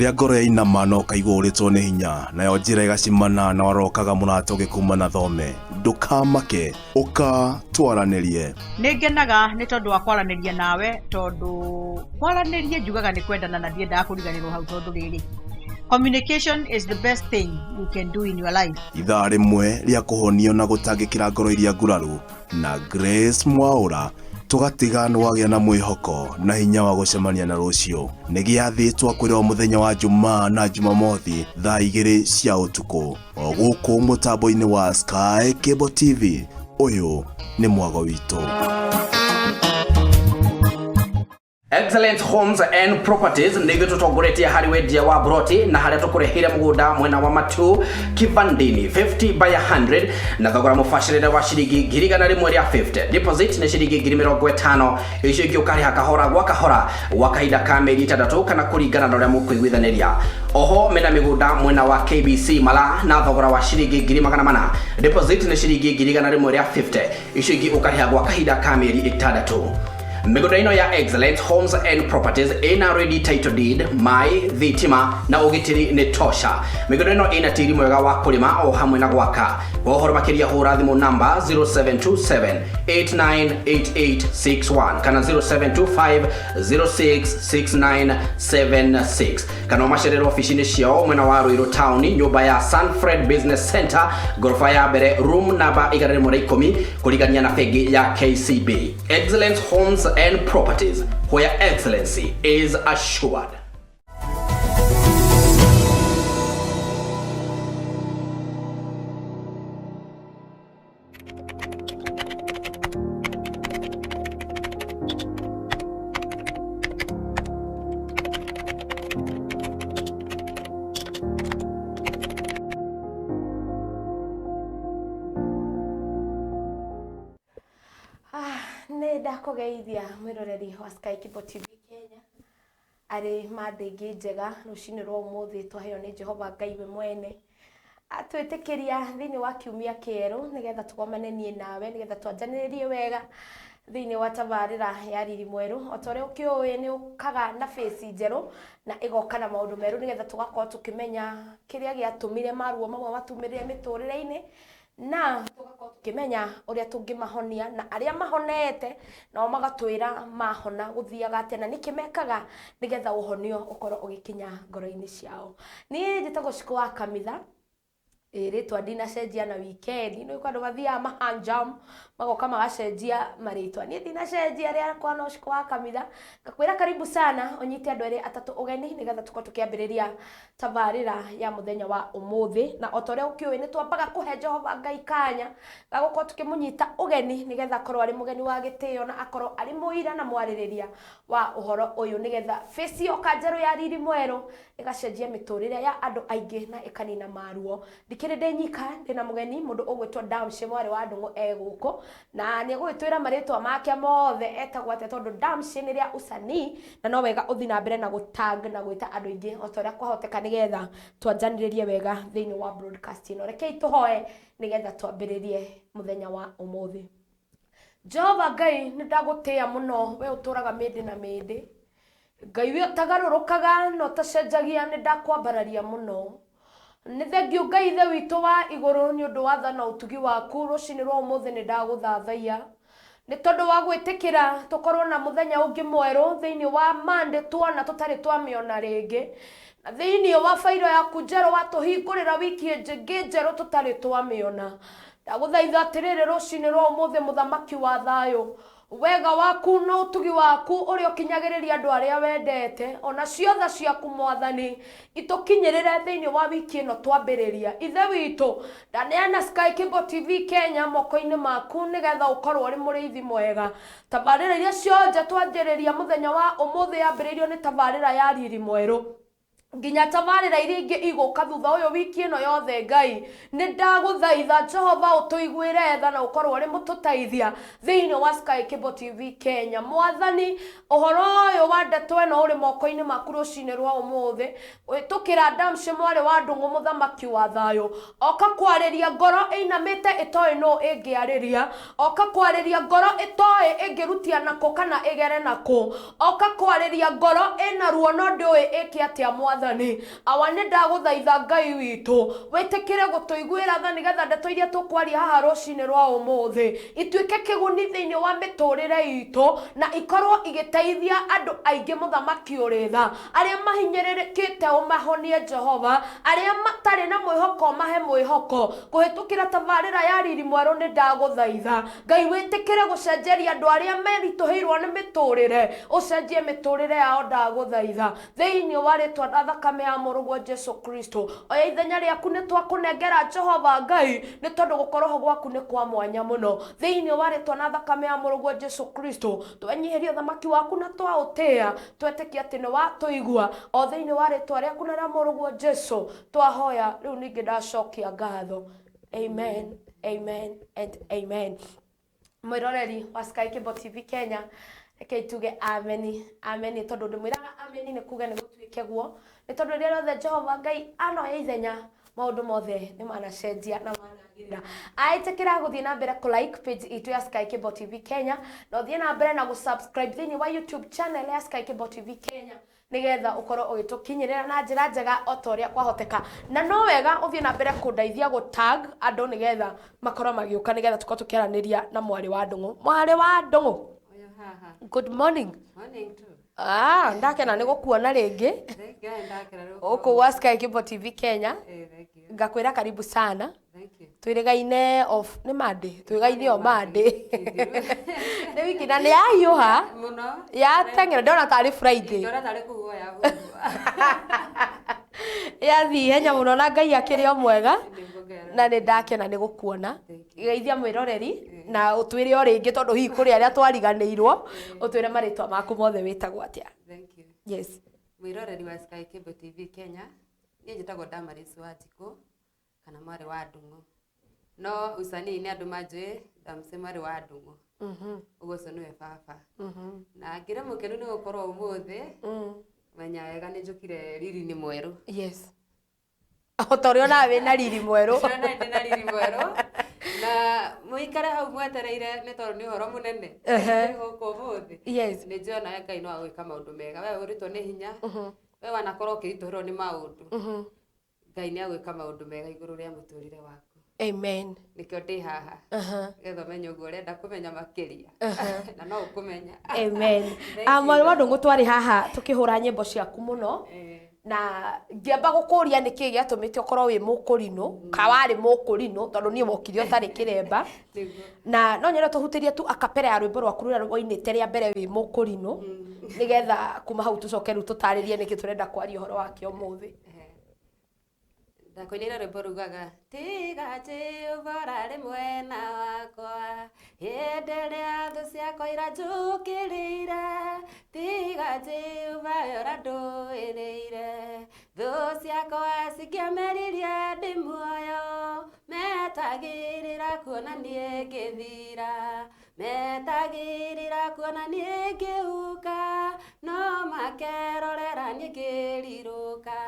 Rĩrĩa ngoro yainama na ũkaigua ũrĩtwo nĩ hinya, nayo njĩra ĩgacimana na warokaga mũrata ũgĩkuma na thome, ndũkamake, ũka twaranĩrie. Nĩ ngenaga nĩ tondũ wa kwaranĩria nawe tondũ kwaranĩria njugaga nĩ kwendana na ndiendaga kũriganĩrwo hau tondũ rĩrĩ communication is the best thing you can do in your life. Ithaa rĩmwe rĩa kũhonio na gũtangĩkĩra ngoro iria nguraru na Grace Mwaũra tũgatiga nĩ wagĩa na mwĩhoko na hinya wa gũcemania na rũciũ. Nĩ gĩathĩ twakwĩra o mũthenya wa Jumaa na Jumamothi thaa 2 cia ũtukũ o gũkũ mũtambo-inĩ wa Sky Cable TV. Ũyũ nĩ mwago witũ. Excellent Homes and Properties nĩ ithuĩ tũtongoretie harĩ wendia wa broti na harĩa tũkũreheire mũgũnda mwena wa Matu Kivandini 50 by 100 na thogora mũbacĩrĩre wa ciringi 150,000. Deposit nĩ ciringi 50,000, icio ingĩ ũkarĩha kahora gwa kahora gwa kahinda ka mĩeri 6 kana kũringana na ũrĩa mũkũiguithanĩria. Oho mena mĩgũnda mwena wa KBC Mala na thogora wa ciringi 400,000. Deposit nĩ ciringi 150,000, icio ingĩ ũkarĩha gwa kahinda ka mĩeri 6. Mĩgũnda ĩno ya Excellent Homes and Properties ĩna ready title deed, maĩ, thitima na ũgitĩri nĩ tosha. Mĩgũnda ĩno ĩna tĩri mwega wa kũrĩma o hamwe na gwaka. Kwa ũhoro makĩria hũra thimũ namba 0727 898861 kana 0725 066976 kana ũmacerere ofici-inĩ ciao mwena wa Ruiru Town, nyũmba ya Sanfred Business Center, ngoroba ya mbere, room namba 110, kũrigania na bengi ya KCB. Excellence Homes and Properties, where excellency is assured. Nĩ ndakũgeithia mwĩroreri wa Sky Kibo TV Kenya arĩ mande ĩngĩ njega rũcinĩ rwa ũmũthĩ twaheo nĩ Jehova Ngai we mwene atwĩtĩkĩria thĩinĩ wa kiumia kĩerũ nĩgetha tũgomane niĩ nawe nĩgetha twanjanĩrĩrie wega thĩinĩ wa tabarĩra ya riri mwerũ. O ta ũrĩa ũkĩũĩ nĩ ũkaga na face njerũ na ĩgoka na maũndũ merũ nĩgetha tũgakorwo tũkĩmenya kĩrĩa gĩatũmire maruo mamwe matumĩrĩre mĩtũrĩre-inĩ na tũgakorwo tũkĩmenya ũrĩa tũngĩmahonia na arĩa mahonete nao magatwĩra mahona gũthiaga atĩa na nĩkĩ mekaga nĩgetha ũhonio ũkorwo ũgĩkinya ngoro-inĩ ciao. Niĩ njĩtagwo Cikũ wa Kamitha, rĩtwa ndinacenjia na weekend nĩ andũ mathiaga mahanjam magoka magacenjia marĩtwa, niĩ ndinacenjia rĩakwa no Cikũ wa Kamitha. Ngakwĩra karibu sana ũnyite andũ erĩ atatũ ũgeni nĩgetha tũkorwo tũkĩambĩrĩria tabarĩra ya mũthenya wa ũmũthĩ. Na o ta ũrĩa ũkĩũĩ nĩ twambaga kũhe Jehova Ngai kanya ga gũkorwo tũkĩmũnyita ũgeni nĩgetha akorwo arĩ mũgeni wa gĩtĩo na akorwo arĩ mũira na mwarĩrĩria wa ũhoro ũyũ nĩgetha face yoka njerũ ya riri mwerũ ĩgacenjia mĩtũrĩre ya andũ aingĩ na ĩkanina maruo. Ndikĩrĩ ndĩ nyika, ndĩna mũgeni mũndũ ũgwĩtwo Damshi mwarĩ wa Ndũng'ũ e gũkũ na nĩ egũgĩtwĩra marĩtwa make mothe etagwo atĩa tondũ Damshi nĩ rĩa usanii na no wega ũthiĩ na mbere na gũtag na gwĩta andũ aingĩ o ta ũrĩa kwahoteka nĩgetha twanjanĩrĩrie wega thĩinĩ wa broadcast ĩno. Rekei tũhoe nĩgetha twambĩrĩrie mũthenya wa ũmũthĩ. Jehova Ngai nĩ ndagũtĩĩa mũno we ũtũraga mĩndĩ na mĩndĩ. Ngai we ũtagarũrũkaga na ũtacenjagia nĩ ndakwambararia mũno. Nĩ thengiũ Ngai ithe witũ wa igũrũ nĩ ũndũ wa tha na ũtugi waku rũcinĩ rwa ũmũthĩ nĩ ndagũthathaiya. Nĩ tondũ wa gwĩtĩkĩra tũkorwo na mũthenya ũngĩ mwerũ thĩinĩ wa Monday tuona tũtarĩ twamĩona rĩngĩ. Na thĩinĩ wa bairo yaku njerũ watũhingũrĩra wiki ĩngĩ njerũ tũtarĩ twamĩona. Ndagũthaitha atĩrĩrĩ rũcinĩ rwa ũmũthĩ mũthamaki wa thayũ, wega waku na ũtugi waku ũrĩa ũkinyagĩrĩria andũ arĩa wendete, ona cio tha ciaku mwathani itũkinyĩrĩre thĩinĩ wa wiki ĩno twambĩrĩria. Ithe witũ, ndaneana Sky Cable TV Kenya moko-inĩ maku nĩgetha ũkorwo ũrĩ mũrĩithi mwega. Tabarĩra iria ciothe twanjĩrĩria mũthenya wa ũmũthĩ yambĩrĩirio nĩ tabarĩra ya riri mwerũ nginya tabarĩra iria ingĩ igũka thutha ũyũ wiki ĩno yothe. Ngai nĩ ndagũthaitha Jehova ũtũiguĩre tha na ũkorwo ũrĩ mũtũteithia thĩinĩ wa Sky Cable TV Kenya. Mwathani, ũhoro ũyũ wa ndeto ĩno ũrĩ moko-inĩ maku rũcinĩ rwa ũmũthĩ. Wĩtũkĩra Damshi mwarĩ wa Ndũng'ũ mũthamaki wa thayũ. Oka kwarĩria ngoro ĩinamĩte ĩtoĩ nũ ĩngĩarĩria. Oka kwarĩria ngoro ĩtoĩ ĩngĩrutia nakũ kana ĩgere nakũ. Oka kwarĩria ngoro ĩna ruo no ndĩũĩ ĩke atĩa mwathani. Mwathani. Awa, nĩ ndagũthaitha Ngai witũ, wĩtĩkĩre gũtũiguĩra tha nĩgetha ndeto iria tũkwaria haha rũcinĩ rwa ũmũthĩ ituĩke kĩguni thĩinĩ wa mĩtũrĩre itũ na ikorwo igĩteithia andũ aingĩ. Mũthamaki ũrĩ tha, arĩa mahinyĩrĩrĩkĩte ũmahonie Jehova, arĩa matarĩ na mwĩhoko ũmahe mwĩhoko kũhĩtũkĩra tabarĩra ya Riri Mwerũ. Nĩ ndagũthaitha Ngai, wĩtĩkĩre gũcenjeria andũ arĩa meritũhĩirwo nĩ mĩtũrĩre, ũcenjie mĩtũrĩre yao. Ndagũthaitha thĩinĩ wa rĩtwa na thakame ya mũrũguo Jesu Kristo. Oya ithenya rĩaku, nĩ twakũnengera Jehova Ngai, nĩ tondũ gũkorwo ho gwaku nĩ kwa mwanya mũno. Thĩinĩ wa rĩtwa na thakame ya mũrũguo Jesu Kristo, twenyihĩria ũthamaki waku na twaũtĩĩa, twetĩkia atĩ nĩ watũigua. O thĩinĩ wa rĩtwa rĩaku na rĩa mũrũguo Jesu twahoya rĩu, ningĩ ndacokia ngatho. Amen, amen and amen. Mwĩroreri wa Sky Cable TV Kenya, reke ituge ameni, ameni, tondũ ndĩmwĩraga ameni nĩ kuga nĩ gũtuĩke guo, nĩ tondũ rĩrĩa rĩothe Jehova Ngai anoya ithenya, maũndũ mothe nĩ manacenjia na managĩrĩra. Aĩtĩkĩra gũthiĩ na mbere kũ like page itũ ya Sky Cable TV Kenya, na ũthiĩ na mbere na gũ-subscribe thĩinĩ wa YouTube channel ya Sky Cable TV Kenya, nĩgetha ũkorwo ũgĩtũkinyĩrĩra na njĩra njega o ta ũrĩa kwahoteka. Na no wega ũthiĩ na mbere kũndeithia gũ tag andũ, nĩgetha makorwo magĩũka, nĩgetha tũkorwo tũkĩaranĩria na mwarĩ wa Ndũng'ũ. Mwarĩ wa Ndũng'ũ, Oyo haha. good morning. Morning too. Ah, ndakena nĩ gũkuona rĩngĩ Thank you. Ndakena nĩ gũkũ gwa Sky Cable TV Kenya. Eh, thank you. Ngakwĩra karibu sana. Thank you. Twĩrĩgaine off nĩ Monday, twĩgaine o Monday nĩ wiki na nĩ yahiũha. Mũno. Yateng'era, ndona tarĩ Friday. Ndona tarĩ kũhuhwo yahuhwo. Yathiĩ ihenya mũno, na Ngai akĩrĩ o mwega. Nĩguo. Na nĩ ndakena nĩ gũkuona. Thank you. Geithia mwĩroreri na ũtwĩre o rĩngĩ, tondũ hihi kũrĩ arĩa twariganĩirwo, ũtwĩre marĩtwa maku mothe, wĩtagwo atĩa? Thank you. Yes. Mwĩroreri wa Sky Cable TV Kenya, niĩ njĩtagwo Damaris Wanjikũ kana mwarĩ wa Ndung'u. No usanii nĩ andũ manjũĩ Damsi mwarĩ wa Ndung'u. Ũguo ũcio nĩwe baba. Na ngĩrĩ mũkenu nĩ gũkorwo ũmũthĩ, menya wega nĩ njũkire riri-inĩ mwerũ. Yes, o ta ũrĩa onawe wĩna riri mwerũ. Ndĩrona ndĩ na riri mwerũ, na mũikare hau mwetereire, nĩ tondũ nĩ ũhoro mũnene gũkũ ũmũthĩ. Nĩ njũĩ onawe Ngai no agwĩka maũndũ mega. We ũrĩtwo nĩ hinya, we wanakorwo ũkĩritũhĩrwo nĩ maũndũ, Ngai nĩ agwĩka maũndũ mega igũrũ rĩa mũtũrĩre waku. Amen. Nĩkĩo ndĩ haha, nĩgetha ũmenye ũguo ũrenda kũmenya makĩria, na no ũkũmenya. Amen. Thank Ah, you. Mwarĩ wa Ndũng'ũ, twarĩ haha tũkĩhũra nyĩmbo ciaku mũno, na ngĩamba gũkũria nĩkĩ gĩatũmĩte ũkorwo wĩ mũkũrinũ, ka warĩ mũkũrinũ, tondũ niĩ wokire ũtarĩ kĩremba. Nĩguo. Na no nyende tũhutĩrie tu akapera ya rwĩmbo rwaku rũrĩa wainĩte rĩa mbere wĩ mũkũrinũ, nĩgetha kuma hau tũcoke rĩu tũtarĩrie nĩkĩ tũrenda kwaria ũhoro wake ũmũthĩ. Ndakũinĩra rwĩmbo rugaga, "Tiga Jehova arĩ mwena wakwa, hĩndĩ ĩrĩa thũ ciakwa iranjũkĩrĩire, tiga Jehova we ũrandũĩrĩire, thũ ciakwa cikĩameririe ndĩ muoyo, metagĩrĩra kuona niĩ ngĩthira, metagĩrĩra kuona niĩ ngĩhuka, no makerorera niĩ ngĩrirũka,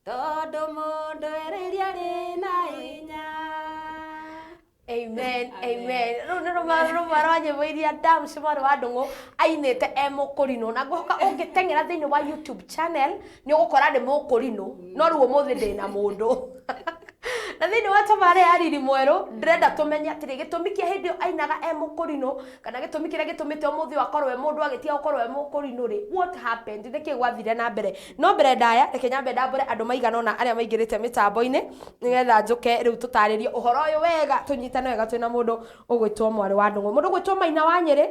tondũ mũndũ erĩria arĩ na hinya." Amen, amen. Rũu nĩ rũmwe rwa nyĩmbo iria Damsi mwarĩ wa Ndũng'ũ ainĩte e mũkũrinũ, na ngũhoka ũngĩteng'era thĩinĩ wa YouTube channel nĩ ũgũkora nĩ mũkũrinũ. No rĩu ũmũthĩ ndĩna mũndũ na thĩinĩ wa tabarĩra ya Riri Mwerũ, ndĩrenda tũmenye atĩrĩ, gĩtũmi kĩa hĩndĩ ĩyo ainaga e mũkũrinũ, kana gĩtũmi kĩrĩa gĩtũmĩte ũmũthĩ ũyũ akorwo e mũndũ agĩtiga gũkorwo e mũkũrinũ rĩ, what happened, nĩkĩ gwathire na mbere? No mbere ndaya, reke nyambe ndambũre andũ maigana ũna arĩa maingĩrĩte mĩtambo-inĩ, nĩgetha njũke rĩu tũtarĩrie ũhoro ũyũ wega, tũnyitane wega. Twĩna mũndũ ũgwĩtwo mwarĩ wa Ndũng'ũ, mũndũ ũgwĩtwo Maina wa Nyĩrĩ.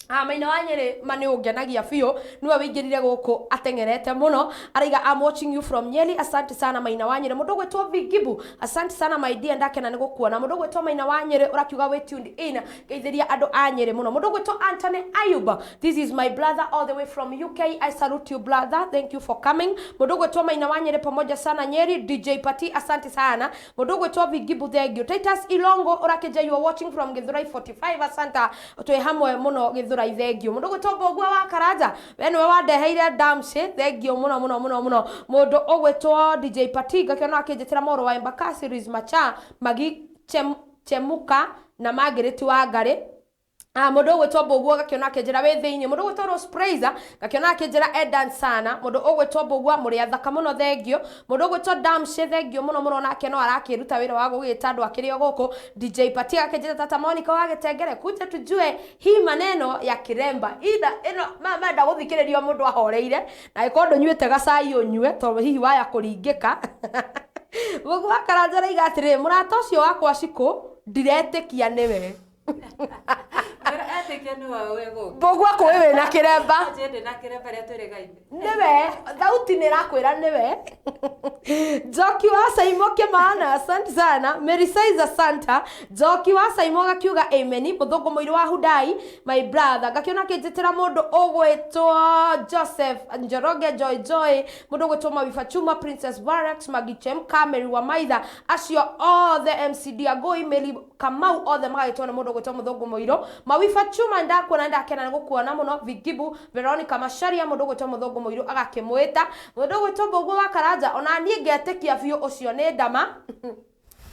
Ah, Maina wa Nyĩrĩ ma nĩ ũngenagia biũ, nĩwe wĩingĩrire gũkũ ateng'erete mũno. Araiga, "I'm watching you from Nyeri." Asante sana, Maina wa Nyĩrĩ. Mũndũ ũgwĩtwo Vigibu, asante sana my dear, ndakena nĩ gũkuona. Mũndũ ũgwĩtwo Maina wa Nyĩrĩ ũrakiuga wĩ tuned in, ngeithĩria andũ a Nyĩrĩ mũno. Mũndũ ũgwĩtwo Anthony Ayuba, this is my brother all the way from UK, I salute you brother, thank you for coming. Mũndũ ũgwĩtwo Maina wa Nyĩrĩ, pamoja sana Nyeri. DJ Pati, asante sana. Mũndũ ũgwĩtwo Vigibu, thank you. Titus Ilongo ũrakĩnja, you are watching from Githurai 45, asante, twĩ hamwe mũno Githurai, thank you. Mũndũ ũgwĩtwo Mbũgua wa Karanja, we nĩwe wandeheire Damsi, thank you mũno mũno mũno mũno. Mũndũ ũgwĩtwo DJ Pati ngakĩona akĩnjĩtĩra mũrũ wa Embakasi, Luis Macha Magi Chemuka na Margaret wa Ngarĩ. Mundu ugwitwo Mbugua gakiona akinjira wi thiini, mundu ugwitwo Rose Praiser gakiona akinjira edan sana, mundu ugwitwo Mbugua muri athaka muno, thengio. Mundu ugwitwo Damshi, thengio muno muno, nake no arakiruta wira wa gugita andu akiri o guku. DJ Patia akinjira tata Monica wa Gitengere, kuja tujue hii maneno ya kiremba ida ino menda guthikiririo mundu ahoreire, na ikorwo ndunyuite gacai unyue tondu hihi waya kuringika. Mbugua Karanja raiga atiriri, murata ucio wakwa Cikũ ndiretikia niwe. Etĩkia nĩwe wĩ gũkũ. Mbugua kũĩ wĩna kĩremba. Anjĩ ndĩ na kĩremba rĩa twĩrĩgaine. Niwe thauti nĩ ĩrakwĩra niwe. Njoki wa Saimo Kimana, asante sana. Mary Size Santa, Njoki wa Saimo gakiuga amen. Mũthũngũ mũirũ wa Hudai, my brother, gakiona akĩnjĩtĩra mũndũ ũgwĩtwo Joseph Njoroge, Joy Joy, mũndũ ũgwĩtwo Mawifa Chuma, Princess Varex, Magichemka, Mary wa Maitha, acio othe, MCD Agoi, Mary Kamau, othe magagĩtwo nĩ mũndũ ũgwĩtwo mũthũngũ mũirũ. Mawifa Chuma, ndakuona, ndakena nĩ gũkuona mũno. Vigibu Veronica Macharia, mũndũ ũgwĩtwo mũthũngũ mũirũ agakĩmwĩta. Mũndũ ũgwĩtwo Mbũguo wa Karanja, ona niĩ ngetĩkia biũ ũcio nĩ ndama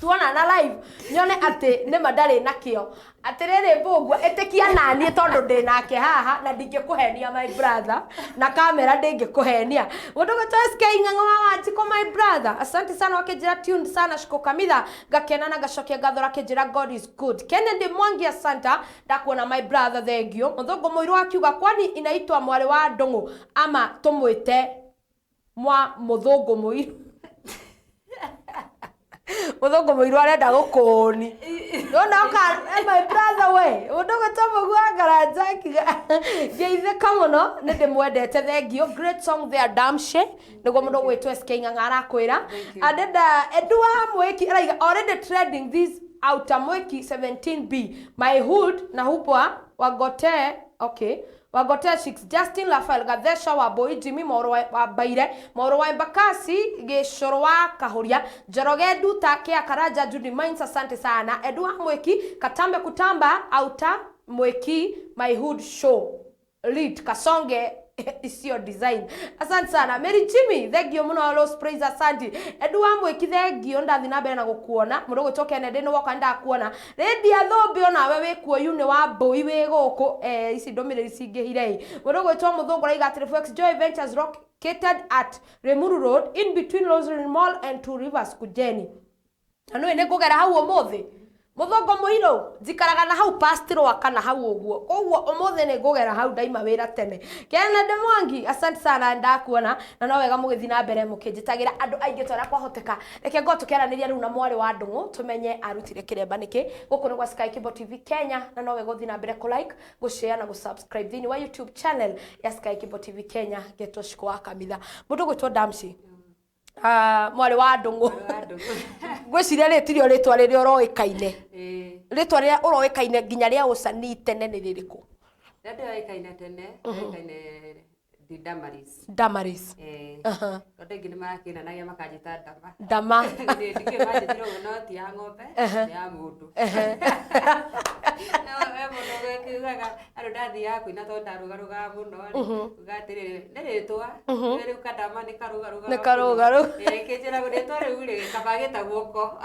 tuona na live nyone atĩ nĩma ndarĩ nakĩo. Atĩrĩrĩ Mbũgua, ĩtĩkia naniĩ tondũ ndĩ nake haha na ndingĩkũhenia, my brother, na kamera ndĩngĩkũhenia. Mũndũ ũgwĩtwo SK Ng'ang'a wa Wanjikũ, my brother, asante sana, wakĩnjĩra tuned sana. Shiko Kamitha, ngakena na ngacokia ngatho, akĩnjĩra God is good. Kennedy Mwangi, asanta, ndakuona my brother, thengio. Mũthũngũ mũirũ akiuga kwani inaitwa mwarĩ wa Ndũng'ũ ama tũmwĩte mwa mũthũngũ mũirũ? Mũthũngũ mũirũ arenda gũkũni nona oka. My brother, we ũndũ gwĩtwo Mũgua Karanja ngeithĩka mũno, nĩ ndĩmwendete, thengio. Great song there, Damshe, nĩguo mũndũ ũgwĩtwo SK Ng'ang'a arakwĩra. Andenda Edu wa Mwĩki araiga already trending this outer Mwĩki 17B my hood na hupwa wagote, okay, wagote 6 Justin Rafael Gathesha wa Boy, Jimmy Moro wa Baire, Moro wa Embakasi, Gĩcoro wa Kahuria, Njoroge Nduta Kia Karanja, Judy Mines, asante sana. Edu wa Mwĩki Katambe Kutamba outer Mwĩki my hood show lead Kasonge isio design, asante sana. Mary Jimmy, thengio muno. Rose Praise, asante. Edu wa Mwĩki, thengio, ndathi na mbere na gũkuona. Mũndũ ũgwĩtwo Kennedy nĩ woka, ndakuona. Rĩndia Thũmbĩ, onawe wĩkuo yu nĩ wa mbũi wĩ gũkũ. Ici ndũmĩrĩri cingĩhire ĩ. Mũndũ ũgwĩtwo Mũthũngũ araiga atĩrĩ Flex Joy Ventures located at Limuru Road in between Rosary Mall and Two Rivers Kujeni, na nĩ nĩ ngũgera hau ũmũthĩ. Mũthũngũ mũirũ, njikaraga na hau past rwaka na hau ũguo, koguo ũmũthĩ nĩ ngũgera hau ndaima wĩra tene. Kennedy Mwangi, asante sana, ndakuona na no wega mũgĩthiĩ na mbere mũkĩnjĩtagĩra andũ aingĩ ta ũrĩa kwahoteka. Reke ngorwo tũkĩaranĩria rĩu na mwarĩ wa Ndũng'ũ tũmenye arutire kĩremba nĩkĩ. Gũkũ nĩ gwa Sky Cable TV Kenya, na no wega ũthiĩ na mbere kũ like, gũ share na gũ subscribe thĩinĩ wa YouTube channel ya Sky Cable TV Kenya. Ngetwo Shiko wa Kamitha. Mũndũ ũgwĩtwo Damshi, mwarĩ wa Ndũng'ũ, Mwarĩ wa Ndũng'ũ. Ngwĩciria rĩrĩ tirio rĩtwa rĩrĩa ũroĩkaine. Ĩĩ. Rĩtwa rĩrĩa ũroĩkaine nginya rĩa ũcanii tene nĩ rĩrĩkũ? Rĩrĩa ndĩoĩkaine tene, ndĩoĩkaine ndĩ Damaris. Damaris. Ĩĩ. Aha. Tondũ aingĩ nĩ marakĩnanagia makanjĩta Ndama. Ndama. Nĩ ndikĩũĩ manjĩtire ũguo, no ti ya ng'ombe, nĩ ya mũndũ. No, we mũndũ ũkiugaga andũ ndathiaga kũina tondũ ndarũgarũgaga mũno rĩ, uga atĩrĩrĩ nĩ rĩtwa rĩu kadama nĩ karũgarũgaga. Nĩ karũgarũ. Kĩnjĩra rĩtwa rĩu rĩ kaba gĩtagwo ko,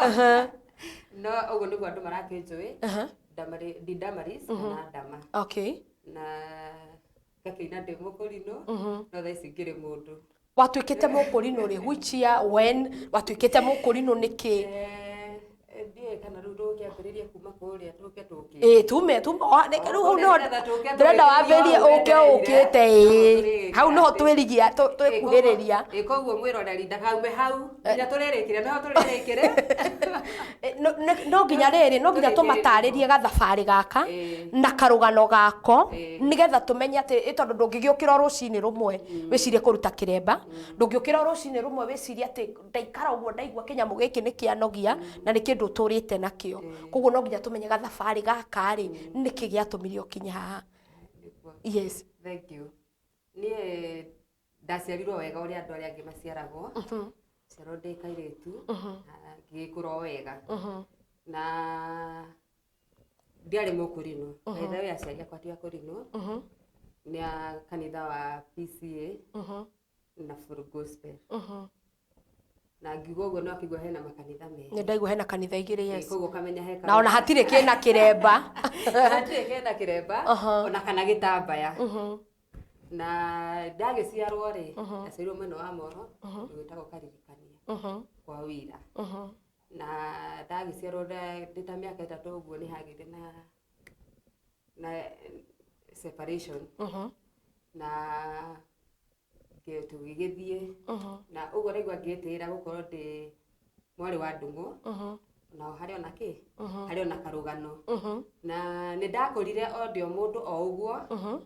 no ũguo nĩguo andũ marakĩnjũĩ. Ndi Damaris kana Ndama. Na ngakĩina ndĩ mũkũrinũ, no thaa ici ngĩrĩ mũndũ. Watuĩkĩte mũkũrinũ rĩ? Which year, when watuĩkĩte mũkũrinũ nĩkĩ? Ndiũĩ kana rĩu tũgũkĩambĩrĩria kuma kũrĩa tũke tũkĩte. Ĩĩ, tume rĩu hau nĩho Nĩgetha tũke ndĩrenda wambĩrĩrie tũrĩkĩrie ũke hau ũkĩte. wetereire. Ĩĩ, hau nĩho twĩrigia twĩkuhĩrĩria. Ĩ, koguo mwĩroreri ndakaume hau nginya tũrĩrĩkĩre, noho tũrĩrĩkĩre. No nginya rĩrĩ, no nginya tũmatarĩrie gathabarĩ gaka na karũgano gako, nĩgetha tũmenye atĩ tondũ ndũngĩgĩũkĩra o rũcinĩ rũmwe wĩcirie kũruta kĩremba, ndũngĩũkĩra o rũcinĩ rũmwe wĩcirie atĩ ndaikara ũguo ndaigua kĩnyamũ gĩkĩ nĩ kĩanogia na nĩ kĩndũ ũtũrĩte nakĩo. Koguo no nginya tũmenye gathabarĩ gaka rĩ, nĩkĩ gĩatũmire ũkinye haha? Nĩguo. Yes. Thank you. Niĩ ndaciarirwo wega ũrĩa andũ arĩa angĩ maciaragwo, ciarwo ndĩ kairĩtu na ngĩgĩkũra o wega, na ndiarĩ mũkũrinũ. By the way, aciari akwa ti akũrinũ, nĩ a kanitha wa PCA na Full Gospel. Na ngiuga ũguo no akĩigua hena makanitha merĩ. Nĩ ndaigua hena kanitha igĩrĩ, yes. Koguo ũkamenya he Na ona hatirĩ kĩna kĩremba. Hatirĩ kena kĩremba ona kana gĩtambaya. Na ndagĩciarwo rĩ, ndaciarirwo mwena wa Moro, wĩtagwo Karirikania kwa Wira. Na ndagĩciarwo ndĩ ta mĩaka 3 ũguo nĩ hagĩire na separation. Na tũgĩgĩthiĩ na ũguo ndaigua ngĩtĩĩra gũkorwo ndĩ mwarĩ wa Ndung'u. Na harĩ ona kĩ, harĩ ona karũgano. Na nĩ ndakũrire o ndĩ o mũndũ o ũguo.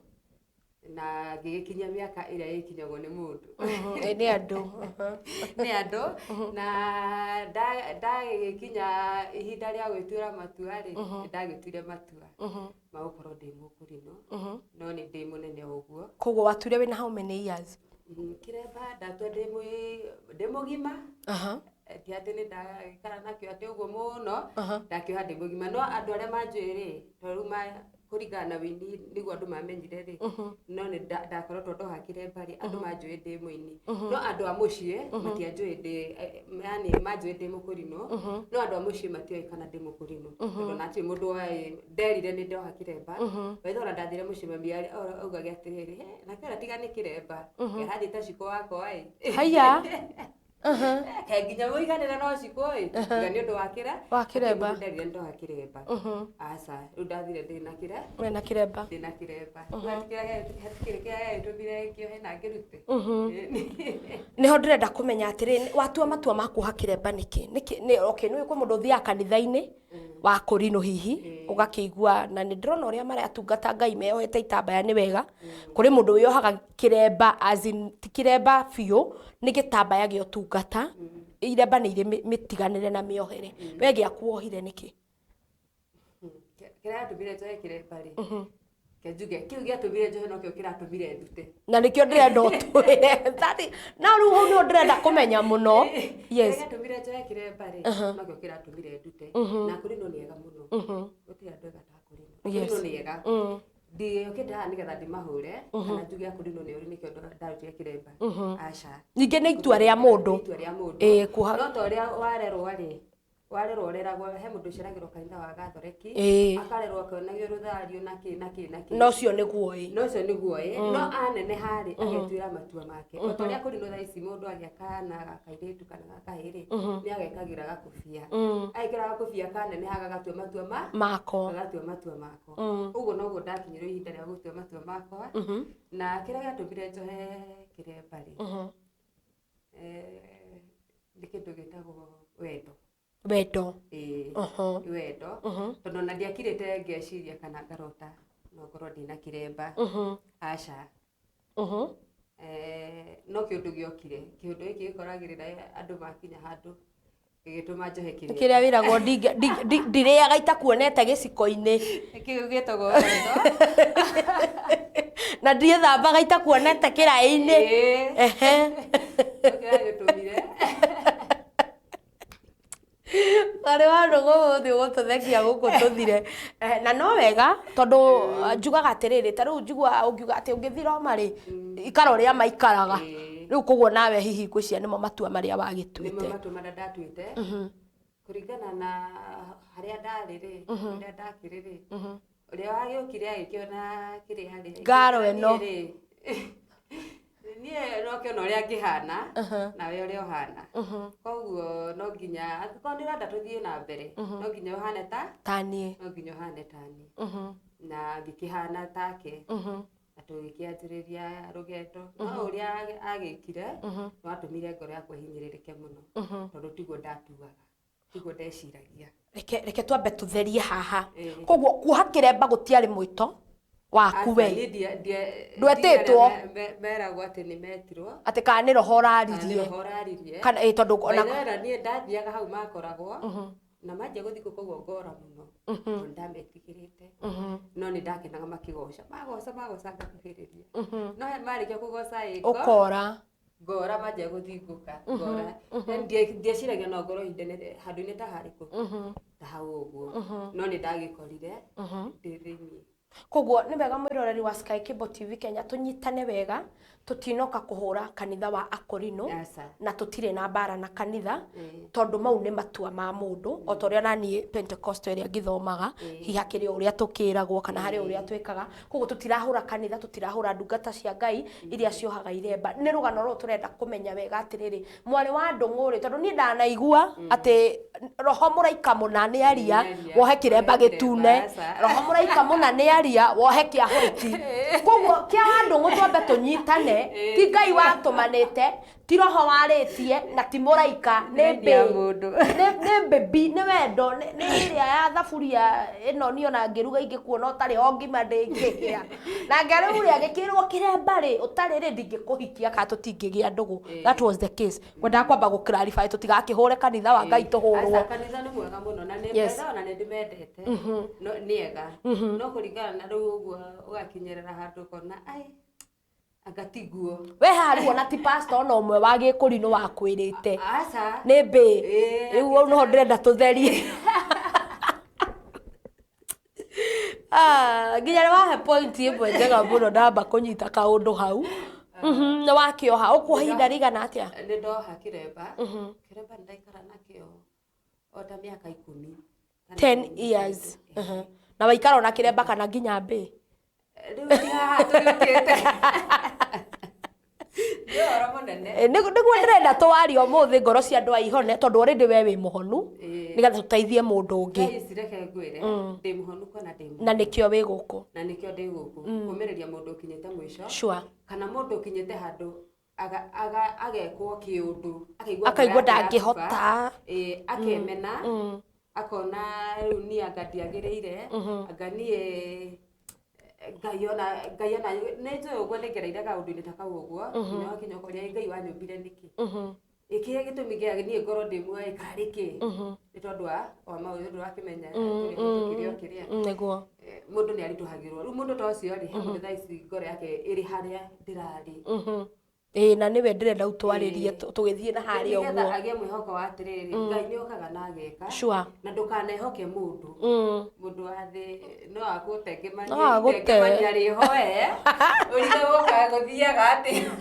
Na ngĩgĩkinyia mĩaka ĩrĩa ĩkinyagwo nĩ mũndũ. Nĩ andũ. Nĩ andũ. Na ndagĩkinya ihinda rĩa gwĩtuĩra matua rĩ, ndagĩtuire matua ma gũkorwo ndĩ mũkũrinũ, no nĩ ndĩ mũnene ũguo. Koguo watuire wĩna how many years? Kĩremba ndatua ndĩ mũgima. Ti atĩ nĩ ndagĩikara nakĩo atĩ ũguo mũno, ndakĩoha ndĩ mũgima. No andũ arĩa manjũĩ rĩ, tondũ rĩu kũringana na wĩini nĩguo andũ mamenyire rĩ, no nĩ ndakoretwo ndoha kĩremba rĩ, andũ manjũĩ ndĩ mũini. No andũ a mũciĩ matianjũĩ ndĩ, yani manjũĩ ndĩ mũkũrinũ, no andũ a mũciĩ matioĩ kana ndĩ mũkũrinũ. Tondũ ona hatirĩ mũndũ woĩ, nderire nĩ ndoha kĩremba. By the way, ona ndathire mũciĩ mami augage atĩrĩrĩ, he, nakĩo ona tiga nĩ kĩremba, kĩrathiĩ ta cikũ wakwa ĩ. Haiya. Ke nginya mũiganĩre no cikũ ĩ, tiga nĩ ũndũ wa kĩra Wa kĩremba. Hatirĩ mũndũ nderire nĩ ndoha kĩremba. Aca, rĩu ndathire ndĩna kĩra. Wĩna kĩremba. Ndĩna kĩremba. Hatikĩrĩ kĩrĩa gĩagĩtũmire ngĩohe na ngĩrute. Nĩho ndĩrenda kũmenya atĩrĩ, watua matua ma kuoha kĩremba nĩkĩ? Nĩkĩ? Nĩ okay, nĩ kwĩ mũndũ ũthiaga kanitha-inĩ wa kũrinũ hihi, ũgakĩigua na nĩ ndĩrona ũrĩa maratungata Ngai meyohete itambaya nĩ wega. Kũrĩ mũndũ wĩyohaga kĩremba as in ti kĩremba biũ, nĩ gĩtambaya gĩa ũtungata. Iremba nĩ irĩ mĩtiganĩre na mĩohere. We gĩaku wohire nĩkĩ? Kĩrĩa gĩatũmire njohe kĩremba rĩ, ke njuge kĩu gĩatũmire njohe nokĩo kĩratũmire ndute. Na nĩkĩo ndĩrenda ũtwĩre. Na rĩu hau nĩho ndĩrenda kũmenya mũno. Yes. Kĩrĩa gĩatũmire njohe kĩremba rĩ, nokĩo kĩratũmire ndute. Na kũrinũ nĩ ega mũno. Gũtirĩ andũ ega ta kũrinũ. Kũrinũ nĩ ega. Ndiũkĩte haha nĩgetha ndĩmahũre, kana njuge akũrinũ nĩ ũru nĩkĩo ndarutire kĩremba. Aca. Ningĩ nĩ itua rĩa mũndũ. Nĩ itua rĩa mũndũ. Kuoha. No ta ũrĩa warerwo rĩ, warerwo ũreragwo he mũndũ ũceragĩrwo kanitha wa Gathoreki, akarerwo akĩonagio rũthario na kĩ na kĩ na kĩ. No ũcio nĩguo ĩ. No ũcio nĩguo ĩ. No aneneha rĩ, agetuĩra matua make. O ta ũrĩa kũrinũ thaa ici mũndũ agĩa kana ga kairĩtu kana ga kahĩĩ rĩ, nĩ agekagĩra gakobia. Agekĩra gakobia kaneneha gagatua matua ma mako. Gagatua matua mako. Ũguo noguo ndakinyĩrwo ihinda rĩa gũtua matua makwa. Na kĩrĩa gĩatũmire njohe kĩremba rĩ, nĩ kĩndũ gĩtagwo wendo. Wendo. Wendo. Tondũ ona ndiakirĩte ngeciria kana ngarota no ngorwo ndĩna kĩremba. Aca. No kĩũndũ gĩokire. Kĩũndũ gĩkĩ gĩkoragĩrĩra andũ makinya handũ gĩgĩtũma njohe kĩremba. Kĩrĩa wĩragwo ndirĩaga itakuonete gĩciko-inĩ. Kĩu gĩtagwo wendo. Na ndiĩthambaga itakuonete kĩraĩ-inĩ. Kĩrĩa gĩtũmire. Arĩ wa ndũgũ ũmũthĩ ũgũtũthekia gũkũ tũthire. Na no wega tondũ njugaga atĩrĩrĩ, ta rĩu njiguaga ũngiuga atĩ ũngĩthiĩ Roma rĩ, ikara ũrĩa maikaraga. Rĩu koguo nawe hihi ngwĩciria nĩmo matua marĩa wagĩtuĩte. Nĩmo matua marĩa ndatuĩte. Kũringana na harĩa ndarĩ rĩ, harĩa ndakĩrĩ rĩ, ũrĩa wagĩũkire agĩkĩona kĩrĩa rĩ, Ngaro ĩno. Niĩ no kĩona ũrĩa ngĩhana, nawe ũrĩa ũhana. Koguo no nginya, angĩkorwo nĩ ũrenda tũthiĩ na mbere, no nginya ũhane ta? Ta niĩ. No nginya ũhane ta niĩ. Na ngĩkĩhana take. Na tũgĩkĩanjĩrĩria rũgendo. No ũrĩa agĩkire, nĩ watũmire ngoro yakwa ĩhinyĩrĩrĩke mũno. Tondũ tiguo ndatuaga, tiguo ndeciragia. Reke twambe tũtherie haha. Koguo kuoha kĩremba gũtiarĩ mwĩto waku we. Ndwetĩtwo. Meragwo atĩ nĩ metirwo. Atĩ kana nĩ roho ũraririe. Nĩ roho ũraririe. Kana, tondũ ona By the way, niĩ ndathiaga hau makoragwo, na manjia gũthiĩ kũu koguo ngora mũno. Tondũ ndametigĩrĩte. No nĩ ndakenaga makĩgoca. Magoca, magoca ngakuhĩrĩria. No he marĩkia kũgoca ĩ, Ũkora. Ngora manjia gũthingũka, ngora. Ndieciragia no ngorwo ihinda handũ-inĩ ta harĩkũ? Ta hau ũguo. No nĩ ndagĩkorire ndĩ thĩiniĩ. Koguo nĩ wega mwĩroreri wa Sky Cable TV Kenya tũnyitane wega, tũtinoka kũhũra kanitha wa Akorino. Aca. Na tũtirĩ na mbara na kanitha, Ĩĩ. tondũ mau nĩ matua ma mũndũ, o ta ũrĩa naniĩ Pentecostal ĩrĩa ngĩthomaga, hihi hakĩrĩ o ũrĩa tũkĩragwo kana harĩ o ũrĩa twĩkaga. Koguo tũtirahũra kanitha, tũtirahũra ndungata cia Ngai iria ciohaga iremba. Nĩ rũgano rũrũ tũrenda kũmenya wega atĩrĩrĩ, mwarĩ wa Ndũng'ũ rĩ, tondũ niĩ ndanaigua atĩ roho mũraika mũna nĩ aria, Nĩ aria. wohe kĩremba Wohe kĩremba, gĩtune, aca. roho mũraika mũna nĩ aria, wohe kĩa white. Koguo kĩa wa Ndũng'ũ twambe tũnyitane, ti Ngai watũmanĩte, ti roho warĩtie, na ti mũraika, nĩ Nĩ mbĩ mũndũ. Nĩ mbĩbi, nĩ wendo, nĩ ĩrĩa ya thaburia ĩno. Niĩ ona ngĩruga ingĩkuona ũtarĩ ho ngima ndĩngĩhĩa, na nga rĩu rĩ, agĩkĩrwo kĩremba rĩ, ũtarĩ rĩ, ndingĩkũhikia kana tũtingĩgĩa ndũgũ. That was the case. Ngwendaga kwamba gũ clarify tũtigakĩhũre kanitha wa Ngai tũhũrwo. Aca, kanitha nĩ mwega mũno na nĩ Yes. kanitha ona nĩ ndĩmendete, no nĩ ega, no kũringana na rĩu ũguo ũgakinyĩrĩra handũ ũkona ai anga tiguo. We haha rĩu ona ti pastor ona ũmwe wa gĩkũrinũ wakwĩrĩte? Aca. Nĩ mbĩ. Ĩĩ. Rĩu hau noho ndĩrenda tũtherie. Ah, nginya nĩ wahe point ĩmwe njega mũno, ndamba kũnyita kaũndũ hau. Nĩ wakĩoha, ũkuoha ihinda rĩigana atĩa? Nĩ ndoha kĩremba. Kĩremba nĩ ndaikara nakĩo o ta mĩaka 10 kana 10 ikũmi. years. Na waikara ona kĩremba kana nginya mbĩ? Rĩu ti haha tũgĩũkĩte, nĩ ũhoro mũnene. Nĩguo ndĩrenda tũwarie ũmũthĩ, ngoro cia andũ aihone, tondũ already we wĩ mũhonu, nĩgetha tũteithie mũndũ ũngĩ. Thaa ici reke ngwĩre, ndĩ mũhonu kana ndĩ mũhonu. Na nĩkĩo wĩ gũkũ. Na nĩkĩo ndĩ gũkũ kũmĩrĩria mũndũ ũkinyĩte mũico, kana mũndũ ũkinyĩte handũ agekwo kĩũndũ, akaigua akaigua ngoro yake ndangĩhota. yatuba, ĩĩ, akemena, akona rĩu niĩ anga ndiagĩrĩire, anga niĩ Ngai ona nĩ njũĩ ũguo, nĩ ngereire kaũndũ-inĩ ta kau ũguo, nginya wakinya ũkoria, "Ngai wanyũmbire nĩkĩ? Ĩkĩrĩa gĩtũmi gĩa niĩ ngorwo ndĩ muoyo karĩ kĩ?" Nĩ tondũ wa maũndũ ndũrakĩmenya kĩrĩa o kĩrĩa. Nĩguo. Mũndũ nĩ aritũhagĩrwo. Rĩu mũndũ ta ũcio rĩ, he mũndũ thaa ici ngoro yake ĩrĩ harĩa ndĩrarĩ. Ĩĩ, na nĩwe ndĩrenda ũtwarĩrie tũgĩthiĩ na harĩa nĩgetha ũguo. Agĩe mwĩhoko wa atĩrĩrĩ, Ngai nĩ okaga na ageka. Na ndũkanehoke mũndũ. Mũndũ wa thĩ no agũtengemanie. No agũte. Itengemania rĩhoe ũrige gũka gũthiaga atĩa.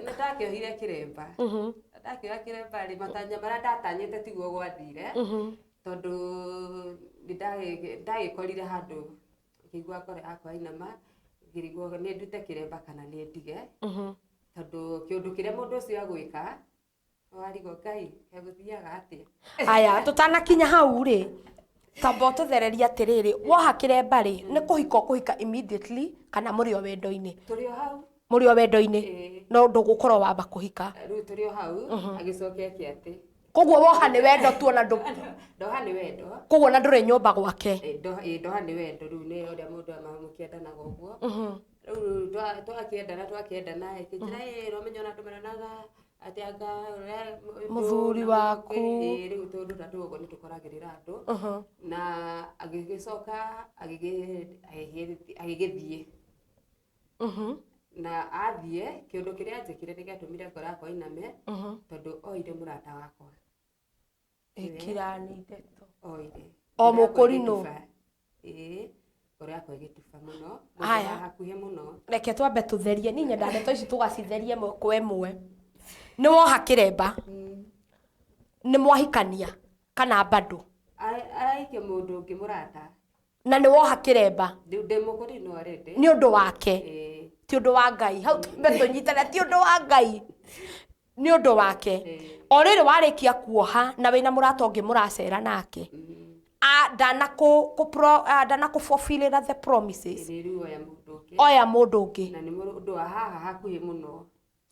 Nĩ ndakĩohire kĩremba. Ndakĩoha kĩremba rĩ, matanya marĩa ndatanyĩte tiguo gwathire, tondũ nĩ ndagĩkorire handũ ngĩigua ngoro yakwa inama, ngĩrigwo nĩ ndute kĩremba kana nĩ ndige, tondũ kĩũndũ kĩrĩa mũndũ ũcio agwĩka, warigwo, Ngai, egũthiaga atĩa? Aya, tũtanakinya hau rĩ, tamba ũtũthererie atĩrĩrĩ, woha kĩremba rĩ, nĩ kũhika ũkũhika immediately kana mũrĩ o wendo-inĩ? Tũrĩ o hau. Mũrĩ o wendo-inĩ? Ĩĩ. No ndũgũkorwo wamba kũhika? Rĩu tũrĩ o hau, agĩcokia eke atĩ. Koguo woha nĩ wendo tu ona ndũ? Ndoha nĩ wendo. Koguo na ndũrĩ nyũmba gwake? Ĩĩ, ndoha nĩ wendo. Rĩu nĩ ũrĩa mũndũ mũkĩendanaga ũguo. Rĩu twakĩendana ĩkĩnjĩra, "Ĩ, ũramenya ona andũ maronaga atĩ anga ũrĩa Mũthuri waku. Ĩĩ, rĩu tũndũ ta tũu ũguo nĩ tũkoragĩrĩra andũ." Na agĩgĩcoka agĩgĩthiĩ. Na athiĩ, kĩũndũ kĩrĩa anjĩkire nĩ gĩatũmire ngoro yakwa iname, tondũ oire mũrata wakwa. Ĩkirani ndeto. Oire. O Ngoro yakwa mũkũrinũ? ĩgĩtuba. Ĩĩ, ngoro yakwa ĩgĩtuba mũno. Mũndũ Haya. wa hakuhĩ mũno. Reke twambe tũtherie, niĩ nyenda ndeto ici tũgacitheria ĩmwe kwa ĩmwe. Nĩ woha kĩremba, nĩ mwahikania kana bado? Araikia mũndũ ũngĩ, mũrata. Na nĩ woha kĩremba? Ndĩ mũkũrinũ already. Nĩ ũndũ wake? Ĩĩ. Ti ũndũ wa Ngai. Hau twambe tũnyitane, ti ũndũ wa Ngai, nĩ ũndũ wake. Ĩĩ. O rĩrĩ warĩkia kuoha na wĩna mũrata ũngĩ mũracera nake, ndana ndana kũ fulfillĩra the promises. Ĩĩ, rĩu oya mũndũ ũngĩ. Oya mũndũ ũngĩ. Na nĩ mũndũ wa haha hakuhĩ mũno.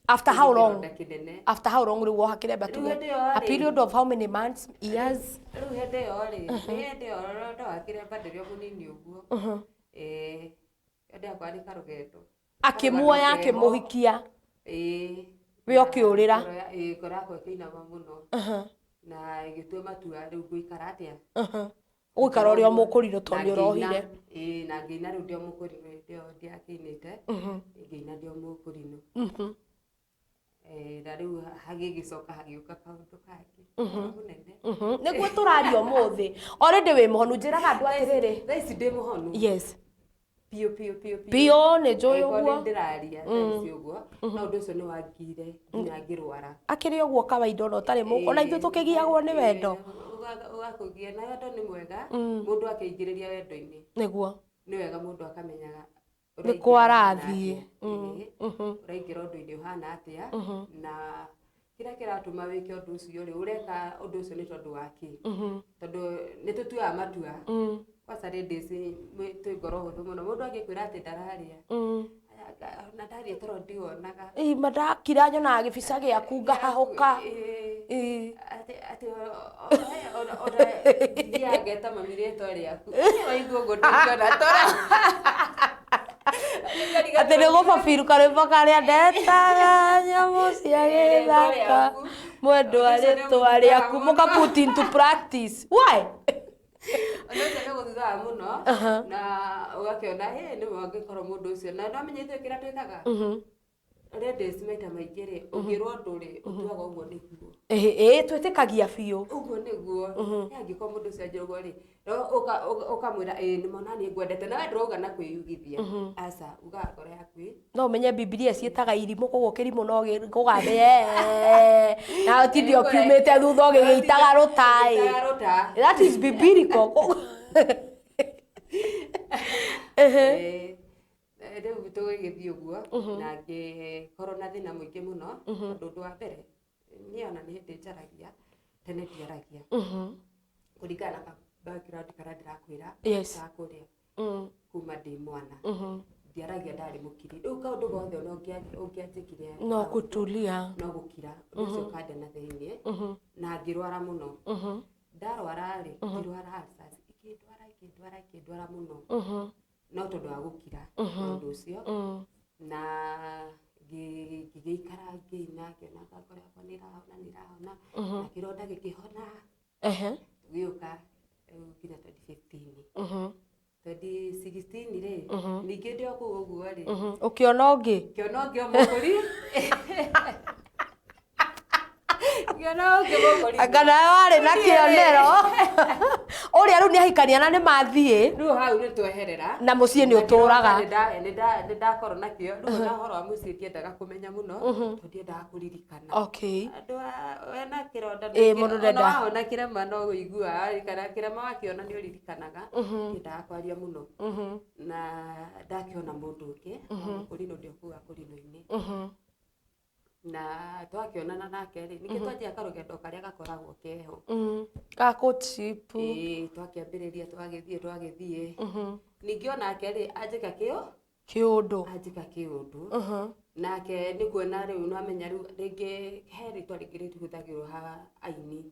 After how long? Kĩronda kĩnene. After how long rĩu woha kĩremba? Rĩu Tuge hĩndĩ ĩyo a rĩ- period of how many months, years? Rĩu hĩndĩ ĩyo rĩ, nĩ hĩndĩ ĩyo ndoha kĩremba ndĩrĩ o mũnini ũguo. Ĩĩ, hĩndĩ yakwa nĩ karũgendo. Akĩmuoya. Karũgendo keho. Akĩmũhikia. Ĩĩ. We ũkĩũrĩra. Ĩĩ, ngoro yakwa ĩkĩinama mũno na ĩgĩtua matua, rĩu ngũikara atĩa? Ũgũikara ũrĩa o mũkũrinũ tondũ Na nĩ ũrohire. Ĩĩ, na ngĩina rĩu ndĩ o mũkũrinũ. Hĩndĩ ĩyo ndiakĩinĩte, ngĩina ndĩ o mũkũrinũ. Eh, na rĩu hagĩgĩcoka hagĩũka kaũndũ kangĩ mũnene. Nĩguo tũraria ũmũthĩ. Already wĩ mũhonu, njĩraga andũ atĩrĩrĩ. Thaa ici ndĩ mũhonu. Yes. Biũ biũ biũ. Biũ, nĩ njũĩ Angĩkorwo ũguo. nĩ ndĩraria thaa ici ũguo, no ũndũ ũcio nĩ wangire nginya ngĩrwara. Akĩrĩ ũguo kawaida ona ũtarĩ mũ ona ithuĩ tũkĩgiagwo nĩ wendo. Ũgakũgia na wendo nĩ mwega, mũndũ akĩingĩrĩria wendo-inĩ Nĩguo. nĩ wega mũndũ akamenyaga Nĩ kũ arathiĩ. Ũraingĩra ũndũ-inĩ ũhana atĩa, na kĩrĩa kĩratũma wĩke ũndũ ũcio rĩ, ũreka ũndũ ũcio nĩ tondũ wa kĩ? Tondũ nĩ tũtuaga matua. Kwanza ladies twĩ ngoro hũthũ mũno, mũndũ angĩkwĩra atĩ ndararĩa, na ndarĩa toro ndiwonaga. Ĩ, ma ndakira nyonaga gĩbica gĩaku ngahahũka. Ĩ, atĩ atĩ ona ona thiaga ngeta mami rĩtwa rĩaku, waigua ũguo ndũngĩona toro. Atĩ nĩ gũbabiru karwĩmbo karĩa ndetaga nyamũ cia gĩthaka mwendwa rĩtwa rĩaku, mũka put into practice. Why? Ũndũ ũcio nĩ gũthuthaga mũno, na ũgakĩona hĩ nĩwe angĩkorwo mũndũ ũcio, na no menye ithuĩ kĩrĩa twĩkaga ladies maita maingĩ rĩ, ũngĩrwo ũndũ rĩ, ũtuaga ũguo nĩguo. Ĩ, twĩtĩkagia biũ. Ũguo nĩguo. Angĩkorwo mũndũ ũcio anjĩra ũguo rĩ, ũkamwĩra ĩĩ nĩma ona niĩ ngwendete, na we ndũrauga na kwĩyugithia, aca, ugaga ngoro yaku ĩ. No ũmenye Bibilia ciĩtaga irimũ, koguo kĩrimũ no kũgathe na ũtinde ũkiumĩte thutha ũgĩgĩitaga rũtaĩ. Ũgĩitaga rũta. That is biblical. Ĩĩ, rĩu tũgĩgĩthiĩ ũguo na ngĩkorwo na thĩna mũingĩ mũno, tondũ ũndũ wa mbere niĩ ona nĩ hĩndĩ njaragia, tene ndiaragia, kũringana na background karĩa ndĩrakwĩra ga kũrĩa kuma ndĩ mwana, ndiaragia, ndarĩ mũkiri. Rĩu kaũndũ gothe ona ũngĩanjĩkire, no gũtulia, no gũkira. Ũndũ ũcio ũkandĩa na thĩiniĩ na ngĩrwara mũno. Ndarwara rĩ, ngĩrwara ulcers, ikĩndwara ikĩndwara ikĩndwara mũno, no tondũ wa gũkira na ũndũ ũcio, na ngĩgĩikara ngĩina, ngĩona ngoro yakwa nĩ ĩrahona, nĩ ĩrahona, na kĩronda gĩkĩhona. Gĩũka rĩu nginya 2015, 2016 rĩ, ningĩ ndĩ o kũu ũguo rĩ, Ũkĩona ũngĩ. Ngĩona ũngĩ o mũkũri, ngĩona ũngĩ mũkũri. Anga nawe warĩ na kĩonero ũrĩa rĩu nĩ ahikania na nĩ mathiĩ. Rĩu hau nĩ tweherera. Na mũciĩ nĩ ũtũraga. Nĩ ndakorwo nakĩo rĩu, ona ũhoro wa mũciĩ ndiendaga kũmenya mũno, tondũ ndiendaga kũririkana. Andũ wena kĩronda, Ĩ, mũndũ ona wahona kĩrema no ũiguaga, kana kĩrema wakĩona nĩ ũririkanaga. Ndiendaga kwaria mũno, na ndakĩona mũndũ ũngĩ mũkũrinũ, ndĩ o kũu akũrinũ-inĩ, na twakĩonana nake rĩ, ningĩ twanjia karũgendo karĩa gakoragwo keho. Ga courtship. Ĩĩ, twakĩambĩrĩria, twagĩthiĩ twagĩthiĩ, ningĩ onake rĩ, anjĩka kĩo Kĩũndũ. Anjĩka kĩũndũ. Nake nĩ kuona rĩu nĩwamenya rĩu rĩngĩ he rĩtwa rĩngĩ rĩhũthagĩrwo ha aini,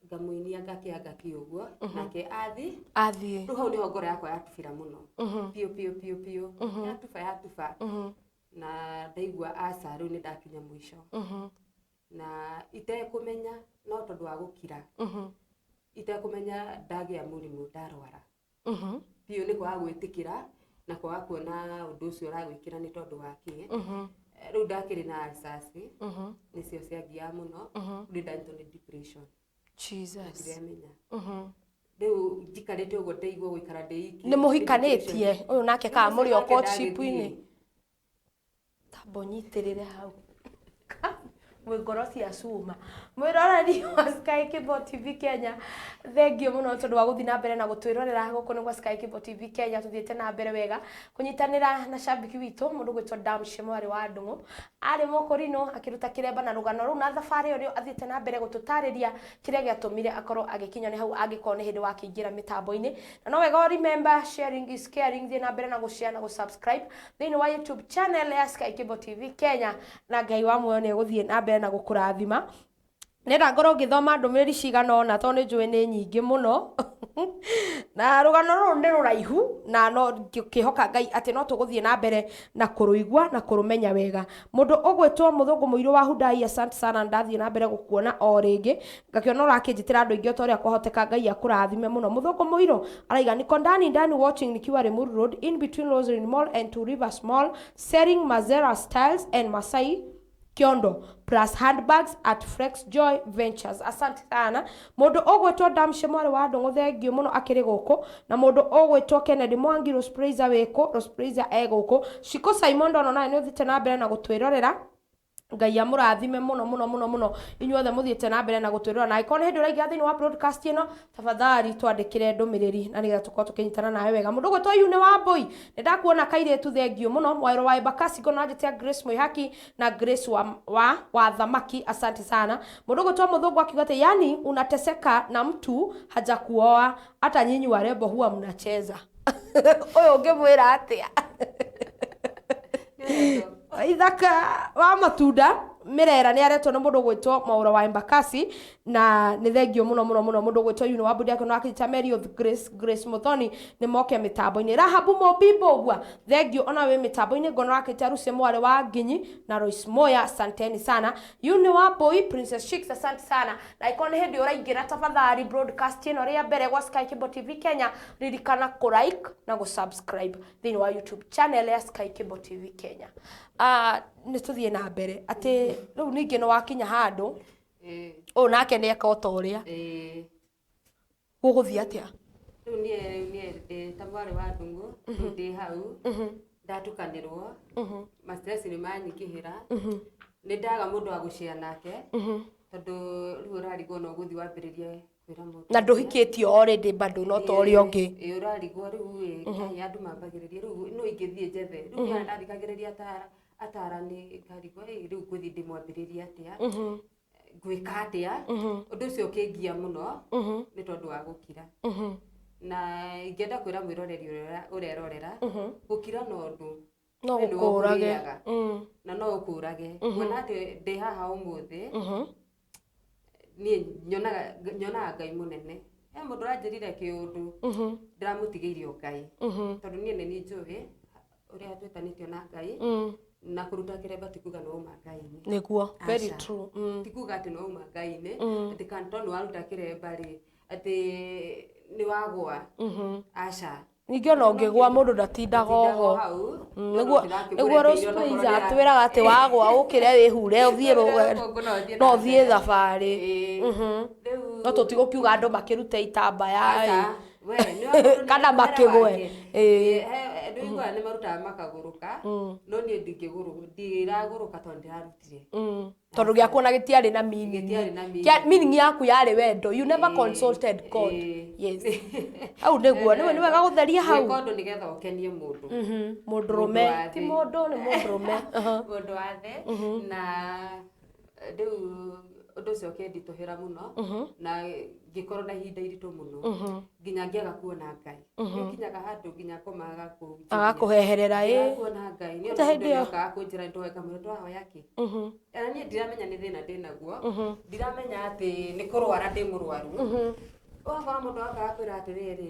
ngamũinia ngakĩanga kĩ ũguo, nake athi. Athiĩ. Rĩu hau nĩho ngoro yakwa yatubĩra mũno biũ biũ biũ biũ, yatuba yatuba, na ndaigua aca, rĩu nĩ ndakinya mũico, na itekũmenya, no tondũ wa gũkira, itekũmenya ndagĩa mũrimũ, ndarwara biũ nĩ kwaga gwĩtĩkĩra na kwaga kuona ũndũ ũcio ũragwĩkĩra nĩ tondũ wa kĩ. Rĩu ndakĩrĩ na ulcers, nĩcio ciangiaga mũno. Rĩu nĩ ndanyitwo nĩ depression. Jesus. Ndiremenya rĩu njikarĩte ũguo, ndaigua gũikara ndĩ iki. Nĩ mũhikanĩtie ũyũ nake kana mũrĩ o Nake courtship-inĩ? ndagĩthiĩ. Tamba ũnyitĩrĩre hau mwĩ ngoro cia cuma. Mwĩroreri wa Sky Cable TV Kenya, thengio mũno tondũ wa gũthiĩ na mbere na gũtwĩrorera. Gũkũ nĩ gwa Sky Cable TV Kenya, tũthiĩte na mbere wega kũnyitanĩra na cambiki witũ, mũndũ gwĩtwo Damshi mwarĩ wa Ndung'u, arĩ mũkũrinũ akĩruta kĩremba na rũgano rũu na thabarĩ ĩyo nĩyo athiĩte na mbere gũtũtarĩria kĩrĩa gĩatũmire akorwo agĩkinya nĩ hau. Angĩkorwo nĩ hĩndĩ wakĩingĩra mĩtambo-inĩ, na no wega remember, sharing is caring. Thiĩ na mbere na gũshare na gũsubscribe thĩinĩ wa YouTube channel ya Sky Cable TV Kenya, na Ngai wa muoyo nĩ egũthiĩ na mbere na gũkũrathima. Nenda ngorwo ngĩthoma ndũmĩrĩri cigana ũna, tondũ nĩ njũĩ nĩ nyingĩ mũno na rũgano rũrũ nĩ rũraihu, na no ngĩhoka Ngai atĩ no tũgũthiĩ na mbere na kũrũigua na kũrũmenya wega. Mũndũ ũgwĩtwo mũthũngũ mũirũ wa Hudai, asante sana. Ndathiĩ na mbere gũkuona o rĩngĩ, ngakĩona ũrakĩnjĩtĩra andũ aingĩ o ta ũrĩa kwahoteka. Ngai akũrathime mũno. Mũthũngũ mũirũ araiga, "Niko ndani ndani watching nikiwa Limuru Road, in between Roseline Mall and Two Rivers Mall, selling Mazera styles and Masai." Kiondo plus handbags at Flex Joy Ventures. Asante sana. Mundu ugwitwo Damshe mwari wa Ndung'u, thengiũ mũno akĩrĩ gũkũ, na mũndũ ũgwĩtwo Kennedy Mwangi Rospraiser wĩkũ, Rospraiser e gũkũ. Shiko Simon Ndono nawe nĩ ũthiĩte na mbere na gũtwĩrorera. Ngai amũrathime mũno mũno mũno mũno inyuothe mũthiĩte na mbere na gũtwĩrora, na angĩkorwo nĩ hĩndĩ ũraingĩra thĩinĩ wa broadcast ĩno, tafadhali twandĩkĩre ndũmĩrĩri na nĩgetha tũkorwo tũkĩnyitana nawe wega. Mũndũ ũgwĩtwo Yune wa Mbũi, nĩ ndakuona kairĩtu, thengiũ mũno. Mwaĩro wa Embakasi ngona njĩte Grace Mwĩhaki na Grace wa Thamaki, asante sana. Mũndũ ũgwĩtwo Mũthũngũ akiuga atĩ yani unateseka na mtu hajakuoa, hata nyinyi warembo huwa mnacheza. Ũyũ ũngĩmwĩra atĩa? Ithaka wa matunda mirera nĩ aretwo nĩ mũndũ ũgwĩtwo Mwaũra wa Embakasi, na nĩ thengio mũno mũno mũno. Mũndũ ũgwĩtwo Yune wa Mbũi akĩona akĩnyita Mary of Grace, Grace Muthoni nĩ moke mĩtambo-inĩ. Rahabu Mũmbimbo ũgua, thengio ona wĩ mĩtambo-inĩ. Ngona akĩnyita Rucy mwarĩ wa Nginyi na Royce Moya, asanteni sana. Yune wa Mbũi, Princess Chicks, asante sana. Na ĩkorwo nĩ hĩndĩ ũraingĩra tafadhali broadcast ĩno rĩa mbere gwa Sky Cable TV Kenya, ririkana kũ like na gũ subscribe thĩinĩ wa YouTube channel ya Sky Cable TV Kenya. Nĩ tũthiĩ na mbere atĩ rĩu ningĩ nĩ wakinya handũ ũyũ nake nĩ eka o ta ũrĩa gũgũthiĩ atĩa? Rĩu niĩ ndĩ ta mwarĩ wa Ndung'u, rĩu ndĩ hau ndatukanĩrwo, ma stress nĩ manyingĩhĩra, nĩ ndaga mũndũ wa gũshare nake, tondũ rĩu ũrarigwo no ũgũthiĩ wambĩrĩrie kwĩra mũndũ. Na ndũhikĩtio already bado, no ta ũrĩa ũngĩ. Ĩ, ũrarigwo rĩu ĩ kaĩ andũ mambagĩrĩria rĩu no ingĩthiĩ njethe rĩu niĩ ndathikagĩrĩria atarani ngarigwo ĩ rĩu ngũthiĩ ndĩmwambĩrĩrie atĩa, ngwĩka atĩa? Ũndũ ũcio ũkĩngia mũno nĩ tondũ wa gũkira. Na ingĩenda kwĩra mwĩroreri ũrĩa ũrerorera, gũkira no ũndũ no we nĩwe gũkũrage ũkũrĩaga. Na no ũkũrage kuona atĩ ndĩ haha ũmũthĩ. Niĩ nyonaga Ngai mũnene. He mũndũ ũranjĩrire kĩũndũ, ndĩramũtigĩirie o Ngai, tondũ niĩ nĩ niĩ njũĩ ũrĩa twĩtanĩtio na Ngai. Na kũruta kĩremba ti kuga nĩ wauma Ngai-inĩ. Nĩguo, very Aca. true. Ti kuga atĩ nĩ wauma Ngai-inĩ, atĩ kana tondũ waruta kĩremba rĩ, atĩ nĩ wagwa. Aca. Ningĩ ona ũngĩgwa mũndũ ndatindaga Ndatindaga oho. hau. Nĩguo Rose Praise atwĩraga atĩ wagwa ũkĩre wĩhure ũthiĩ rũgendo. No ũthiĩ thabarĩ. Rĩu No tũtigũkiuga andũ makĩrute itambaya Aca, ĩ. we, nĩ wa mũndũ Kana nĩ makĩgwe. wake. Andũ aiguaga nĩ marutaga makagũrũka, no niĩ ndingĩgũrũ, ndiragũrũka tondũ ndirarutire. Tondũ gĩaku ona gĩtiarĩ na meaning. Gĩtiarĩ na meaning. Meaning yaku yarĩ wendo. You never consulted God. Yes, hau nĩguo nĩ wega gũtheria hau. Gwĩka ũndũ nĩgetha ũkenie mũndũ. Mũndũrũme. Mũndũ wa Ti thĩ. mũndũ, nĩ mũndũrũme. Mũndũ wa thĩ. Na rĩu ũndũ ũcio ũkĩnditũhĩra mũno na ngĩkorwo na ihinda iritũ mũno nginya ngĩaga kuona Ngai. Nĩ ũkinyaga handũ nginya ngoma agakũnjĩria. Agakũheherera ĩ. Ngĩaga kuona Ngai nĩ Ta ũndũ hĩndĩ ĩyo. nĩokaga kũnjĩra nĩtũhoe, ngamwĩra tũrahoya kĩ? Ona niĩ ndiramenya nĩ thĩna ndĩnaguo, ndiramenya atĩ nĩ kũrwara ndĩ mũrwaru. Ũgakora mũndũ akaga kwĩra atĩrĩrĩ,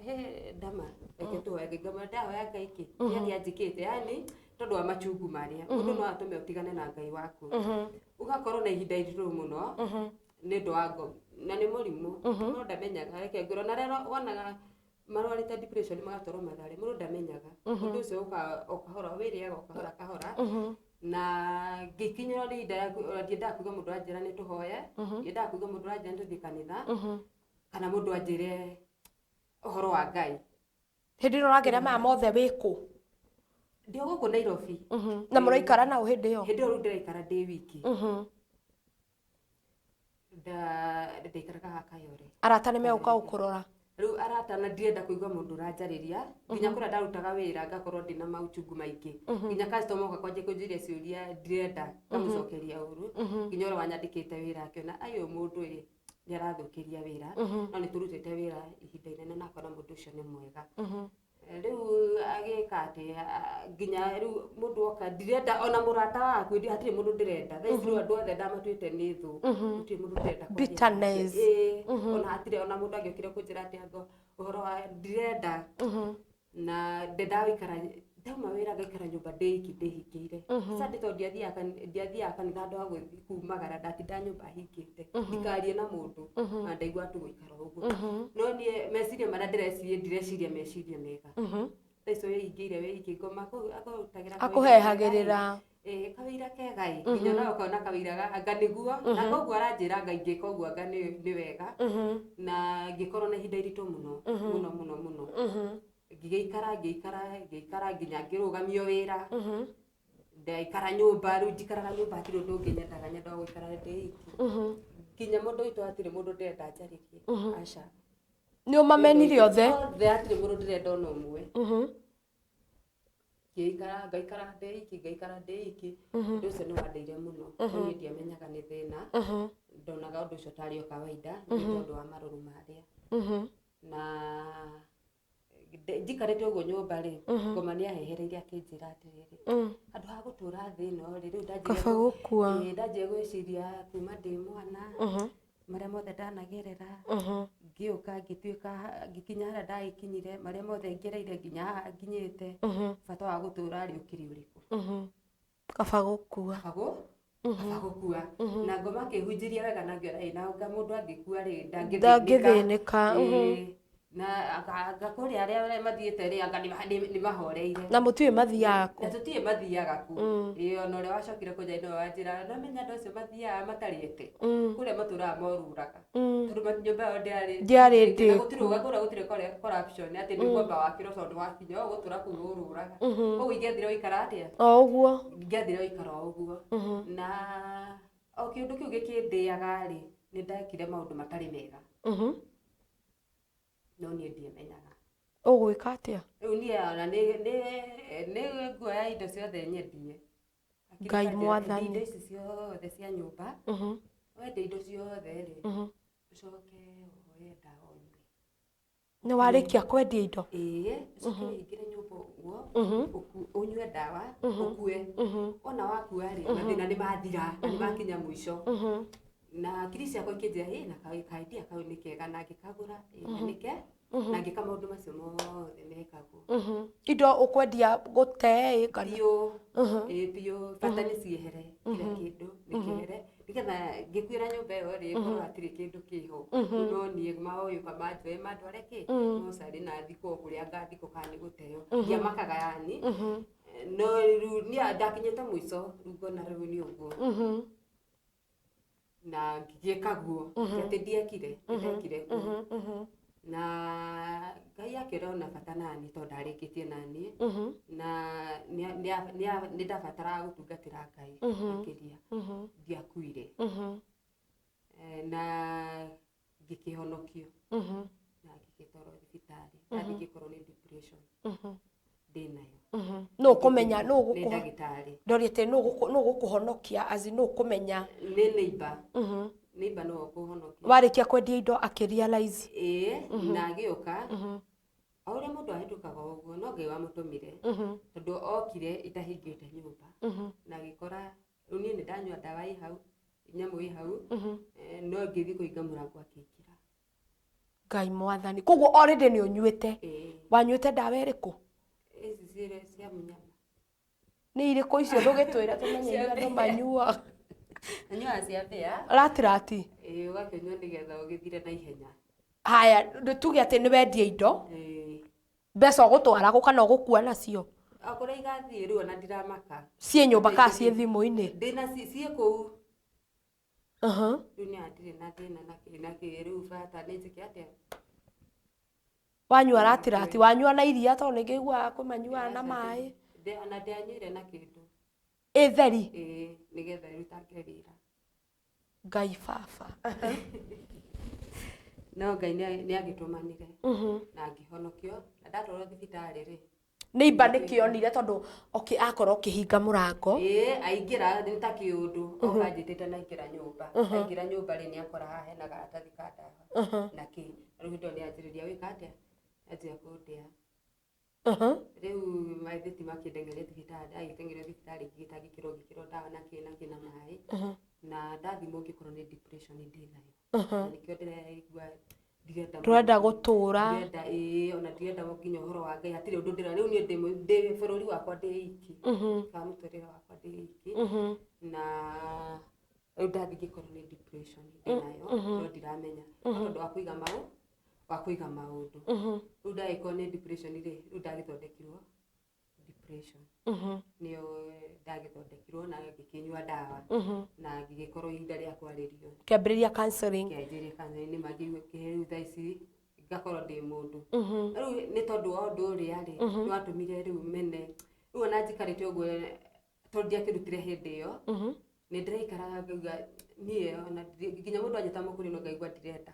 he ndama, reke tũhoe Ngai. Ngamwĩra ndahoya Ngai kĩ? Nĩ atĩa njĩkĩte? Yani tondũ wa machungu marĩa mũndũ no atũme ũtigane na Ngai waku, ũgakorwo na ihinda iritũ mũno nĩ ũndũ wa ngo na nĩ mũrimũ no ndamenyaga. Reke ngwĩre, ona arĩa wonaga marwarĩte depression magatwarwo Mathare, mũndũ ndamenyaga. Ũndũ ũcio ũka o kahora, wĩrĩaga o kahora kahora, na ngĩkinyĩrwo nĩ ihinda rĩa ndiendaga kuga mũndũ anjĩra nĩ tũhoye, ndiendaga kuga mũndũ anjĩra nĩ tũthiĩ kanitha, kana mũndũ anjĩre ũhoro wa Ngai. Hĩndĩ ĩno ũrageria maya mothe wĩkũ? Ndĩ o gũkũ Nairobi. Na mũraikara nao hĩndĩ ĩyo? Hĩndĩ ĩyo rĩu ndĩraikara ndĩ wiki. Ndaikaraga haha Kayore. Arata nĩ megũka gũkũrora? Rĩu arata, na ndirenda kũigua mũndũ ũranjarĩria, nginya kũrĩa ndarutaga wĩra ngakorwo ndĩna mauchungu maingĩ, nginya customer oka kwanjia kũnjũria ciũria ndirenda ngamũcokeria ũru, nginya ũrĩa wanyandĩkĩte wĩra akĩona ai ũyũ mũndũ ĩ nĩ arathũkĩria wĩra. No nĩ tũrutĩte wĩra ihinda inene na akona mũndũ ũcio nĩ mwega. Rĩu agĩka atĩ nginya rĩu mũndũ oka ndirenda, ona mũrata waku hatirĩ mũndũ ndĩrenda thaa ici. Rĩu andũ othe ndamatuĩte nĩ thũ, gũtirĩ mũndũ ndĩrenda kwaria nake. Bitterness. Ĩĩ, ona hatirĩ ona mũndũ angĩokire kũnjĩra atĩ anga ũhoro wa ndirenda, na ndendaga gũikara, ndauma wĩra ngaikara nyũmba ndĩ iki ndĩhingĩire. Sunday tondũ ndiathiaga kanitha, handũ ha gũthiĩ kumagara ndatinda nyũmba hingĩte ndikarie na mũndũ, na ndaigua tu gũikara ũguo. No niĩ meciria marĩa ndĩreciria, ndireciria meciria mega. Thaa icio wĩhingĩire wĩ iki, ngoma akũrutagĩra Akũhehagĩrĩra. Ĩ, kawĩra kega ĩ, nginya nawe ũkona kawĩra anga nĩguo, na koguo aranjĩra anga ingĩka ũguo anga nĩ wega. Na ngĩkorwo na ihinda iritũ mũno mũno mũno mũno. Ngĩgĩikara, ngĩikara, ngĩikara nginya ngĩrũgamio wĩra. Ndaikara nyũmba, rĩu njikaraga nyũmba, hatirĩ ũndũ ũngĩ nyendaga, nyendaga gũikara ndĩ iki. Nginya mũndũ witũ hatirĩ mũndũ ndĩrenda njarĩrie, aca. Nĩ ũmamenire othe? Othe, hatirĩ mũndũ ndĩrenda ona ũmwe. Ngĩikara, ngaikara ndĩ iki, ngaikara ndĩ iki. Ũndũ ũcio nĩ wandeire mũno, no niĩ ndiamenyaga nĩ thĩna. Ndonaga ũndũ ũcio tarĩ o kawaida nĩ tondũ wa marũrũ marĩa. Na njikarĩte ũguo nyũmba rĩ, ngoma nĩ ahehereire akĩnjĩra atĩrĩrĩ, handũ ha gũtũra thĩ ĩno rĩ, rĩu ndanjia Kaba gũkua. Ĩĩ, ndanjia gwĩciria kuma ndĩ mwana, marĩa mothe ndanagerera, ngĩũka ngĩtuĩka ngĩkinya harĩa ndagĩkinyire, marĩa mothe ngereire nginya haha nginyĩte, bata wa gũtũra rĩ ũkĩrĩ ũrĩkũ? Kaba gũkua. Kaba gũkua. Na ngoma akĩhunjĩria wega na ngĩona ĩ, na anga mũndũ angĩkua rĩ, ndangĩthĩnĩka. Ĩĩ. Na anga kũrĩa arĩa mathiĩte rĩ, anga nĩ mahoreire. Na mũtiũĩ mathiaga kũ. Na tũtiĩ mathiaga kũ. Ĩĩ, ona ũrĩa wacokire kũnja nĩwe wanjĩra, no menya andũ acio mathiaga matarĩte kũrĩa matũraga morũraga, tondũ nyũmba yao ndĩarĩ Ndĩarĩ na ndĩku. gũtirĩ kũrĩa gũtirĩ corruption atĩ nĩ ũkwamba wakĩrwo tondũ wakinya ũũ gũtũra kũu ũrũraga. Koguo ingĩathire gũikara atĩa? O ũguo. Ingĩathire gũikara o ũguo. Na o kĩũndũ kĩu gĩkĩndĩaga rĩ, nĩ ndekire maũndũ matarĩ mega, no niĩ ndiamenyaga. Ũgwĩka atĩa? Rĩu niĩ ona nĩ nguoya indo ciothe nyendie. Akiri Ngai kanjĩra, Mwathani. Endia indo ici ciothe cia nyũmba. Wendia indo ciothe rĩ, ũcoke woye ndawa ũnyue. Nĩ warĩkia kwendia indo? Ĩĩ, ũcoke ũhingĩre nyũmba ũguo, ũnyue ndawa ũkue. Ona wakua rĩ, mathĩna nĩ mathira na nĩ makinya mũico. Na akiri ciakwa ikĩnjĩra ĩ na kaidea kau nĩ kega, na ngĩkagũra ĩ, na nĩke na ngĩka maũndũ macio mothe mekagwo. Indo ũkwendia gũte ĩ kana? Biũ, ĩ biũ, bata nĩ ciehere, kila kĩndũ nĩ kĩehere, nĩgetha ngĩkuĩra nyũmba ĩyo rĩ, ĩkorwo hatirĩ kĩndũ kĩho. Rĩu no niĩ maũyũka manjoe mandware kĩ mocarĩ na thikwo kũrĩa ngathikwo kana nĩ gũteo, ndiamakaga yani. No rĩu niĩ ndakinyĩte mũico, rĩu ngona rĩu nĩ ũguo, na ngĩgĩka guo. Ti atĩ ndiekire, ndekire guo, na Ngai akĩona ona bata nani tondũ ndarĩkĩtie naniĩ, na nĩ ndabataraga gũtungatĩra Ngai makĩria. Ndiakuire. Na ngĩkĩhonokio na ngĩgĩtwarwo thibitarĩ, ndathiĩ ngĩkorwo nĩ depression ndĩnayo. Nũ ũkũmenya nũ Nĩ ũgũkũho ndagĩtarĩ. Ndoria atĩ nũ ũgũkũhonokia aci, nũ ũkũmenya? Nĩ neighbor, neighbor nĩwe ũkũhonokia. Warĩkia kwendia indo akĩrealize? Ĩĩ, na agĩũka o ũrĩa mũndũ ahĩtũkaga ũguo, no Ngai wamũtũmire, tondũ okire itahingĩte nyũmba na agĩkora rĩu niĩ nĩ ndanyua ndawa ĩ hau, nyamũ ĩ hau. No ngĩthiĩ kũhinga mũrango akĩingĩra. Ngai Mwathani! Koguo already nĩ ũnyuĩte? Ĩĩ. Wanyuĩte ndawa ĩrĩkũ? Ici cirĩ cia mũnyama. Nĩ irĩkũ icio? Ndũgĩtwĩre tũmenye iria andũ manyuaga. Anyuaga cia mbĩa. Ratirati? Ĩĩ, ũgakĩnyua nĩgetha ũgĩthire na ihenya. Haya, tuge atĩ nĩ wendia indo, Ĩĩ. mbeca ũgũtwara kũ kana ũgũkua nacio? O kũrĩa igathiĩ rĩu ona ndiramaka. Ciĩ nyũmba kana ciĩ thimũ-inĩ? Ndĩna ciĩ kũu. Rĩu nĩ hatirĩ na thĩna na kĩ na kĩ, rĩu bata nĩ njĩke atĩa? Wanyua ratirati, wanyua na iria? Tondũ nĩ ngĩiguaga kwĩ manyuaga na maĩ. Ona ndianyuire na kĩndũ. Ĩ theri? Ĩĩ, nĩgetha ĩrutange wĩra. Ngai baba! No Ngai nĩ agĩtũmanire na ngĩhonokio, na ndatwarwo thibitarĩ rĩ, Nĩ imba nĩ kĩonire tondũ okay, akorwo ũkĩhinga mũrango. Ĩĩ, aingĩra nĩ ta kĩũndũ oka njĩtĩte, na aingĩra nyũmba, aingĩra nyũmba rĩ, nĩ akora haha hena karatathi ka ndawa na kĩ. Rĩu hĩndĩ ĩyo nĩ anjĩrĩria gwĩka atĩa, anjia kũndĩa. Rĩu mathitima makĩndengeria thibitarĩ, agĩtengerio thibitarĩ, ngĩgĩtangĩkĩrwo, ngĩkĩrwo ndawa na kĩ na kĩ na maĩ, na ndathimwo ngĩkorwo nĩ depression ndĩ nayo, na nĩkĩo ndĩraigua ndirenda. Ndũrenda gũtũra. Ndirenda, ĩĩ, ona ndirenda nginya ũhoro wa Ngai, hatirĩ ũndũ ndĩra. Rĩu niĩ ndĩ bũrũri wakwa ndĩ iki, kana mũtũrĩre wakwa ndĩ iki, na rĩu ndathiĩ ngĩkorwo nĩ depression ndĩnayo, no ndiramenya. No tondũ wa kũiga mau Wa kũiga maũndũ. Rĩu ndagĩkorwo nĩ depression rĩ, rĩu ndagĩthondekirwo depression, nĩyo ndagĩthondekirwo na ngĩkĩnyua ndawa na ngĩgĩkorwo ihinda rĩa kwarĩrio. Kĩambĩrĩria counseling. Kĩanjĩrie counseling, nĩ mangĩigua rĩu thaa ici ngakorwo ndĩ mũndũ. Rĩu nĩ tondũ wa ũndũ ũrĩa rĩ, nĩ watũmire rĩu mene rĩu ona njikarĩte ũguo, tondũ ndiakĩrutire hĩndĩ ĩyo, nĩ ndĩraikaraga ngauga niĩ ona nginya mũndũ anjĩta mũkũrĩ ngaigua ndirenda,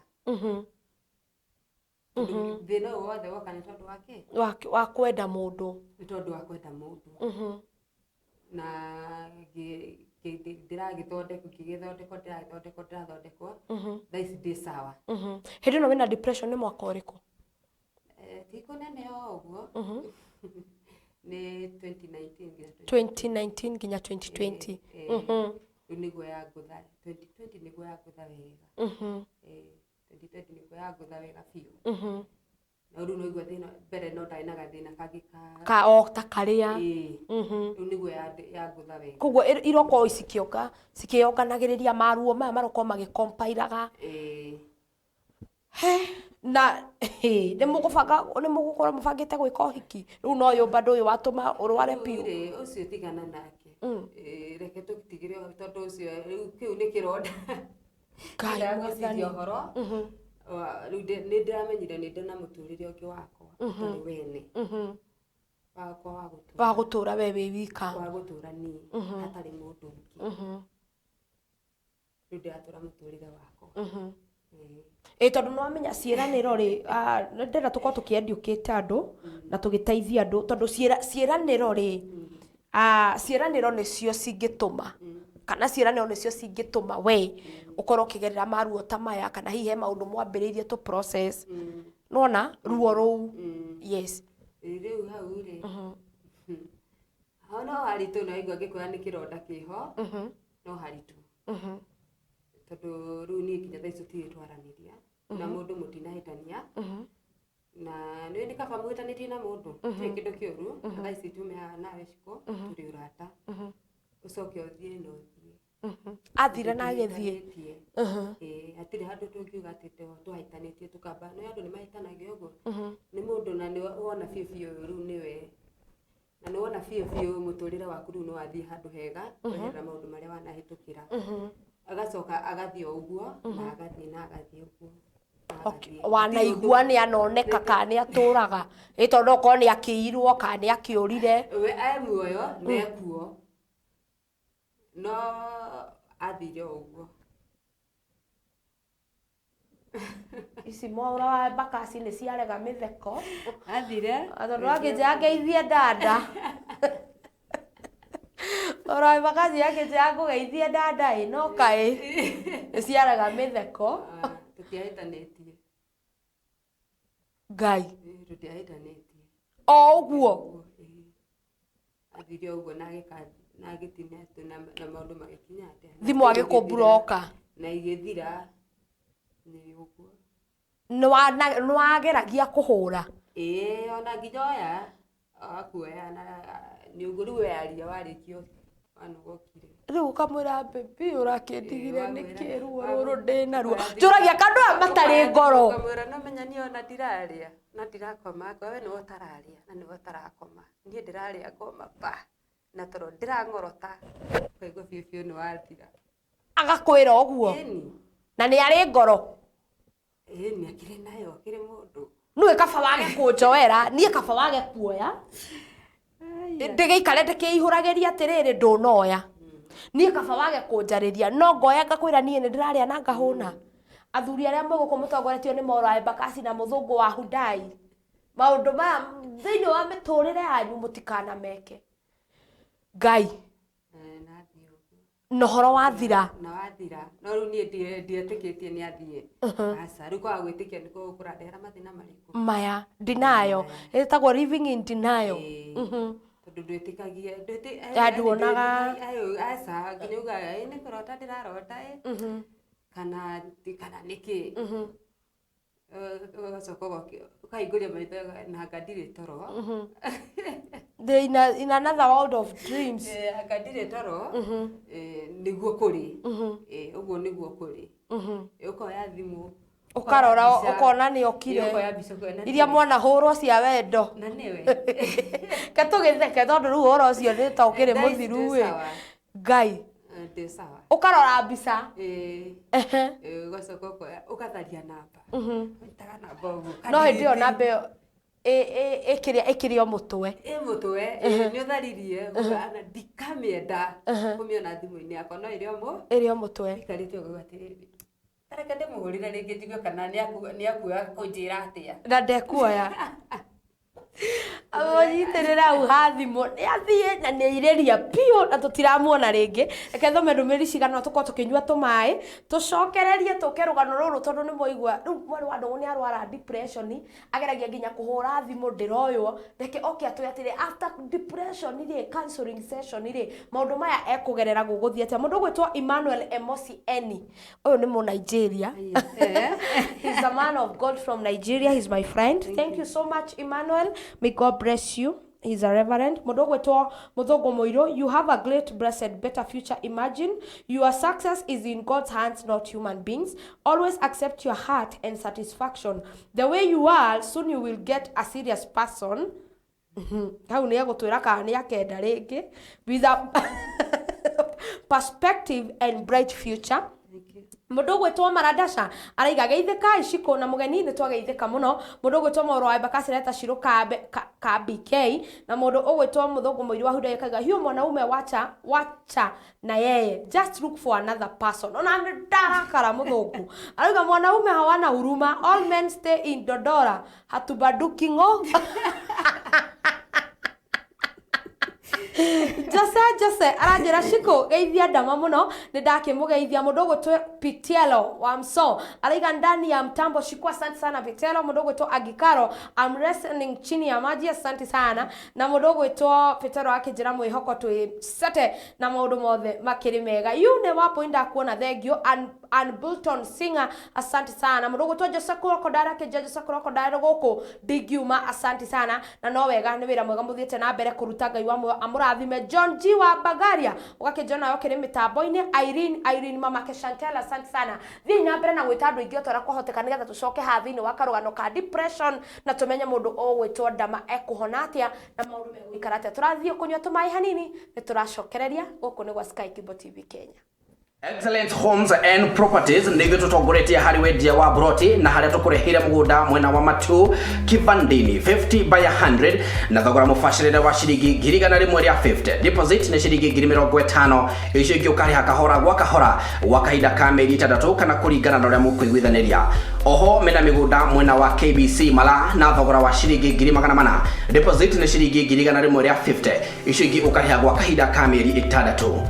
tondũ thĩna ũyũ wothe woka nĩ tondũ wa kĩ? Wa kwenda mũndũ. Nĩ tondũ wa kwenda mũndũ, na ndĩragĩthondekwo, ngĩgĩthondekwo, ndĩragĩthondekwo, ndĩrathondekwo, thaa ici ndĩ sawa. Hĩndĩ ĩno wĩna depression nĩ mwaka ũrĩkũ? Ti kũnene o ũguo, nĩ 2019 nginya 2019 nginya 2020. Rĩu nĩguo yangũtha, 2020 nĩguo yangũtha wega. 2020 nĩguo yangũtha wega biũ. Na rĩu no igua thĩna mbere, no ndarĩ na gathĩna kangĩ ka Ka o ta karĩa. Rĩu nĩguo yangũtha wega. Koguo irokorwo cikĩonga cikĩonganagĩrĩria maruo maya marokorwo magĩkompairaga. He na he, nĩ mũgũbanga, nĩ mũgũkorwo mũbangĩte gwĩka ũhiki rĩu, no ũyũ bado ũyũ watũma ũrware Rĩu biũ? Rĩ, ũcio tigana nake. Reke tũtigire hau, tondũ ũcio rĩu kĩu nĩ kĩronda. Ngai Ndagwĩciria Mwathani. ũhoro rĩu nĩ ndĩramenyire nĩ ndĩ na mũtũrĩre ũngĩ wakwa ũtarĩ wene wakwa wa gũtũra. Wa gũtũra we wĩ wika. Wa gũtũra niĩ hatarĩ mũndũ ũngĩ. Rĩu ndĩratũra mũtũrĩre wakwa. Ĩ tondũ nĩ wamenya ciĩranĩro rĩ, nĩ ndĩrenda tũkorwo tũkĩendiũkĩte andũ na tũgĩteithia andũ, tondũ ciĩranĩro rĩ, ciĩranĩro nĩcio cingĩtũma, kana ciĩranĩro nĩcio cingĩtũma we ũkorwo ũkĩgerera maruo ta maya, kana hihi he maũndũ mwambĩrĩirie tũ process nona ruo rũu, yes. Ĩ, rĩu hau rĩ, ho no haritũ, na igua ngĩkwĩra nĩ kĩronda kĩho, no haritũ, tondũ rĩu niĩ nginya thaa ici tũtirĩ twaranĩria na mũndũ, mũtinahĩtania, na nĩ nĩ kaba mũhĩtanĩtie na mũndũ, tirĩ kĩndũ kĩũru. Na thaa ici tume haha nawe Ciko, tũrĩ ũrata, ũcoke ũthiĩ na ũthiĩ. Athire na agĩthiĩ. Tũtihĩtanĩtie. Ĩĩ, hatirĩ handũ tũngiuga atĩ twahĩtanĩtie tũkamba. Nĩ andũ nĩ mahĩtanagia ũguo, nĩ mũndũ na nĩ wona biũ biũ rĩu nĩwe, na nĩ wona biũ biũ mũtũrĩre waku rĩu nĩ wathiĩ handũ hega kweherera maũndũ marĩa wanahĩtũkĩra, agacoka agathiĩ o ũguo na agathiĩ na agathiĩ ũguo na agathiĩ. Wanaigua nĩ anoneka kana nĩ atũraga, ĩ tondũ okorwo nĩ akĩirwo kana nĩ akĩũrire? We e muoyo na ekuo, no athire o ũguo. Ici mwaũra wa Embakasi nĩ ciarega mĩtheko. Athire. Tondũ wakĩnjĩra ngeithie dada, ora wa Embakasi akĩnjĩra ngũgeithie dada, ĩ no kaĩ nĩ ciarega mĩtheko. Ah, tũtiahĩtanĩtie. Ngai. Ĩ, tũtiahĩtanĩtie. O ũguo. Ũguo, ĩ. Athire ũguo na agĩka na agĩtinia na maũndũ magĩkinya atĩa. Thimũ agĩkũmburoka. Na igĩthira nĩ ũguo. Nĩ wageragia kũhũra? Ĩĩ, ona nginya oya akuoya na nĩ ũguo rĩu wearia warĩkia wanogokire. Rĩu ũkamwĩra, "Baby, ũrakĩndigire Ĩĩ, nĩkĩ? wamwĩra- Ruo rũrũ ndĩnaruo." Wathiĩ- Njũragia kandũ aya matarĩ ngoro. Ũkamwĩra, "No menya niĩ ona ndirarĩa na ndirakoma, we nĩwe ũtararĩa na nĩwe ũtarakoma, niĩ ndĩrarĩa ngoma pa na toro ndĩrang'orota." Ũkaigua biũ biũ nĩ wathira. Agakwĩra ũguo? Ĩni. Na nĩ arĩ ngoro? Ĩni, akĩrĩ nayo, akĩrĩ mũndũ. Nĩwe kaba wage kũnjoera, niĩ kaba wage kuoya, ndĩgĩikare ndĩkĩihũragĩria atĩrĩrĩ, ndũnoya, niĩ kaba wage kũnjarĩria, no ngoya ngakwĩra niĩ nĩ ndĩrarĩa na ngahũna. Athuri arĩa mwĩ gũkũ mũtongoretio nĩ Moro wa Embakasi na mũthũngũ wa Hundai, maũndũ maya thĩinĩ wa mĩtũrĩre yanyu mũtikanameke. Ngai. Eh, na athiĩ ũguo. Na ũhoro wathira. Na wathira, no rĩu niĩ ndietĩkĩtie nĩ athiĩ, aca. Rĩu kwaga gwĩtĩkia nĩkuo kũrandehera mathĩna marĩkũ. Maya denial, ĩtagwo living in denial. Ĩĩ. Tondũ ndwĩtĩkagia Ya, nduonaga. Aca, nginya ugaga, "Ĩ, nĩ kũrota ndĩrarota ĩ kana nĩkĩ?" Ũgacoka ũkahingũria maitho na anga ndirĩ toro. They're in another world of dreams. Anga ndirĩ toro. Nĩguo kũrĩ. Ũguo nĩguo kũrĩ. Ũkoya thimũ. Ũkarora mbica. ũkona nĩ okire. Ĩĩ, ũkoya mbica ũkona nĩwe. Iria mwana hũrwo cia wendo. Na nĩwe. Ke tũgĩtheke tondũ rĩu ũhoro ũcio nĩ ta ũkĩrĩ Thaa ici mũthiru ndĩ ĩ. sawa. Ngai. Eh, ndĩ sawa. Ũkarora mbica. Ĩĩ. Ehe. Ĩĩ, ũgacoka ũkoya ũgatharia namba. Ũnyitaga namba ũguo. No hĩndĩ ĩyo ũka-delete. namba ĩyo ĩkĩrĩa ĩkĩrĩ o mũtwe. Ĩ mũtwe, ĩĩ, nĩ ũtharirie, ũkona ndikamĩenda kũmĩona thimũ-inĩ yakwa no ĩrĩ o mũ Ĩrĩ o mũtwe. ikarĩte ũguo atĩrĩrĩ. Ta reke ndĩmũhũrĩre rĩngĩ njigue kana nĩakuoya kũnjĩra atĩa. Na ndekuoya. Amũnyitĩrĩra hau ha thimũ nĩ athiĩ na nĩ airĩria biũ na tũtiramuona rĩngĩ. Reke thome ndũmĩrĩri cigana ũna tũkorwo tũkĩnyua tũmaĩ tũcokererie tũke rũgano rũrũ tondũ nĩ mwaigua rĩu mwarĩ wa Ndũng'ũ nĩ arwara depression ageragia nginya kũhũra thimũ ndĩroywo. Reke oke atwĩre atĩrĩ after depression rĩ, counseling session rĩ, maũndũ maya ekũgerera gũgũthiĩ atĩa. Mũndũ ũgwĩtwo Emmanuel Emosi Eni, ũyũ nĩ mũ Nigeria. He's a man of God from Nigeria. He's my friend. Thank you so much, Emmanuel. May God bless you. He's a reverend. Mũndũ ũgwĩtwo Mũthũngũ Mũirũ, you have a great, blessed, better future. Imagine your success is in God's hands, not human beings. Always accept your heart and satisfaction. The way you are, soon you will get a serious person. Hau nĩ egũtwĩra kana nĩ akenda rĩngĩ. With a perspective and bright future. Mũndũ ũgwĩtwo Maradasha araiga geithĩkai Shiko na mũgeni nĩ twageithĩka mũno. Mũndũ ũgwĩtwo Mwaũrũ wa Embakasi areta Shiro ka BK na mũndũ ũgwĩtwo Mũthũngũ Mũirũ wa Huda akaiga hiyo mwanaume wacha wacha na yeye just look for another person. Ona nĩ ndarakara mũthũngũ arauga mwanaume hawana huruma, all men stay in Dodora hatubanduki ng'o. Jose Jose aranjĩra Shiko geithia ndama mũno nĩ ndakĩmũgeithia. Mũndũ ũgwĩtwo Pitielo wa Mso araiga ndani ya mtambo Shiko, asante sana Pitielo. Mũndũ ũgwĩtwo Agikaro I'm listening chini ya maji, asante sana. Na mũndũ ũgwĩtwo Petero akĩnjĩra mwĩhoko twĩ sete na maũndũ mothe makĩrĩ mega. Yu nĩ wapo ndakuona thengio. Ann Bolton Singer asante sana. Mũndũ ũgwĩtwo Jose Crocodile akĩnjĩra Jose Crocodile gũkũ ndingiuma, asante sana. Na no wega nĩ wĩra mwega mũthiĩte na mbere kũruta, Ngai wa muoyo amũrathime. John G wa Bagaria ũgakĩnjona nawe ũkĩrĩ mĩtambo-inĩ. Irene Irene mamake Chantel asante sana. Thiĩ na mbere na gwĩta andũ aingĩ o ta ũrĩa kwahoteka nĩgetha tũcoke haha thĩinĩ wa karũgano ka depression na tũmenye mũndũ ũgwĩtwo Ndama ekũhona atĩa na maũndũ megũikara atĩa. Tũrathiĩ kũnyua tũmaĩ hanini nĩ tũracokereria gũkũ nĩ gwa Sky Kibo TV Kenya. Excellent Homes and Properties nĩ ithuĩ tũtongoretie harĩ wendia wa broti na harĩa tũkũrehire mũgũnda mwena wa Matu Kivandini 50 by 100 na thogora mũbacĩrĩre wa ciringi 150,000. Deposit nĩ ciringi 50,000, icio ingĩ ũkarĩha kahora gwa kahora gwa kahinda ka mĩeri 6 kana kũringana na ũrĩa mũkũiguithanĩria. Oho mena mĩgũnda mwena wa KBC Mala na thogora wa ciringi 400,000. Deposit nĩ ciringi 150,000, icio ingĩ ũkarĩha gwa kahinda ka mĩeri 6.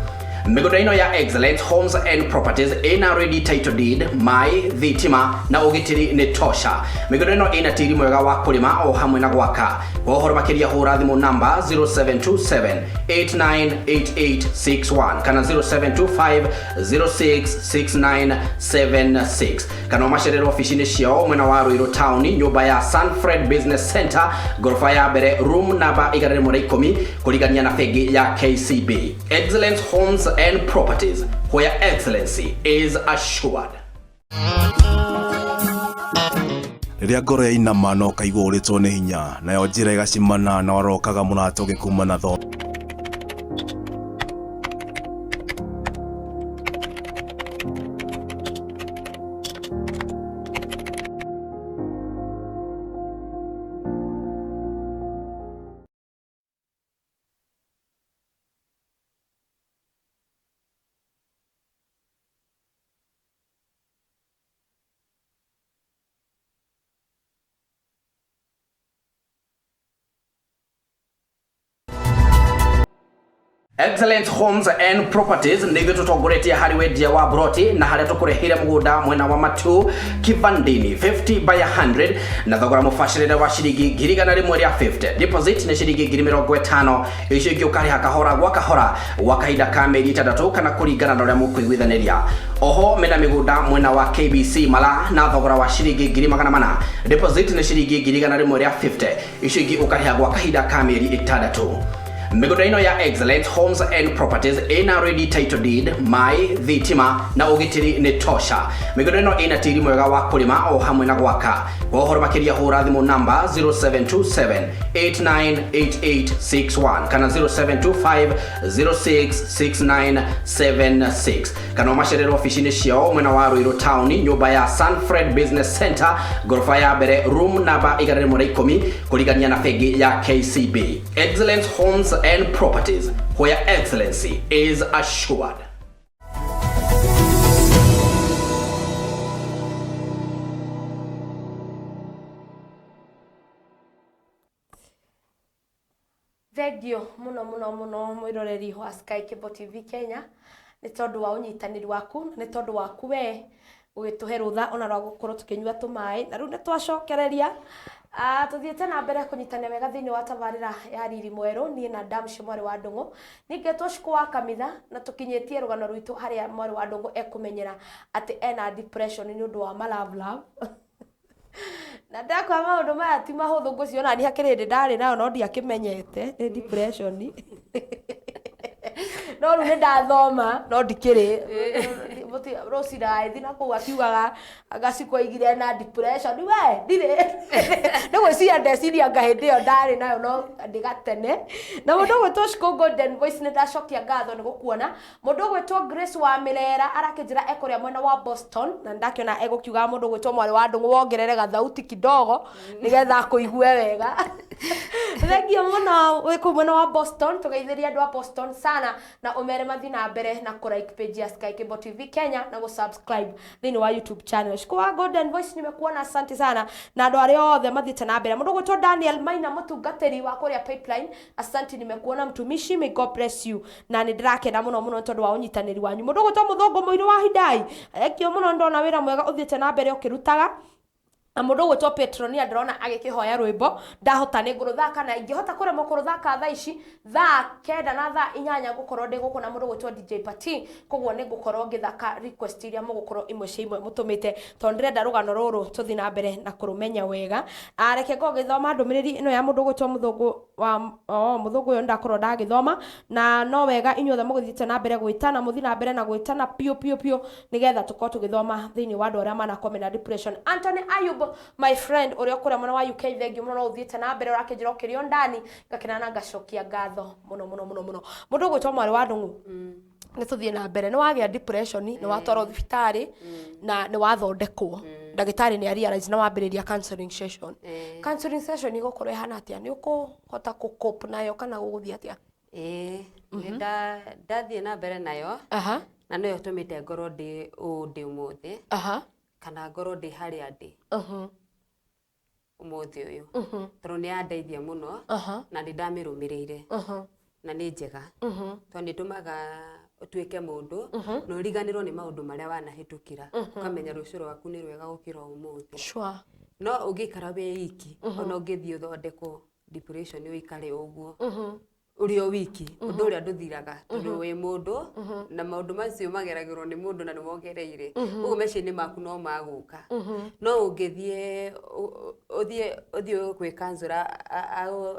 Mĩgũnda ĩno ya Excellent Homes and Properties ĩna ready title deed, maĩ, thitima na ũgitĩri nĩ tosha. Mĩgũnda ĩno ĩna tĩri mwega wa kũrĩma o hamwe na gwaka. Kwa ũhoro makĩria hũra thimũ namba 0727 898861 kana 0725 066976 kana ũmacerere ofici-inĩ ciao mwena wa Ruiru Town, nyũmba ya Sanfred Business Center, ngoroba ya mbere, room namba 110, kũrigania na bengi ya KCB. Excellent Homes and Properties, where excellency is assured. Rĩrĩa ngoro yainama na ũkaigua ũrĩtwo nĩ hinya nayo njĩra ĩgacimana na warokaga mũrata ũgĩkuma na tho Excellent Homes and Properties nĩ ithuĩ tũtongoretie harĩ wendia wa broti na harĩa tũkũrehire mũgũnda mwena wa Matu Kivandini 50 by 100 na thogora mũbacĩrĩre wa ciringi 150,000. Deposit nĩ ciringi 50,000, icio ingĩ ũkarĩha kahora gwa kahora gwa kahinda ka mĩeri 6 kana kũringana na ũrĩa mũkũiguithanĩria. Oho mena mĩgũnda mwena wa KBC Mala na thogora wa ciringi 400,000. Deposit nĩ ciringi 150,000, icio ingĩ ũkarĩha gwa kahinda ka mĩeri 6. Mĩgũnda ĩno ya Excellence Homes and Properties ĩna ready title deed, maĩ, thitima na ũgitĩri nĩ tosha. Mĩgũnda ĩno ĩna tĩri mwega wa kũrĩma o hamwe na gwaka. Kwa ũhoro makĩria hũra thimũ namba 0727 898861 kana 0725 066976 kana ũmacerere obici-inĩ ciao mwena wa Ruiru town, nyũmba ya Sanfred Business Center, ngoroba ya mbere, room namba 110, kũrigania na bengi ya KCB. Excellence Homes and Properties, where excellency is assured. Thengio muno muno muno mwiroreri wa Sky Cable TV Kenya nĩ tondũ wa ũnyitanĩri waku na nĩ tondũ waku we ũgĩtũhe rũtha ona rwa gũkorwo tũkĩnyua tũmaĩ na rĩu nĩ twacokereria. Tũthiĩte na mbere kũnyitania wega thĩinĩ wa tabarĩra ya Riri Mwerũ, niĩ na Damshi mwarĩ wa Ndũng'ũ, ningĩ Cikũ wa Kamitha, na tũkinyĩtie rũgano rwitũ harĩa mwarĩ wa Ndũng'ũ ekũmenyera atĩ ena depression nĩ ũndũ wa ma love love. Na ndakwa maũndũ maya ti mahũthũ, ngwĩciria ona niĩ hakĩrĩ hĩndĩ ndarĩ nayo no ndiakĩmenyete nĩ depression, no rĩu nĩ ndathoma no ndikĩrĩ rũciraĩthi na kũu akiugaga Gaciko aigire na depression, we ndirĩ, nĩ gwĩciria ndeciria anga hĩndĩ ĩyo ndarĩ nayo no ndĩgatene. Na mũndũ ũgwĩtwo Shiko Golden Voice, nĩ ndacokia ngatho nĩ gũkuona. Mũndũ ũgwĩtwo Grace wa Mĩrera arakĩnjĩra ekũrĩa mwena wa Boston, na nĩndakĩona egũkiugaga mũndũ ũgwĩtwo mwarĩ wa Ndũng'ũ wongerere gathauti kidogo nĩgetha akũigue wega. Thengio mũno wĩ kũu mwena wa Boston, tũgeithĩrie andũ a Boston sana na ũmere mathiĩ na mbere na kũ like page ya Sky Cable TV Kenya na gũ subscribe thĩinĩ wa YouTube channel. Shiko wa Golden Voice, nimekuona, asante sana, na andũ arĩa othe mathiĩte na mbere. Mũndũ ũgwĩtwo Daniel Maina, mũtungatĩri wa kũrĩa Pipeline, asante, nimekuona mtumishi, may God bless you, na nĩ ndĩrakena mũno mũno nĩ tondũ wa ũnyitanĩri wanyu. Mũndũ ũgwĩtwo Mũthũngũ Mũirũ wa Hidai, thengio mũno, ndona wĩra mwega ũthiĩte na mbere ũkĩrutaga. Na mũndũ ũgwĩtwo Petronia, ndĩrona agĩkĩhoya rwĩmbo, ndahota nĩ ngũrũthaka, na ingĩhota kũremwo kũrũthaka thaa ici, thaa 9 na thaa 8 ngũkorwo ndĩ gũkũ na mũndũ ũgwĩtwo DJ Pati, koguo nĩ ngũkorwo ngĩthaka request iria mũgũkorwo imwe cia imwe mũtũmĩte, tondũ ndĩrenda rũgano rũrũ tũthiĩ na mbere na kũrũmenya wega. Reke ngorwo ngĩthoma ndũmĩrĩri ĩno ya mũndũ ũgwĩtwo mũthũngũ wa mũthũngũ ũyũ, ndakorwo ndagĩthoma, na no wega inyuothe mũgĩthiĩte na mbere gwĩtana, mũthiĩ na mbere na gwĩtana piũ piũ piũ nĩgetha tũkorwo tũgĩthoma thĩinĩ wa andũ arĩa manakorwo mena depression. Anthony Ayub, my friend, ũrĩa ũkũrĩa mwena wa UK, thengio mũno, no ũthiĩte na mbere ũrakĩnjĩra ũkĩrĩ o ndani, ngakena na ngacokia ngatho mũno mũno mũno mũno. Mũndũ ũgwĩtwo mwarĩ wa Ndũng'ũ, nĩ tũthiĩ na mbere. Nĩ wagĩa depression, nĩ watwarwo thibitarĩ na nĩ wathondekwo, ndagĩtarĩ nĩ realize na wambĩrĩria counseling session. Counseling session ĩgũkorwo ĩhana atĩa? Nĩ ũkũhota kũ cope nayo kana gũgũthiĩ atĩa? Ĩĩ, nĩ ndathiĩ na mbere nayo na nĩyo ĩtũmĩte ngorwo ndĩ ũũ ndĩ ũmũthĩ kana ngorwo ndĩ harĩa ndĩ ũmũthĩ ũyũ, tondũ nĩ yandeithia mũno na nĩ ndamĩrũmĩrĩire na nĩ njega, tondũ nĩ ĩtũmaga ũtuĩke mũndũ na ũriganĩrwo nĩ maũndũ marĩa wanahĩtũkĩra, ũkamenya rũciũ rwaku nĩ rwega gũkĩra ũmũthĩ. No ũngĩikara wĩ iki, ona ũngĩthiĩ ũthondekwo depression ũikare ũguo ũrĩ o wiki, ũndũ ũrĩa ndũthiraga, tondũ wĩ mũndũ na maũndũ macio mageragĩrwo nĩ mũndũ na nĩ wogereire ũguo meciria-inĩ maku no magũka. No ũngĩthiĩ ũthiĩ gwĩ counselor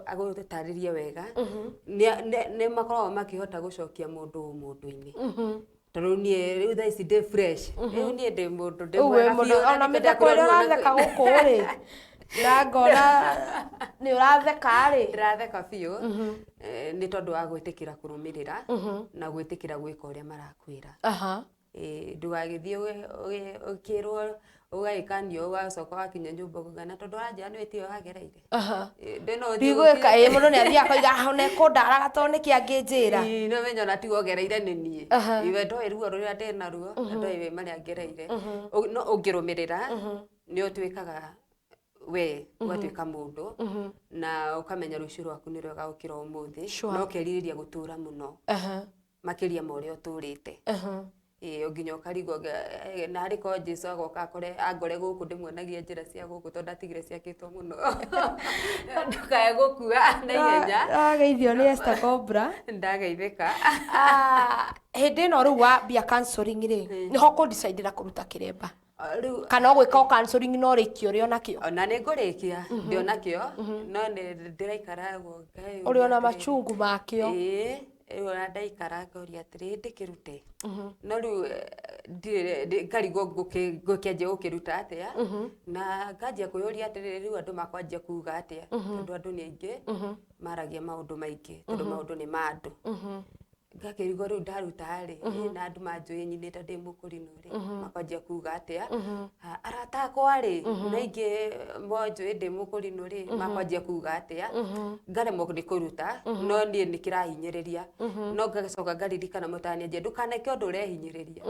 agũtarĩrie wega, nĩ makoragwo makĩhota gũcokia mũndũ ũmũndũ-inĩ, tondũ niĩ rĩu thaa ici ndĩ fresh, rĩu niĩ ndĩ mũndũ ndĩ Rĩu wĩ mwega mũndũ biũ, na ona ndikenda mĩtheko ĩrĩa kũrorwo na ũratheka gũkũ rĩ, na ngona nĩ ũratheka rĩ. Ndĩratheka biũ nĩ tondũ wa gwĩtĩkĩra kũrũmĩrĩra na gwĩtĩkĩra gwĩka ũrĩa marakwĩra. Ndũgagĩthiĩ ũkĩrwo ũgagĩkanio, ũgacoka wakinya nyũmba ũkauga na tondũ ũranjĩra nĩ wĩtio wagereire. Ndĩ no ũthiĩ Ndigwĩka ĩ mũndũ nĩ athiaga akoiga, "Ah, ona ekũndaraga tondũ nĩkĩ angĩnjĩra?" Ĩĩ, no menya ona tiwe ũgereire nĩ niĩ. Iwe ndoĩ ruo rũrĩa ndĩ naruo na ndoĩ marĩa ngereire. No ũngĩrũmĩrĩra nĩ ũtuĩkaga we ũgatuĩka mũndũ na ũkamenya rũciũ rwaku nĩ rwega gũkĩra ũmũthĩ na ũkerirĩria gũtũra mũno makĩria ma ũrĩa ũtũrĩte. Ĩĩ, nginya ũkarigwo na arĩ korwo Jesũ agoka akore angore gũkũ ndĩmuonagia njĩra cia gũkũ, tondũ ndatigire ciakĩtwo mũno, ndũkae gũkua na ihenya. Ageithio nĩ Esther Cobra. Ndageithĩka. Ah, hĩndĩ ĩno rĩu wambia counseling rĩ, nĩho kũ decide kũruta kĩremba? Rĩu Kana ũgwĩka o counseling no ũrĩkie ũrĩ ona kĩo? Ona nĩ ngũrĩkia ndĩ ona kĩo, no nĩ ndĩraikara ũguo ngeyũria Ũrĩ ona atĩrĩrĩ. machungu makĩo. Ĩĩ, rĩu ona ndaikara ngoria atĩrĩ, ndĩkĩrute? No rĩu ndirĩ ngarigwo ngũkĩanjia gũkĩruta atĩa, na nganjia kwĩyũria atĩrĩrĩ, rĩu andũ makwanjia kuga atĩa? Tondũ andũ nĩ aingĩ maragia maũndũ maingĩ, tondũ maũndũ nĩ ma andũ. Ngakĩrigwo rĩu ndaruta rĩ, na andũ manjũĩ nyinĩte ndĩ mũkũrinũ rĩ, makwanjia kuga atĩa? Arata akwa rĩ, na aingĩ monjũĩ ndĩ mũkũrinũ rĩ, makwanjia kuga atĩa? Ngaremwo nĩ kũruta, no niĩ nĩ kĩrahinyĩrĩria. No ngacoka ngaririkana mũtanianjia, ndũkaneke ũndũ ũrehinyĩrĩria.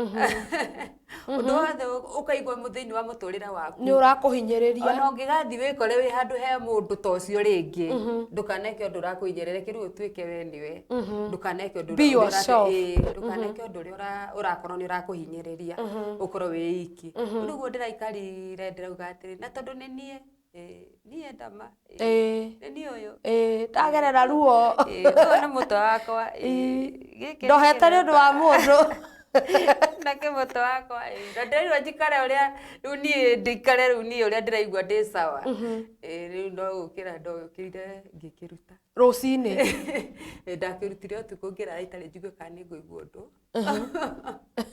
Ũndũ wothe ũkaigua thĩinĩ wa mũtũrĩre waku Nĩ ũrakũhinyĩrĩria. Ona ũngĩgathiĩ wĩkore wĩ handũ he mũndũ ta ũcio rĩngĩ, ndũkaneke ũndũ ũrakũhinyĩrĩria, reke rĩu ũtuĩke we nĩwe. Ndũkaneke ũndũ Be ũrĩa yourself. Ĩĩ, ndũkaneke ũndũ ũrĩa ũrakorwo nĩ ũrakũhinyĩrĩria ũkorwo wĩ iki. Rĩu ũguo ndĩraikarire ndĩrauga atĩrĩ, na tondũ nĩ niĩ, niĩ ndama, nĩ niĩ ũyũ. Ĩĩ, ndagerera ruo. Ĩĩ, ũyũ nĩ mũtwe wakwa, gĩkĩ nĩ Ndohete nĩ ũndũ wa mũndũ. Na kĩmũtwe wakwa, na ndĩraigua njikare ũrĩa rĩu niĩ ndikare, rĩu niĩ ũrĩa ndĩraigua ndĩ sawa. Rĩu no gũkĩra ndokĩrire ngĩkĩruta. Rũcinĩ? Ndakĩrutire ũtukũ ngĩrara itarĩ njigue kana nĩ ngũigua ũndũ.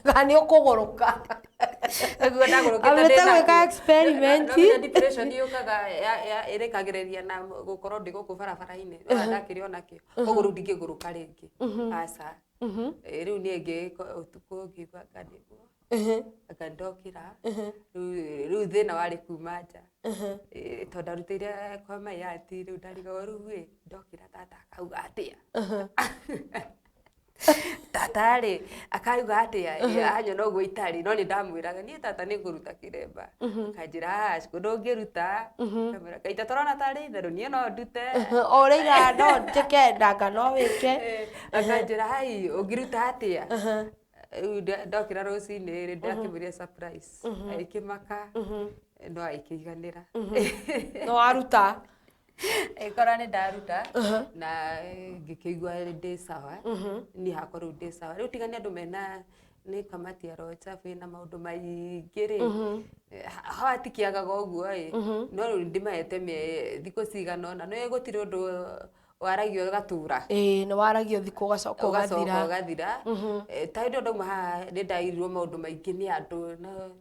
Kana nĩ ũkũgũrũka. Nĩguo ndagũrũkĩte Ambĩte ndĩ gwĩka nakĩo. experiment. No nginya depression yũkaga ĩrĩkagĩrĩria na gũkorwo ndĩ gũkũ barabara-inĩ. No ndakĩrĩ o nakĩo. Koguo rĩu ndingĩgũrũka rĩngĩ. Aca. Rĩu niĩ ngĩka ũtukũ ngĩigua anga nĩguo. Anga ndokĩra. Rĩu thĩna warĩ kuma nja. Tondũ ndarutĩire kwa my auntie, rĩu ndarigagwo rĩu ĩ, ndokĩra tata akauga atĩa? Tata rĩ, akauga atĩa? Anyona ũguo itarĩ, no nĩ ndamwĩraga niĩ tata nĩ ngũruta kĩremba. Akanjĩra aca, ndũngĩruta. Ngamwĩra kaita tũrona tarĩ itherũ, niĩ no ndute. O ũrĩa iga no njĩke ndanga no wĩke. Akanjĩra hai, ũngĩruta atĩa? Rĩu ndokĩra rũcinĩ rĩ, ndakĩmwĩrire surprise. Agĩkĩmaka, no agĩkĩiganĩra. No waruta. Ĩkora nĩ ndaruta na ngĩkĩigua ndĩ sawa. Niĩ hakwa rĩu ndĩ sawa. Rĩu tiga nĩ andũ mena nĩ kamati ya roho chafu ĩna maũndũ maingĩ rĩ, hatikĩagaga ũguo ĩ, no rĩu ndĩmahete thikũ cigana ũna, nĩ gũtirĩ ũndũ waragio ũgatura. Ĩĩ, nĩ waragio thikũ ũgacoka ũgacoka ũgathira. Ũgathira. Ta hĩndĩ ĩyo ndauma haha nĩ ndairirwo maũndũ maingĩ nĩ andũ, no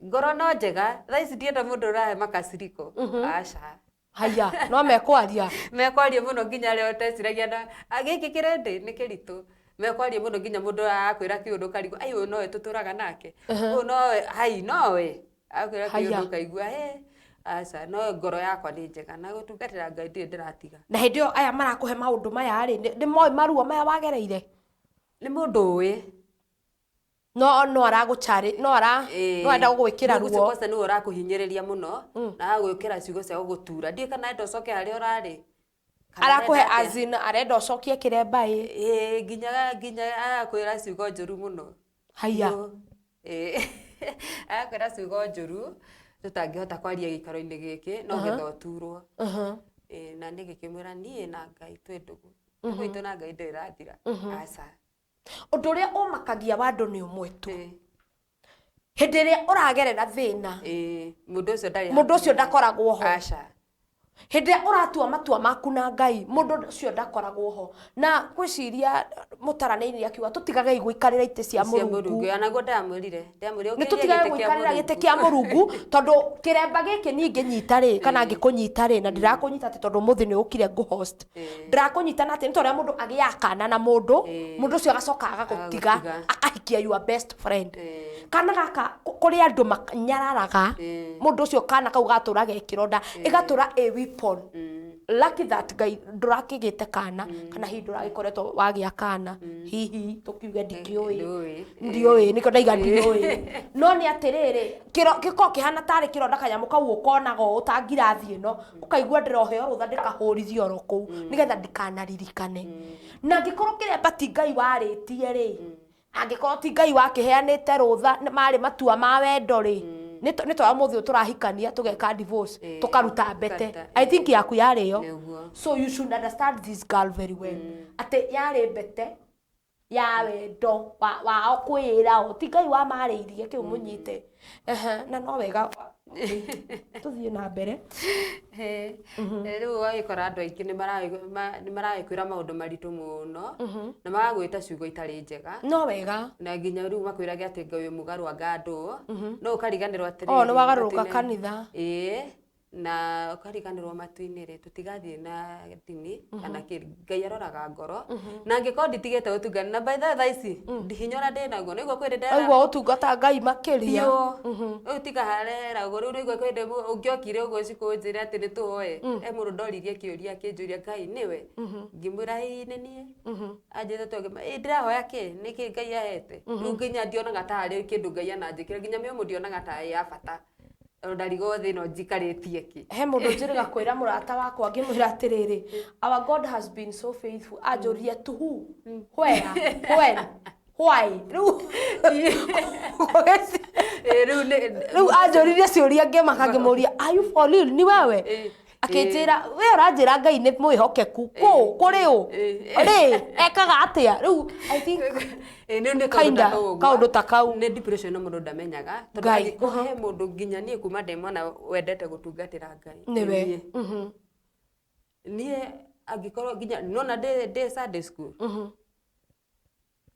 ngoro no njega. Thaa ici ndienda mũndũ ũrahe makaciriko, aca. Haya, no mekwaria. Mekwaria mũno nginya arĩa ũteciragia na gĩkĩ kĩrendĩ nĩ kĩritũ. Mekwaria mũno nginya mũndũ arakwĩra kĩũndũ ũkarigwo, ai ũyũ nowe tũtũraga nake, ũyũ nowe, hai nowe akwĩra kĩũndũ ũkaigua he aca. No ngoro yakwa nĩ njega na gũtungatĩra Ngai ndirĩ ndĩratiga. Na hĩndĩ ĩyo aya marakũhe maũndũ maya rĩ, nĩ moĩ maruo maya wagereire? Nĩ mũndũ ũĩ. No aragũcarĩ, no ara no arenda gũgwĩkĩra Rĩu ruo. Kwanza nĩwe ũrakũhinyĩrĩria mũno na agagwĩkĩra ciugo cia gũgũtura. Ndiũĩ kana enda ũcoke harĩa ũrarĩ. Kana Arakũhe arenda atĩa. As in arenda ũcokie kĩremba ĩ? Ĩĩ, nginya agakwĩra ciugo njũru mũno. Haya. Ĩĩ. Agakwĩra ciugo njũru tũtangĩhota kwaria gĩikaro-inĩ gĩkĩ, no getha ũturwo. Ĩĩ, na niĩ ngĩkĩmwĩra niĩ na Ngai twĩ ndũgũ. Ndũgũ itũ na Ngai ndĩrĩ ĩrathira. Aca. Ũndũ ũrĩa ũmakagia wa andũ nĩ ũmwe tu. Hĩndĩ ĩrĩa ũragerera thĩna, Ĩĩ, mũndũ ũcio ndarĩ mũndũ ũcio hakuhĩ. ndakoragwo ho. Aca. Hĩndĩ ĩrĩa ũratua matua maku na Ngai, mũndũ ũcio ndakoragwo ho. Na ngwĩciria mũtaranĩirie akiuga tũtigagei gũikarĩra itĩ cia Cia Mũrungu. Mũrungu. Ona guo ndamwĩrire. Ndamwĩrire Nĩ ũkĩrie tũtigage gĩtĩ kĩa gũikarĩra gĩtĩ Mũrungu. kĩa Mũrungu, tondũ kĩremba gĩkĩ niĩ ngĩnyita rĩ, kana ngĩkũnyita rĩ, na ndirakũnyita atĩ tondũ ũmũthĩ nĩ ũkire ngũ-host. Ndĩrakũnyita na atĩ nĩ ta ũrĩa mũndũ agĩaga kana na mũndũ, mũndũ ũcio agacoka agagũtiga, Agagũtiga. akahikia your best friend. Kana gaka kũrĩ andũ manyararaga mũndũ ũcio, kana kau gatũra ge kĩronda, ĩgatũra a weapon. Lucky that Ngai ndũrakĩgĩte kana, kana hihi ndũragĩkoretwo wagĩa kana, hihi tũkiuge ndikĩũĩ. Ndũĩ. Ndiũĩ nĩkĩo ndaiga ndiũĩ, no nĩ atĩrĩrĩ, gĩkoragwo kĩhana tarĩ kĩronda, kanyamũ kau ũkonaga ũũ ta ngirathi ĩno, ũkaigua ndĩroheo rũtha ndĩkahũrithio oro kũu nĩgetha ndikanaririkane. Na angĩkorwo kĩremba ti Ngai warĩtie rĩ, angĩkorwo ti Ngai wakĩheanĩte rũtha, marĩ matua ma wendo rĩ, nĩ twa mũthĩ ũyũ tũrahikania tũgeka divorce, tũkaruta mbete. Tũkaruta, I think yaku yarĩ yo. Nĩguo. So you should understand this girl very well, atĩ yarĩ mbete. Ya wendo wao kwĩra o ti Ngai wamarĩirie kĩu mũnyite. Ehe, na no wega tũthiĩ na mbere. Rĩu ũgagĩkora andũ aingĩ nĩ maragĩkwĩra maũndũ maritũ mũno na magagwĩta ciugo itarĩ njega. No wega. Na nginya rĩu makwĩrage atĩ Ngai wĩ mũgarũ anga ndũ no ũkariganĩrwo atĩrĩrĩ, O nĩ wagarũrũka matu-inĩ- kanitha. Ĩĩ, na ũkariganĩrwo matu-inĩ rĩ, tũtigathiĩ na ndini kana kĩ, Ngai aroraga ngoro. Na angĩkorwo nditigĩte gũtungata na by the way thaa ici hinya ũrĩa ndĩnaguo nĩguo kwĩ ndĩndera Aigua ũtungata Ngai makĩria. Biũ. Rĩu tiga harera ũguo, rĩu nĩguo kwĩ ndĩ ũngĩokire ũguo cikũ ũnjĩre atĩ nĩ tũhoe, he mũndũ ndoririe kĩũria akĩnjũria Ngai nĩwe, ngĩmwĩra ĩĩ nĩ niĩ. Anjĩte tondũ ĩ ndĩrahoya kĩ, nĩkĩ Ngai ahete. Rĩu nginya ndionaga ta harĩ kĩndũ Ngai ananjĩkĩra, nginya mĩũmũ ndionaga ta ĩ ya bata. Tondũ ndarigwo thĩ ĩno njikarĩtie kĩ. He mũndũ njĩrĩga kwĩra mũrata wakwa ngĩmwĩra atĩrĩrĩ, our God has been so faithful. Anjũririe to who, where, when, why. Rĩu Ĩ, rĩu nĩ- rĩu anjũririe ciũria ngĩmaka ngĩmũria, are you for real, ni wewe? Akĩnjĩra we ũranjĩra Ngai nĩ mwĩhokeku kũ kũrĩ ũ rĩ ekaga atĩa. Rĩu I think Ĩ, rĩu nĩ kaũndũ kinda ta kau ũguo. Kaũndũ ta kau. Nĩ depression no mũndũ ndamenyaga tondũ Ngai. angĩkorwo he mũndũ nginya niĩ kuma ndĩ mwana wendete gũtungatĩra Ngai nĩwe niĩ. Niĩ angĩkorwo nginya nona ndĩ Sunday school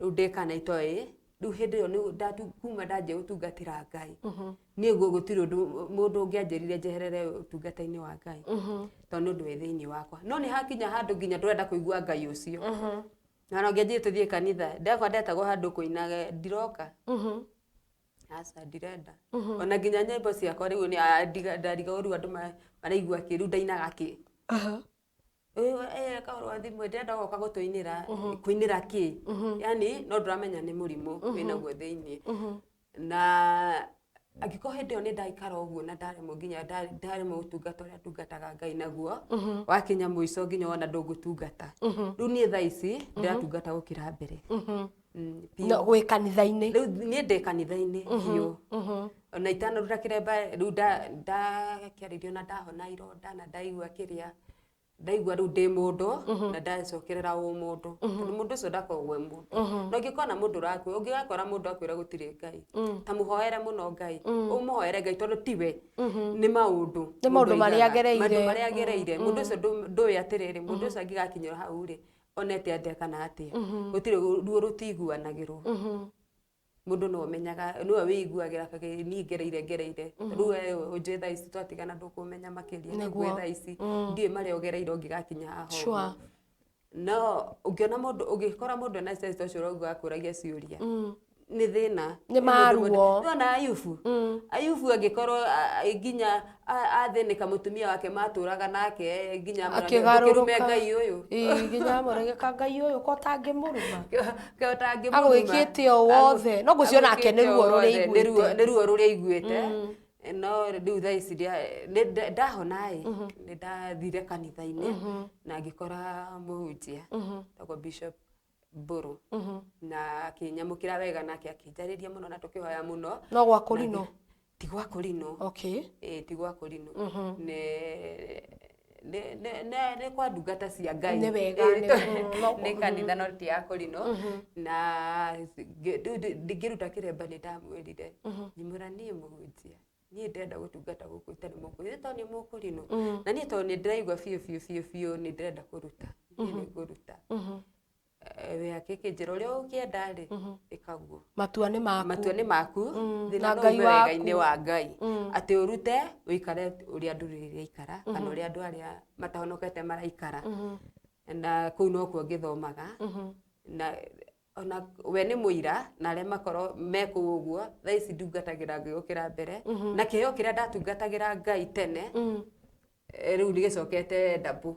rĩu ndĩ kana itoĩ rĩu hĩndĩ ĩyo nĩ kuma ndanjia gũtungatĩra Ngai niĩ guo gũtirĩ ũndũ mũndũ ũngĩanjĩrire njeherere ũtungata-inĩ wa Ngai tondũ nĩ ũndũ wĩ thĩinĩ wakwa. No nĩ hakinya handũ nginya ndũrenda kũigua Ngai ũcio na ona ũngĩanjĩrire tũthiĩ kanitha ndakwa ndetagwo handũ kũinaga ndiroka, aca ndirenda. Ona nginya nyĩmbo ciakwa rĩu nĩ ndarigagwo rĩu andũ maraigua kĩ, rĩu ndainaga kĩ. Kahoro wa thimũ ndĩrenda goka gũtũinĩra kũinĩra kĩ, yani no ndũramenya nĩ mũrimũ wĩnaguo thĩinĩ. Na angĩkorwo hĩndĩ ĩyo nĩ ndaikara ũguo na ndaremwo nginya ndaremwo gũtungata ũrĩa ndungataga Ngai naguo, wakinya mũico nginya wona ndũngũtungata. Rĩu niĩ thaa ici ndĩratungata gũkĩra mbere. Biũ. No, gwĩ kanitha-inĩ. Rĩu niĩ ndĩ kanitha-inĩ biũ ona itanaruta kĩremba. Rĩu ndakĩarĩrio na ndahona ironda na ndaigua kĩrĩa ndaigua rĩu ndĩ mũndũ na ndacokerera ũmũndũ tondũ mũndũ ũcio ndakoragwo e mũndũ. Na ũngĩkona mũndũ ũrakua, ũngĩgakora mũndũ akwĩra gũtirĩ Ngai, ta mũhoere mũno Ngai, ũmũhoere Ngai tondũ tiwe nĩ maũndũ. Nĩ maũndũ mũndũ marĩa aigaga. agereire. Maũndũ marĩa agereire mũndũ ũcio ndũĩ atĩrĩrĩ, mũndũ ũcio angĩgakinyĩra hau rĩ, onete atĩa kana atĩa. Gũtirĩ ruo rũtiguanagĩrwo. Mũndũ no ũmenyaga nĩwe wĩiguagĩra kage niĩ ngereire rĩu we ũnjũĩ thaa ici twatigana ndũkũmenya makĩria. Nĩguo. Nĩguo thaa ici ndiũĩ marĩa ũgereire ũngĩgakinya haha Sure. ũguo. No ũngĩona mũndũ, ũngĩkora mũndũ ena stress ũcio ũrauga akũragia ciũria nĩ thĩna. Nĩ maruo. Nĩwona Ayubu, Ayubu angĩkorwo nginya athĩnĩka mũtumia wake matũraga nake nginya amwĩra, Akĩgarũrũka. "Ndũkĩrume Ngai ũyũ." Ĩĩ, nginya amũregeka Ngai ũyũ ko tangĩmũruma. Ke ũtangĩmũruma. Agwĩkĩte o wothe. No ngwĩciria onake nĩ Agwĩkĩte ruo o rũrĩa wothe. Nĩ ruo- aiguĩte. Nĩ ruo rũrĩa aiguĩte. No rĩu thaa ici ndahona ĩ nĩ ndathire kanitha-inĩ na ngĩkora mũhunjia tagwo Bishop Mbũrũ na akĩnyamũkĩra wega nake akĩnjarĩria mũno na tũkĩhoya mũno. No gwa Kũrinũ? Ti gwa Kũrinũ. Ĩĩ, ti gwa Kũrinũ, nĩ kwa ndungata cia Ngai. Nĩ wega, Ĩĩ, nĩ kanitha no ti ya Kũrinũ. Na rĩu ngĩruta kĩremba nĩ ndamwĩrire ngĩmwĩra, niĩ mũhunjia, niĩ ndĩrenda gũtungata gũkũ itarĩ mũkũrinũ tondũ nĩ mũkũrinũ na niĩ tondũ nĩ ndĩraigua biũ biũ biũ biũ nĩ ndĩrenda kũruta, niĩ nĩ ngũruta. We akĩkĩnjĩra ũrĩa ũngĩenda rĩ, ĩkaguo. Matua nĩ maku. Matua nĩ maku. Thĩna Na no Ngai ume waku. wega-inĩ wa Ngai atĩ ũrute ũikare ũrĩa ndũrĩrĩ iraikara kana ũrĩa andũ arĩa matahonokete maraikara na kũu nokuo ngĩthomaga na ona we nĩ mũira na arĩa makorwo me kũu ũguo. Thaa ici ndungatagĩra Ngai gũkĩra mbere na kĩheo kĩrĩa ndatungatagĩra Ngai tene rĩu nĩ gĩcokete ndabũ.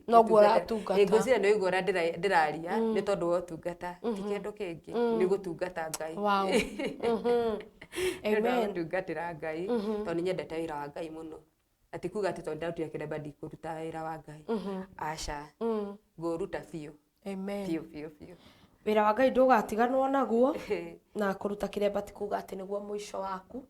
Noguo ũratungata. Ngwĩciria nĩ ũigua ũrĩa ndĩraria nĩ tondũ wa ũtungata, ti kĩndũ kĩngĩ, nĩ gũtungata Ngai. Nĩ ũndũ wa Amen. gũtungatĩra Ngai tondũ nĩ nyendete wĩra wa Ngai mũno na ti kuga atĩ tondũ ndarutire kĩremba ndikũruta wĩra wa Ngai, aca, ngũruta biũ. Amen. Biũ biũ biũ. Wĩra wa Ngai ndũgatiganwo naguo, na kũruta kĩremba ti kuga atĩ nĩguo mũico waku,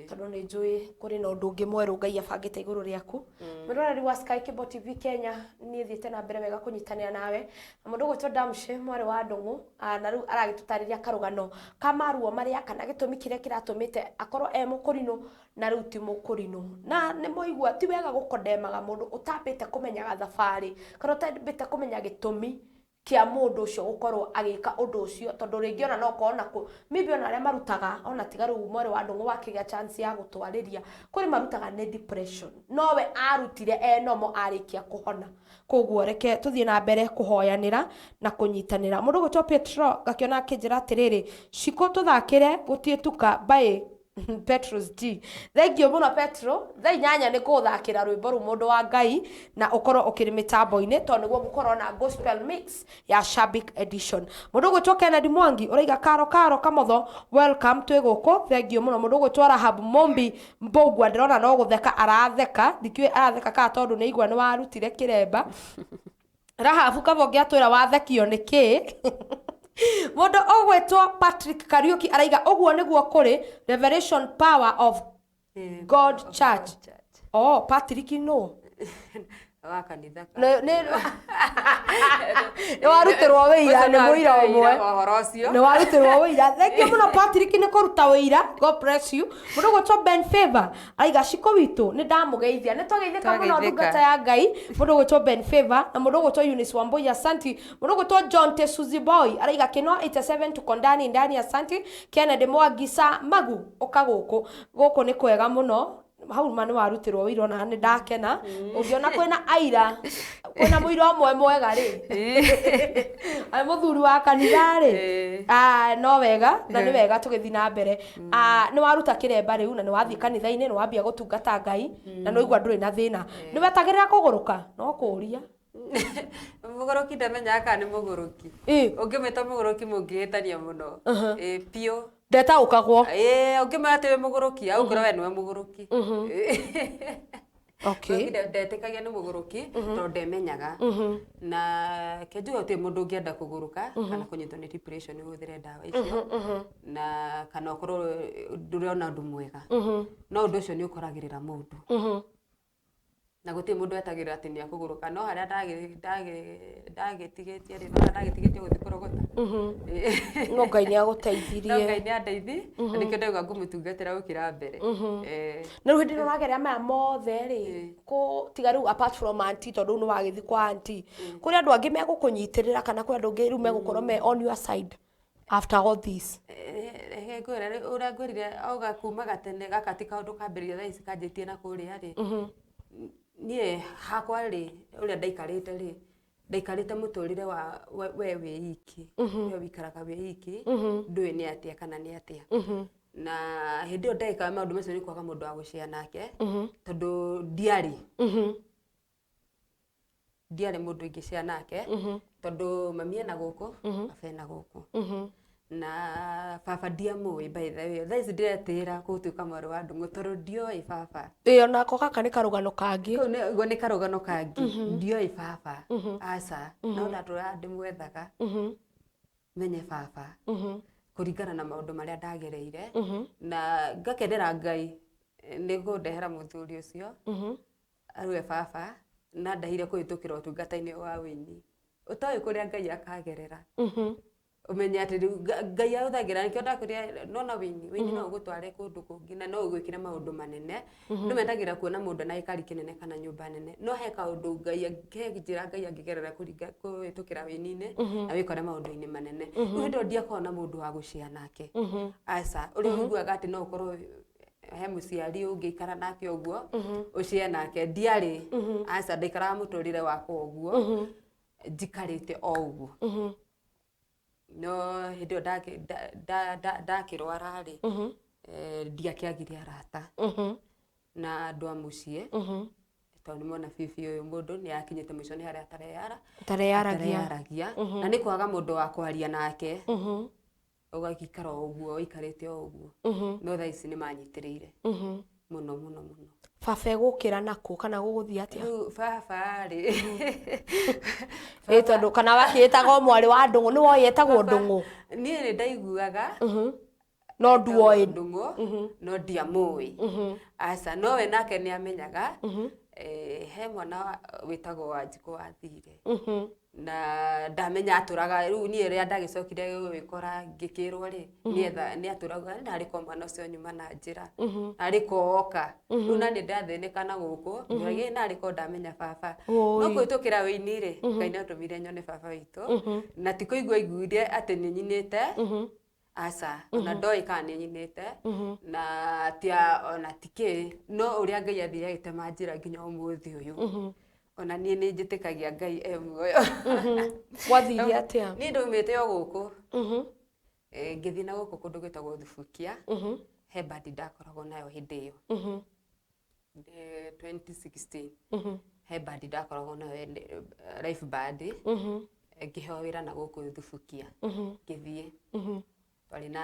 tondũ nĩ njũĩ kũrĩ na ũndũ ũngĩ mwerũ Ngai abangĩte igũrũ rĩaku. Mwĩroreri wa Sky Cable TV Kenya, niĩ thiĩte na mbere wega kũnyitanĩra nawe na mũndũ ũgwĩtwo Damshi, mwarĩ wa Ndũng'ũ, na rĩu aragĩtũtarĩria karũgano ka maruo marĩa kana gĩtũmi kĩrĩa kĩratũmĩte akorwo e mũkũrinũ na rĩu ti mũkũrinũ. Na nĩ mwaigua ti wega gũkondemaga mũndũ ũtambĩte kũmenya gathabarĩ kana ũtambĩte kũmenya gĩtũmi kĩa mũndũ ũcio gũkorwo agĩka ũndũ ũcio, tondũ rĩngĩ ona no ũkorwo na kũ maybe ona arĩa marutaga, ona tiga rĩu mwarĩ wa Ndũng'ũ wakĩgĩa chance ya gũtwarĩria, kũrĩ marutaga nĩ depression, nowe arutire e normal arĩkia kũhona. Koguo reke tũthiĩ na mbere kũhoyanĩra na kũnyitanĩra. Mũndũ ũgwĩtwo Petro ngakĩona akĩnjĩra atĩrĩrĩ, Shiko tũthakĩre gũtiĩtuka by Petros G. Thank you mũno Petro. Thaa 8 nĩ kũthakĩra rwĩmbo rũu mũndũ wa Ngai, na ũkorwo ũkĩrĩ mĩtambo-inĩ tondũ nĩguo gũkorwo na gospel mix ya Shabik edition. Mũndũ ũgwĩtwo Kennedy Mwangi ũraiga karo karo kamotho, welcome, twĩ gũkũ. Thank you mũno. Mũndũ ũgwĩtwo Rahab Mombi Mbũgua ndĩrona no gũtheka aratheka, ndikĩũĩ aratheka kana tondũ nĩ aigua nĩ warutire kĩremba. Rahabu kaba ũngĩatwĩra wathekio nĩ kĩ. Mũndũ ũgwĩtwo Patrick Kariuki araiga ũguo nĩguo kũrĩ Revelation Power of God Church. Oh, Patrick no wa kanitha. Nĩ warutĩrwo wĩira nĩ mũira ũmwe. Ũhoro ũcio. Nĩ warutĩrwo wĩira. Thank you mũno Patrick nĩ kũruta wĩira. God bless you. Mũndũ ũgwĩtwo Ben Favor araiga Shiko witũ nĩ ndamũgeithia. Nĩ twageithĩka mũno. Twageithĩka. Ndungata ya Ngai mũndũ ũgwĩtwo Ben Favor na mũndũ ũgwĩtwo Eunice Wambui, asanti. Mũndũ ũgwĩtwo John Tesuzi Boy araiga Kĩno 87 tuko ndani ndani, asanti. Kennedy Mwangisa Magu, ũka gũkũ, gũkũ nĩ kwega mũno. Hau ma nĩ warutirwo wĩira, ona nĩ ndakena ũngĩona kwĩna aira, kwĩna mũira ũmwe mwega rĩ, arĩ mũthuri wa kanitha rĩ. Ah, no wega na nĩ wega tũgĩthiĩ na mbere. Ah, nĩ waruta kĩremba rĩu na nĩ wathiĩ kanitha-inĩ, nĩ wambia gũtungata Ngai na nĩ waigua ndũrĩ na thĩna. Nĩ wetagĩrĩra kũgũrũka? No kũũria. Mũgũrũki ndamenyaga kana nĩ mũgũrũki. Ũngĩmwĩta mũgũrũki mũngĩhĩtania mũno. Ĩ biũ. Ndetaũkagwo. Ĩ, ũngĩmwĩra atĩ wĩ mũgũrũki, agũkwĩra we nĩwe mũgũrũki. Ndetĩkagia nĩ mũgũrũki tondũ ndemenyaga. Na kenjuga gũtirĩ mũndũ ũngĩenda kũgũrũka kana kũnyitwo nĩ depression ũhũthĩre ndawa icio, na kana ũkorwo ndũrona ũndũ mwega, no ũndũ ũcio nĩ ũkoragĩrĩra mũndũ na gũtirĩ mũndũ etagĩrĩra atĩ nĩ akũgũrũka, no harĩa ndagĩtigĩtie rĩ, no harĩa ndagĩtigĩtie gũthiĩ kũrogota. No Ngai nĩ No. Agũteithirie. Ngai nĩ andeithi na nĩkĩo ndauga ngũmũtungatĩra gũkĩra mbere. Na rĩu hĩndĩ ĩrĩa ũragerera maya mothe rĩ, kũ tiga rĩu apart from auntie, tondũ rĩu nĩ wagĩthiĩ kwa auntie, kũrĩ andũ angĩ megũkũnyitĩrĩra kana kwĩ andũ angĩ rĩu megũkorwo me on your side after all this? Reke ngwĩre rĩ, ũrĩa ngwĩrire auga kuma gatene gaka ti kaũndũ kambĩrĩria thaa ici kanjĩtie na kũrĩa rĩ, niĩ hakwa rĩ, ũrĩa ndaikarĩte rĩ, ndaikarĩte mũtũrĩre wa we wĩ iki, we wĩikaraga wĩ iki, ndũĩ nĩ atĩa kana nĩ atĩa. Na hĩndĩ ĩyo ndekaga maũndũ macio nĩ kwaga mũndũ wa gũcea nake, tondũ ndiarĩ mũndũ ingĩcea nake, tondũ mami ena gũkũ, baba ena gũkũ, na baba ndiamũĩ. By the way, thaa ici ndĩretĩĩra gũtuĩka mwarĩ wa Ndũng'ũ tondũ ndioĩ baba. Ĩ, onako gaka nĩ karũgano kangĩ. Kau nĩ nĩ karũgano kangĩ. Ndioĩ baba, aca, no ndatũraga ndĩmwethaga menye baba kũringana na maũndũ marĩa ndagereire, na ngakenera Ngai nĩ kũndehera mũthuri ũcio arĩwe baba, na ndahire kũhĩtũkĩra ũtungata-inĩ wa wĩini ũtoĩ kũrĩa Ngai akagerera. Ũmenye atĩ rĩu Ngai ahũthagĩra, nĩkĩo ndakwĩrire nona wĩini no ũgũtware kũndũ kũngĩ na no ũgwĩkĩre maũndũ manene. Andũ mendagĩra kuona mũndũ ena gĩkari kĩnene kana nyũmba nene, no he kaũndũ Ngai, he njĩra Ngai angĩgerera kũringa kũhĩtũkĩra wĩini-inĩ na wĩkore maũndũ-inĩ manene. Rĩu hĩndĩ ĩyo ndiakoragwo na mũndũ wa gũcea nake, aca, ũrĩa ũiguaga atĩ no ũkorwo he mũciari ũngĩikara nake ũguo ũcee nake, ndiarĩ, aca. Ndaikaraga mũtũrĩre wakwa ũguo njikarĩte o ũguo, no hĩndĩ ĩyo ndakĩrwara rĩ, ndiakĩagire arata na andũ a mũciĩ, tondũ nĩmona bibi ũyũ mũndũ nĩ akinyĩte mũico, nĩ harĩa atareyara Atareyaragia. Atareyaragia, na nĩ kwaga mũndũ wa kwaria nake, ũgagĩikara o ũguo ũikarĩte o ũguo. No thaa ici nĩ manyitĩrĩire mũno mũno mũno. Baba egũkĩra nakũ kana gũgũthiĩ atĩa? Rĩu baba rĩ, Ĩ tondũ kana wakĩĩtaga o mwarĩ wa Ndũng'ũ, nĩ woĩ etagwo Ndũng'ũ? Niĩ nĩ ndaiguaga. No nduoĩ. Ndũng'ũ, no ndiamũĩ, aca. No we nake nĩ amenyaga. He mwana wĩtagwo Wanjikũ wathire na ndamenya atũraga. Rĩu niĩ rĩrĩa ndagĩcokire gwĩkora ngĩkĩrwo rĩ, nĩetha nĩ atũraga, narĩ ko mwana ũcio nyuma na njĩra narĩ ko oka. Rĩu na nĩ ndathĩnĩka na gũkũ ngĩũragia narĩ ko ndamenya baba. Oi. No kũhĩtũkĩra wĩini rĩ, Ngai nĩ atũmire nyone baba witũ, na ti kũigua aiguire atĩ nĩ nyinĩte, aca. Ona ndoĩ kana nĩ nyinĩte na tia ona tikĩ, no ũrĩa Ngai athire agĩtema njĩra nginya ũmũthĩ ũyũ, ona niĩ nĩ njĩtĩkagia Ngai e muoyo. Gwathire atĩa? Niĩ ndaumĩte o gũkũ. Ngĩthiĩ na gũkũ kũndũ gwĩtagwo Thubukia. He bandi ndakoragwo nayo hĩndĩ ĩyo. 2016 he bandi ndakoragwo nayo, live band. Ngĩheo wĩra na gũkũ Thubukia, ngĩthiĩ. Twarĩ na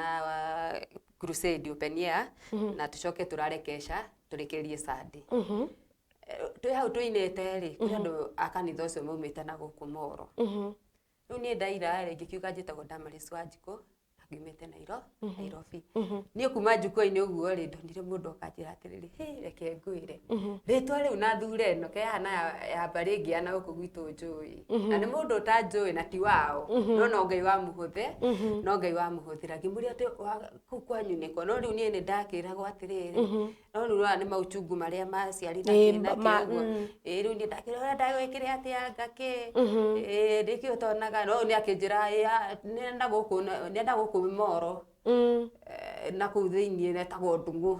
crusade open air na tũcoke tũrare kesha tũrĩkĩrĩrie Sunday. Twĩ hau tũinĩte rĩ, kwĩ andũ a kanitha ũcio maumĩte na gũkũ Moro. Rĩu niĩ ndaira rĩ, ngĩkiuga njĩtagwo Damaris Wanjikũ na ngiumĩte Nairobi. Niĩ kuma njukua-inĩ ũguo rĩ, ndonire mũndũ akanjĩra atĩrĩrĩ, "Hĩ, reke ngwĩre rĩtwa rĩu na thure ĩno kehana ya mbarĩ ĩngĩ ya na gũkũ gwitũ njũĩ, na nĩ mũndũ ũtanjũĩ na ti wao, no Ngai wamũhũthĩ, no Ngai wamũhũthĩra." Ngĩmũria atĩ kũu kwanyu nĩkũ? No rĩu niĩ nĩ ndakĩragwo atĩrĩrĩ, no rĩu aya nĩ mauchungu marĩa maciari na Ĩ, kĩ na kĩ ũguo. Ĩ, rĩu niĩ ndakĩrwo ũrĩa ndagwĩkire atĩa ngakĩ, ĩ nĩkĩ ũtonaga? No nĩ akĩnjĩra, "Ĩ, nĩ enda gũkũ Moro." Na kũu thĩiniĩ netagwo Ndung'u.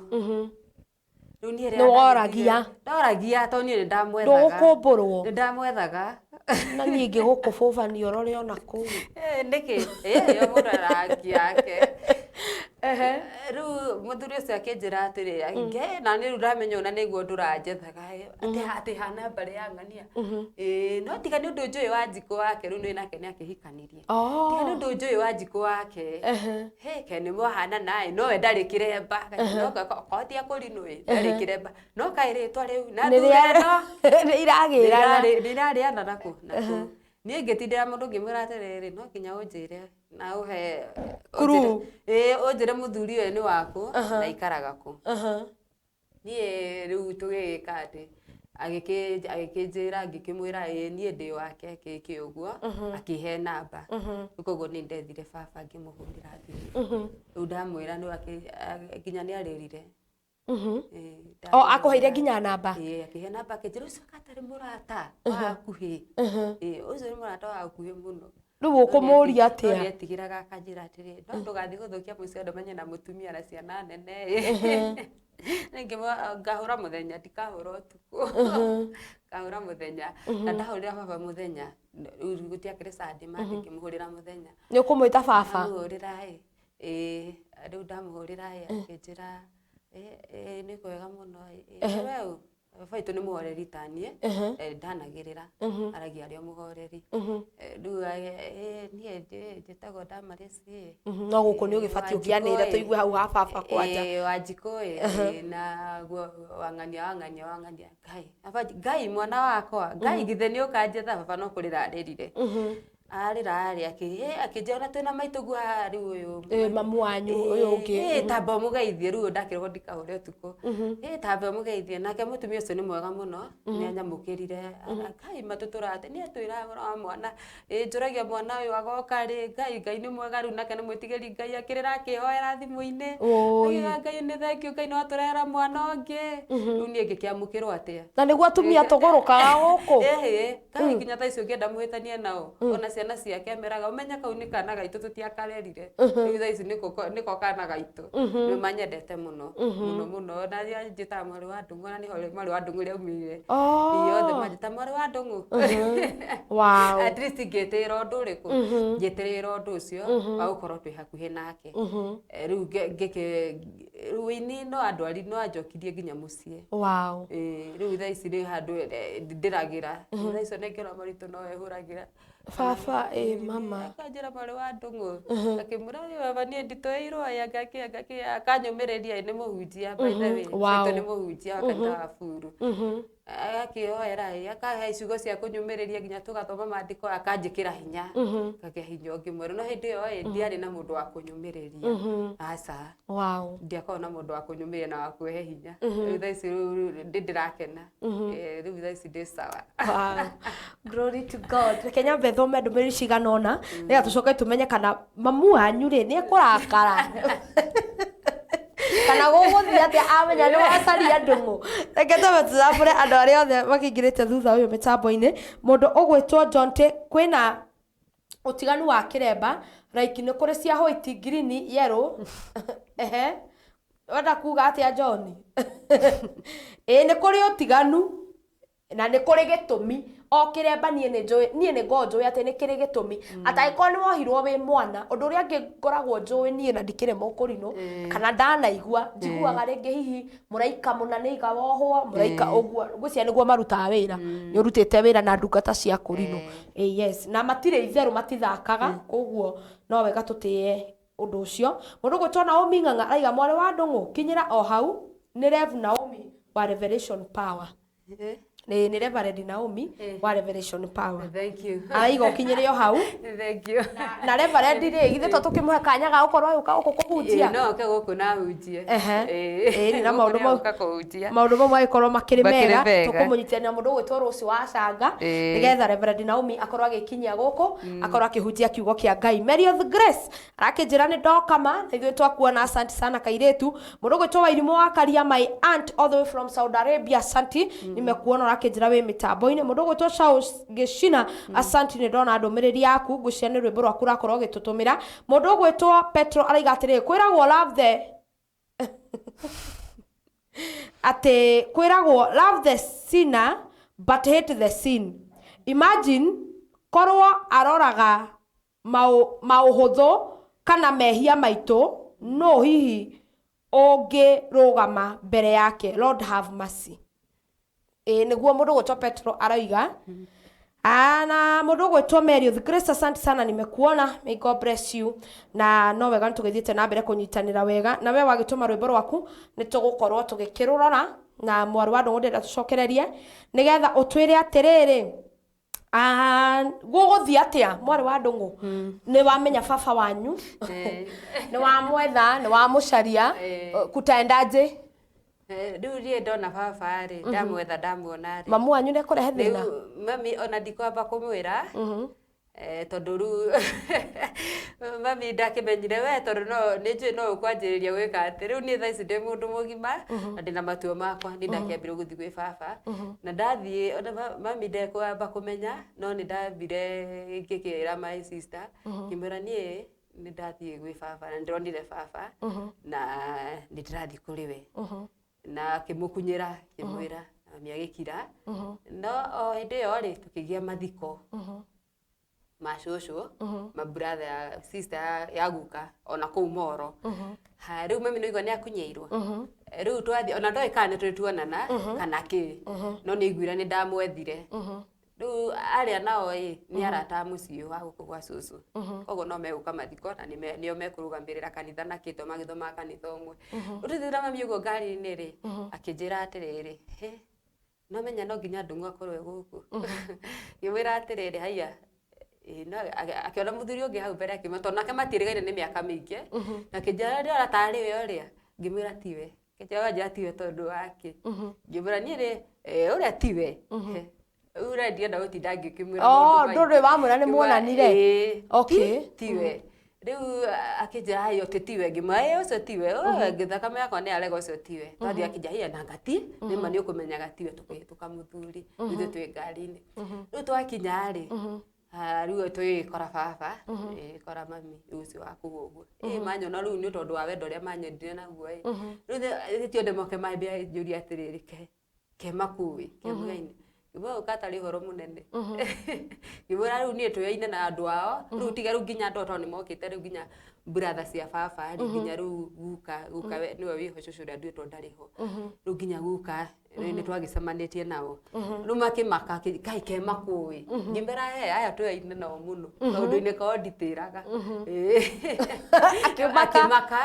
Rĩu niĩ rĩrĩa Nĩ woragia? Ndoragia tondũ niĩ nĩ ndamwethaga. Ndũgũkũmbũrwo? Nĩ ndamwethaga. Na niĩ ingĩgũkũbũbania ũrore ona kũu. Nĩkĩ? Ĩ, o mũndũ arangi yake. Rĩu mũthuri ũcio akĩnjĩra atĩrĩ, nge na niĩ rĩu ndamenya ũna nĩguo ndũranjethaga atĩ hana mbarĩ ya ng'ania. Ĩ, no tiga nĩ ũndũ njũĩ Wanjikũ wake, rĩu nĩ nake nĩ akĩhikanirie. Tiga nĩ ũndũ njũĩ Wanjikũ wake, he ke nĩ mwahana naĩ, nowe ndarĩ kĩremba, no kotia kũrinũ ĩ ndarĩ kĩremba, no kaĩ rĩtwa rĩu na Nĩ thura ĩno nĩ iragĩrana. Nĩ irarĩana nakũ nakũ. Niĩ ngĩtindĩra mũndũ ngĩmwĩra atĩrĩrĩ, no nginya ũnjĩre na ũhe Clue. Ĩ, ũnjĩre mũthuri ũyũ nĩ wakũ na ikaraga kũ. Niĩ rĩu tũgĩgĩka atĩ agĩkĩnjĩra, ngĩkĩmwĩra ĩ niĩ ndĩ wake kĩkĩ ũguo, akĩhe namba. Rĩu koguo nĩ ndethire baba ngĩmũhũrĩra thimũ. Rĩu ndamwĩra nĩ nginya nĩ arĩrire. Ĩ, O akũheire nginya namba? Ĩ, akĩhe namba, akĩnjĩra ũcio gatarĩ mũrata wa hakuhĩ. Ĩ, ũcio nĩ mũrata wa hakuhĩ mũno. Rĩu ũkũmũria No atĩa? nĩetigĩraga akanjĩra atĩrĩ, no ndũgathiĩ gũthũkia mũciĩ andũ menye na mũtumia na ciana nene. Rĩngĩ ngahũra mũthenya, ndikahũra ũtukũ, ngahũra mũthenya. Na ndahũrĩra baba mũthenya, rĩu gũtiakĩrĩ Sunday mande, ngĩmũhũrĩra mũthenya. Nĩ ũkũmwĩta baba? Ndamũhũrĩra ĩ, ĩ rĩu ndamũhũrĩra ĩ, akĩnjĩra, "Ĩ, ĩ, nĩ kwega mũno ĩ, ĩ, we ũ?" Baba witũ nĩ mũhoreri ta niĩ, ndanagĩrĩra, aragia arĩ o mũhoreri. Rĩu niĩ njĩtagwo Damaris ĩ. No gũkũ nĩ ũgĩbatiĩ ũkĩanĩrĩre tũigue hau ha baba kwanja. Ĩ, Wanjikũ ĩ, na guo wang'ania wang'ania wang'ania Ngai baba, Ngai mwana wakwa, Ngai githĩ nĩ ũkanjetha? Baba no kũrĩra arĩrire, arĩra arĩ akĩnjĩra ona twĩna maitũ guo haha rĩu ũyũ. Ĩ, mamu wanyu ũyũ ũngĩ. Ĩ, tamba ũmũgeithie. Rĩu ndakĩrwo ndikahũre ũtukũ. Ĩ, tamba ũmũgeithie. Nake mũtumia ũcio nĩ mwega mũno, nĩ anyamũkĩrire. Ngai matũtũrate nĩ atwĩra ũhoro wa mwana, ĩ njũragia mwana ũyũ agoka rĩ. Ngai, Ngai nĩ mwega. Rĩu nake nĩ mwĩtigĩri Ngai, akĩrĩra akĩhoera thimũ-inĩ. Oi. Akiuga, "Ngai nĩ thank you, Ngai nĩ watũrehera mwana ũngĩ." Rĩu niĩ ngĩkĩamũkĩrwo atĩa? Na nĩguo atumia tũgũrũkaga gũkũ. Ĩhĩ, kai nginya thaa ici ũngĩenda mũhĩtanie nao, ona ciana ciake ameraga ũmenye kau nĩ kana gaitũ, tũtiakarerire. Rĩu thaa ici nĩko kana gaitũ. Nĩ manyendete mũno mũno mũno, na njĩtaga mwarĩ wa Ndũng'ũ, na nĩho mwarĩ wa Ndũng'ũ rĩaumire. Othe manjĩta mwarĩ wa Ndũng'ũ. At least ngĩtĩĩra ũndũ ũrĩkũ, ngĩtĩĩra ũndũ ũcio wa gũkorwo twĩ hakuhĩ nake. Rĩu ngĩkĩ rĩu wĩini no andwari, no anjokirie nginya mũciĩ. Ĩĩ, rĩu thaa ici nĩ handũ ndĩragĩra. Thaa icio nengera maritũ no ehũragĩra. Baba ĩ mama. Akanjĩra mwarĩ wa Ndung'u, akĩmwĩra "Ĩ baba niĩ nditoeirwo ĩ anga kĩ anga kĩ," akanyũmĩrĩria ĩ nĩ mũhunjia by the way. Wow. Citũ nĩ mũhunjia wa kanitha wa Buru. Akĩhoera ĩ akahe ciugo cia kũnyũmĩrĩria nginya tũgathoma maandĩko akanjĩkĩra hinya, ngagĩa hinya ũngĩ mwerũ. No hĩndĩ ĩyo ĩ ndiarĩ na mũndũ wa kũnyũmĩrĩria, aca. Wow. Ndiakoragwo na mũndũ wa kũnyũmĩrĩria na wa kũhe hinya. Rĩu thaa ici rĩu ndĩ ndĩrakena. Rĩu thaa ici ndĩ sawa. Wow. Glory to God. Reke nyambe thome ndũmĩrĩri cigana ũna nĩgetha tũcoke tũmenye kana mamu wanyu rĩ nĩ ekũrakara kana gũgũthiĩ atĩa amenya nĩ wacaria ndũng'ũ. Reke twambe tũtambũre andũ arĩa othe makĩingĩrĩte thutha ũyũ mĩtambo-inĩ. Mũndũ ũgwĩtwo John T kwĩna ũtiganu wa kĩremba like nĩ kũrĩ cia white, green, yellow. Ehe, wenda kuga atĩa John? Ĩĩ nĩ kũrĩ ũtiganu na nĩ kũrĩ gĩtũmi. O kĩremba niĩ nĩ njũĩ, niĩ nĩ ngoragwo njũĩ atĩ nĩ kĩrĩ gĩtũmi. Atangĩkorwo nĩ wohirwo wĩ mwana, ũndũ ũrĩa ũngĩ ngoragwo njũĩ niĩ na ndikĩrĩ mũkũrinũ kana ndanaigua, njiguaga rĩngĩ hihi mũraika mũna nĩ iga wohwo mũraika ũguo, ngwĩciria nĩguo marutaga wĩra. Nĩ ũrutĩte wĩra na ndungata cia kũrinũ. Ĩ yes, na matirĩ itherũ, matithakaga, koguo no wega tũtĩe ũndũ ũcio. Mũndũ ũgwĩtwo Naomi Ng'ang'a araiga mwarĩ wa Ndũng'ũ kinyĩra o hau, nĩ Rev Naomi wa Revelation Power. Nĩ Reverend Naomi wa Revelation Power. Thank you. Araiga ũkinyĩre o hau. Thank you. Na Reverend rĩ, githĩ to tũkĩmũhe kanya ga gũkorwo agĩũka gũkũ kũhunjia? Ĩĩ, no oke gũkũ na ahunjie. Ehe. Ĩĩ, na gũkũ maũndũ nĩ mau agũka kũhunjia. Maũndũ mau magĩkorwo makĩrĩ Makĩrĩ mega, mega. tũkũmũnyitithania na mũndũ ũgwĩtwo Rose wa Canga nĩgetha Reverend Naomi akorwo agĩkinyia gũkũ, akorwo akĩhunjia kiugo kĩa Ngai. Mary of Grace arakĩnjĩra nĩ ndoka ma, na ithuĩ twakuona, asante sana kairĩtu. Mũndũ ũgwĩtwo Wairimũ wa Karia, my aunt all the way from Saudi Arabia, asante, nimekuona, ũrakĩnjĩra wĩ mĩtambo-inĩ. Mũndũ ũgwĩtwo Charles Gĩcina, asante, nĩ ndona ndũmĩrĩri yaku, ngwĩciria nĩ rwĩmbo rwaku ũrakorwo ũgĩtũtũmĩra. Mũndũ ũgwĩtwo Petro araiga atĩrĩrĩ, kwĩragwo love the atĩ kwĩragwo love the sinner but hate the sin. Imagine korwo aroraga maũhũthũ kana mehia maitũ, no hihi ũngĩrũgama mbere yake? Lord have mercy. Ĩ nĩguo mũndũ ũgwĩtwo Petro arauga. Ah, na mũndũ ũgwĩtwo Mary of Grace, asante sana, nimekuona, may God bless you. Na no wega nĩ tũgĩthiĩte na mbere kũnyitanĩra wega na we wagĩtũma rwĩmbo rwaku, nĩ tũgũkorwo tũgĩkĩrũrora. Na mwarĩ wa Ndũng'ũ, ndĩrenda tũcokererie nĩgetha ũtwĩre atĩrĩrĩ, ah, gũgũthiĩ atĩa mwarĩ wa Ndũng'ũ? Nĩ wamenya baba wanyu, nĩ wamwetha, nĩ wamũcaria, kutaendaje? Rĩu niĩ ndona baba rĩ, ndamwetha ndamuona rĩ, Mamu wanyu nĩ ekũrehe thĩna? Rĩu mami ona ndikwamba kũmwĩra, tondũ rĩu mami ndakĩmenyire we, tondũ no nĩ njũĩ no ũkwanjĩrĩria gwĩka atĩ rĩu niĩ thaa ici ndĩ mũndũ mũgima na ndĩna matua makwa. Niĩ ndakĩambire gũthiĩ gwĩ baba na ndathiĩ ona mami ndekwamba kũmenya, no nĩ ndambire ngĩkĩra my sister, ngĩmwĩra niĩ nĩ ndathiĩ gwĩ baba na nĩndĩronire baba na nĩ ndĩrathiĩ kũrĩ we, na akĩmũkunyĩra, akĩmwĩra, mami agĩkira. No o hĩndĩ ĩyo rĩ, tũkĩgĩa mathiko ma cũcũ, ma brother ya sister ya guka ona kũu Moro. Ha rĩu mami nĩaigua nĩ akunyĩirwo. Rĩu twathiĩ ona ndoĩ kana nĩ tũrĩ tuonana kana kĩ, no nĩ aiguire nĩ ndamwethire. Rĩu arĩa nao ĩ nĩ arata a mũciĩ wa gũkũ gwa cũcũ, koguo no megũka mathiko na nĩo mekũrũgamĩrĩra kanitha na kĩ, to magĩthomaga kanitha ũmwe. Rĩu tũthiĩte na mami ũguo ngari-inĩ rĩ, akĩnjĩra atĩrĩrĩ, "Hĩ, no menya no nginya Ndung'u akorwo e gũkũ?" Ngĩmwĩra atĩrĩrĩ, haiya. Ĩ, no akĩona mũthuri ũngĩ hau mbere akĩmwĩra, tondũ nake matiĩrĩgaine nĩ mĩaka mĩingĩ, na akĩnjĩra ndĩrona tarĩ we ũrĩa. Ngĩmwĩra tiwe. Akĩnjĩra wanjĩra tiwe tondũ wake? Ngĩmwĩra niĩ rĩ, ũrĩa tiwe. Rĩu ũrĩa ndienda gũtinda ngĩkĩmwĩra Oh, maũndũ maingĩ. Ndũrĩ wamwĩra nĩ Ngĩmwĩra, muonanire? "Ĩĩ, Okay. tiwe." Rĩu akĩnjĩra hayo atĩ tiwe. Ngĩmwĩra ĩĩ ũcio tiwe. Oh, thakame yakwa nĩ yarega ũcio tiwe. Twathiĩ akĩnjĩra hiya na ngati nĩma nĩ ũkũmenyaga tiwe. Tũkĩhĩtũka mũthuri ithuĩ twĩ ngari-inĩ. Rĩu twakinya rĩ, ah, rĩu tũgĩkora baba, ĩgĩkora mami rĩu ũcio wa kũu ũguo ĩ manyona rĩu nĩ tondũ wa wendo ũrĩa manyendire naguo ĩ rĩu ti othe moke mambia njũria atĩrĩrĩ, ke kemakũĩ kemũgaine? Ngĩmwĩra ũka atarĩ ũhoro mũnene. Ngĩmwĩra rĩu niĩ tũyaine na andũ ao rĩu, tiga rĩu nginya andũ ao tondũ nĩ mokĩte rĩu nginya Brother cia baba rĩ, nginya rĩu guka, guka nĩwe wĩho, cũcũ ũrĩa nduĩtwo ndarĩ ho. Rĩu nginya guka rĩu nĩ twagĩcemanĩtie nao, rĩu makĩmaka, kaĩ ke makũĩ. Ngĩmera he aya tũyaine nao mũno kaũndũ-inĩ kao nditĩraga. Akĩmaka.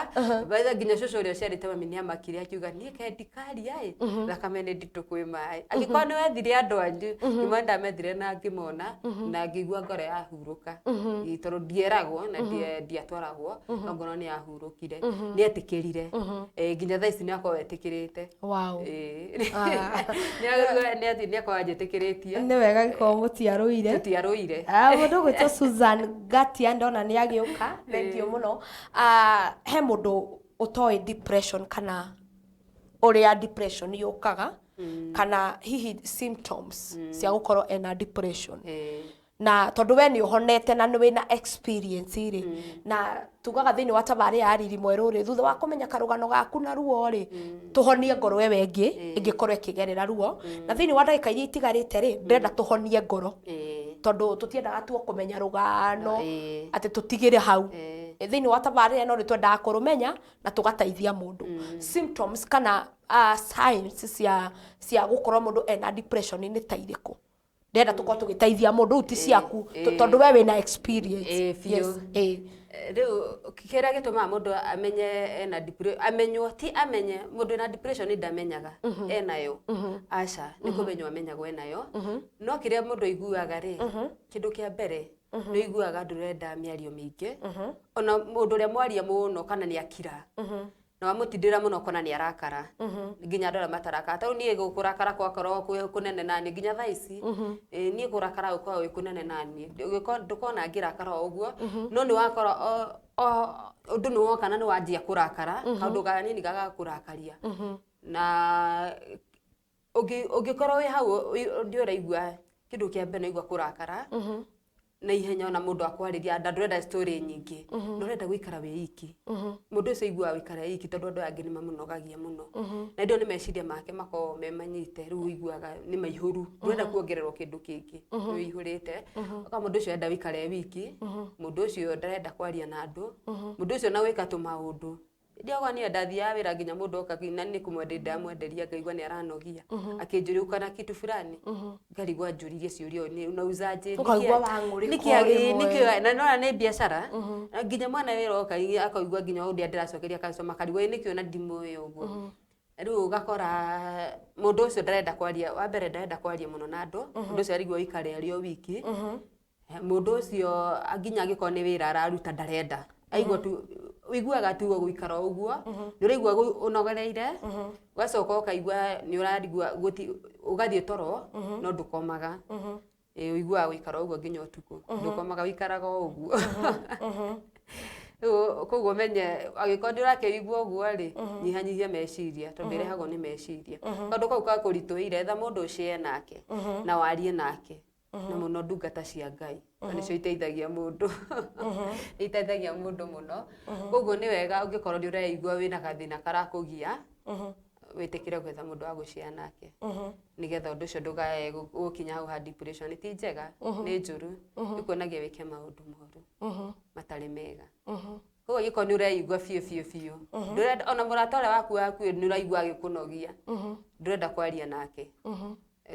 By nginya cũcũ ũrĩa ũciarĩte mami nĩ amakire, akiuga niĩ ke ndikaria ĩ, thakame nĩ nditũ kwĩ maĩ. Angĩkorwo nĩ wethire andũ anyu, ngĩmona ndamethire na ngĩmona na ngĩigua ngoro yahurũka. Ĩ, tondũ ndieragwo na ndiatwaragwo, no ngoro nĩ yahurũkire, nĩ etĩkĩrire. Nginya thaa ici nĩ akorwo etĩkĩrĩte. Ĩ. Nĩ akorwo anjĩtĩkĩrĩtie. Nĩ wega gĩkorwo mũtiarũire. Tũtiarũire. Ah, mũndũ ũgwĩtwo Susan Gatia ndona nĩ agĩũka, thengiũ mũno. Ah, he mũndũ ũtoĩ depression kana ũrĩa depression yũkaga, kana hihi symptoms cia gũkorwo ena depression, na tondũ we nĩ ũhonete na nĩ wĩna experience rĩ, na tugaga thĩinĩ wa tabarĩ ya riri mwerũ rĩ, thutha wa kũmenya karũgano gaku na ruo rĩ, tũhonie ngoro ĩyo ĩngĩ ĩngĩkorwo ĩkĩgerera ruo. Na thĩinĩ wa ndagĩka iria itigarĩte rĩ, ndĩrenda tũhonie ngoro, tondũ tũtiendaga tuo kũmenya rũgano atĩ tũtigĩre hau. Thĩinĩ wa tabarĩra ĩno nĩ twendaga kũrũmenya na tũgateithia mũndũ. Symptoms kana signs cia gũkorwo mũndũ ena depression nĩ ta irĩkũ? Ndĩrenda tũkorwo tũgĩteithia mũndũ rĩu, ti ciaku, tondũ we wĩna experience. Ĩĩ, biũ. Yes, ĩĩ. Rĩu kĩrĩa gĩtũmaga mũndũ amenye ena amenywo, ti amenye, mũndũ ena depression ndamenyaga enayo, aca, nĩ kũmenywo amenyagwo enayo. No kĩrĩa mũndũ aiguaga rĩ, kĩndũ kĩa mbere nĩ ũiguaga ndũrenda mĩario mĩingĩ, ona mũndũ ũrĩa mwaria mũno kana nĩ akira na wamũtindĩra mũno ũkona nĩ arakara, nginya andũ arĩa matarakara. Tondũ niĩ kũrakara gwakorwo kwĩ kũnene naniĩ nginya thaa ici. Ĩ, niĩ kũrakara gũkoragwo gwĩ kũnene naniĩ. Ndũkona ngĩrakara o ũguo, no nĩ wakora ũndũ nĩ woka na nĩ wanjia kũrakara, kaũndũ kanini gagakũrakaria. Na ũngĩkorwo wĩ hau nĩ ũraigua, kĩndũ kĩa mbere nĩ ũraigua kũrakara na ihenya, ona mũndũ akwarĩria na ndũrenda story nyingĩ, na ũrenda gũikara wĩ iki. Mũndũ ũcio aiguaga gũikara wĩ iki tondũ andũ aya angĩ nĩ mamũnogagia mũno, na ndio nĩ meciria make makoragwo me manyite. Rĩu ũiguaga nĩ maihũru, ndũrenda kuongererwo kĩndũ kĩngĩ, nĩ ũihũrĩte. Ũka mũndũ ũcio arenda gũikara e wiki, mũndũ ũcio ndarenda kwaria na andũ, mũndũ ũcio na gwĩka tũmaũndũ. Ndiaga niĩ ndathiaga wĩra nginya mũndũ oka na nĩ kũmwenderia ndamwenderia, ngaigua nĩ aranogia, akĩnjũria uko na kitu fulani, ngarigwo anjũririe ciũria nĩ unauzaje. Ũkaigua wang'ũrĩka o rĩmwe. Nĩkĩ na nona nĩ biacara. Na nginya mwana wĩra oka akaigua nginya ũrĩa ndĩracokeria customer, akarigwo ĩ nĩkĩ ona ndimũĩ ũguo. Rĩu ũgakora mũndũ ũcio ndarenda kwaria, wa mbere ndarenda kwaria mũno na andũ, mũndũ ũcio arigwo aikare arĩ o wiki. Mũndũ ũcio nginya angĩkorwo nĩ wĩra araruta ndarenda, aigua tu ũiguaga tu gũikara o ũguo, nĩ ũraigua ũnogereire, ũgacoka ũkaigua nĩ ũrarigua ũgathiĩ toro no ndũkomaga. Ĩ, ũiguaga gũikara ũguo nginya ũtukũ, ndũkomaga, ũikaraga o ũguo. Rĩu koguo menye angĩkorwo nĩ ũrakĩigua ũguo rĩ, nyihanyihia meciria, tondũ ĩrehagwo nĩ meciria. Kaũndũ kau gakũritũhĩire, etha mũndũ ũcĩe nake na warie nake, na mũno ndungata cia Ngai, tondũ nĩcio iteithagia mũndũ, nĩ iteithagia mũndũ mũno. Koguo nĩ wega ũngĩkorwo nĩ ũreigua wĩna gathĩna karakũgia, wĩtĩkĩre gwetha mũndũ wa gũcĩa nake, nĩgetha ũndũ ũcio ndũkae gũkinya hau ha depression. Ti njega, nĩ njũru, ĩkuonagia wĩke maũndũ moru matarĩ mega. Koguo angĩkorwo nĩ ũreigua biũ biũ biũ ndũrenda ona mũrata ũrĩa waku wa hakuhĩ, nĩ ũraigua agĩkũnogia, ndũrenda kwaria nake,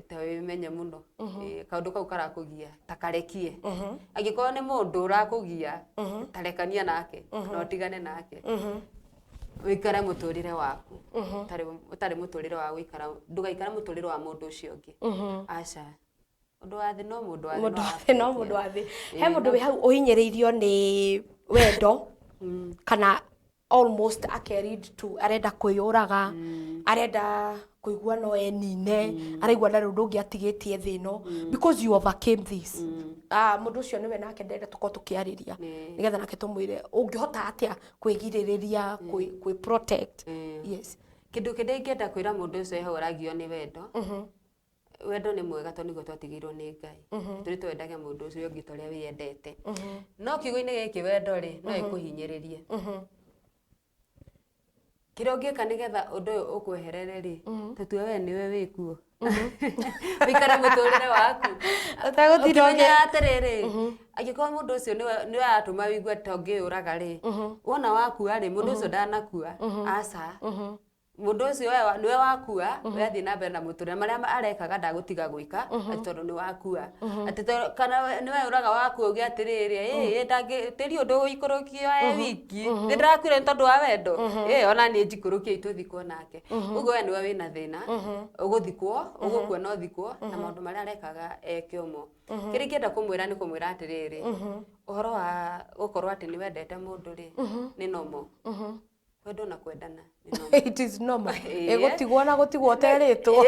ta wĩmenye mũno. Ĩ, kaũndũ kau karakũgia ta karekie. Angĩkorwo nĩ mũndũ ũrakũgia, tarekania nake na ũtigane nake, wĩikare mũtũrĩre waku, ũtarĩ mũtũrĩre wa gũikara, ndũgaikare mũtũrĩre wa mũndũ ũcio ũngĩ, aca. Ũndũ wa thĩ no mũndũ wa thĩ. Mũndũ wa thĩ no mũndũ wa thĩ. He mũndũ wĩ hau ũhinyĩrĩirio nĩ wendo, kana almost ake lead to arenda kwĩyũraga, arenda kũigua no enine, araigua ndarĩ ũndũ ũngĩ atigĩtie thĩ ĩno. Because you overcame this, ah, mũndũ ũcio nĩwe nake ndĩrenda tũkorwo tũkĩarĩria, nĩgetha nake tũmwĩre ũngĩhota atĩa kwĩgirĩrĩria, kwĩ protect. Yes. Kĩndũ kĩrĩa ingĩenda kwĩra mũndũ ũcio eho ũragio nĩ wendo, wendo nĩ mwega tondũ nĩguo twatigĩirwo nĩ Ngai, tũrĩ twendage mũndũ ũcio ũngĩ ta ũrĩa wĩyendete. No kiugo-inĩ gĩkĩ wendo rĩ, no ĩkũhinyĩrĩrie. Kĩrĩa ũngĩka nĩgetha ũndũ ũyũ ũkweherere rĩ, tũtue we nĩwe wĩkuo, wĩikare mũtũrĩre waku ũtegũtinda ũkĩmenyaga atĩrĩrĩ, Angĩkorwo mũndũ ũcio nĩwe aratũma wĩigue ta ũngĩyũraga rĩ, wona wakua rĩ, mũndũ ũcio ndanakua, aca. Mũndũ ũcio nĩwe wakua, we athiĩ na mbere na mũtũrĩre, marĩa arekaga ndagũtiga gwĩka atĩ tondũ nĩ wakua. Atĩ kana nĩwe ũraga wakua uge atĩrĩrĩ, ĩ ndangĩ tĩri ũndũ ũikũrũkio e wiki, nĩ ndĩrakuire nĩ tondũ wa wendo, ĩ ona niĩ njikũrũkie tũthikwo nake. Ũguo we nĩwe wĩna thĩna, ũgũthikwo, ũgũkua no ũthikwo, na maũndũ marĩa arekaga eke ũmo. Kĩrĩa ingĩenda kũmwĩra nĩ kũmwĩra atĩrĩrĩ, ũhoro wa gũkorwo atĩ nĩ wendete mũndũ rĩ, nĩ normal. Kwendwo na kwendana nĩ normal. It is normal. Ĩĩ. Ĩgũtigwo na gũtigwo ũterĩtwo.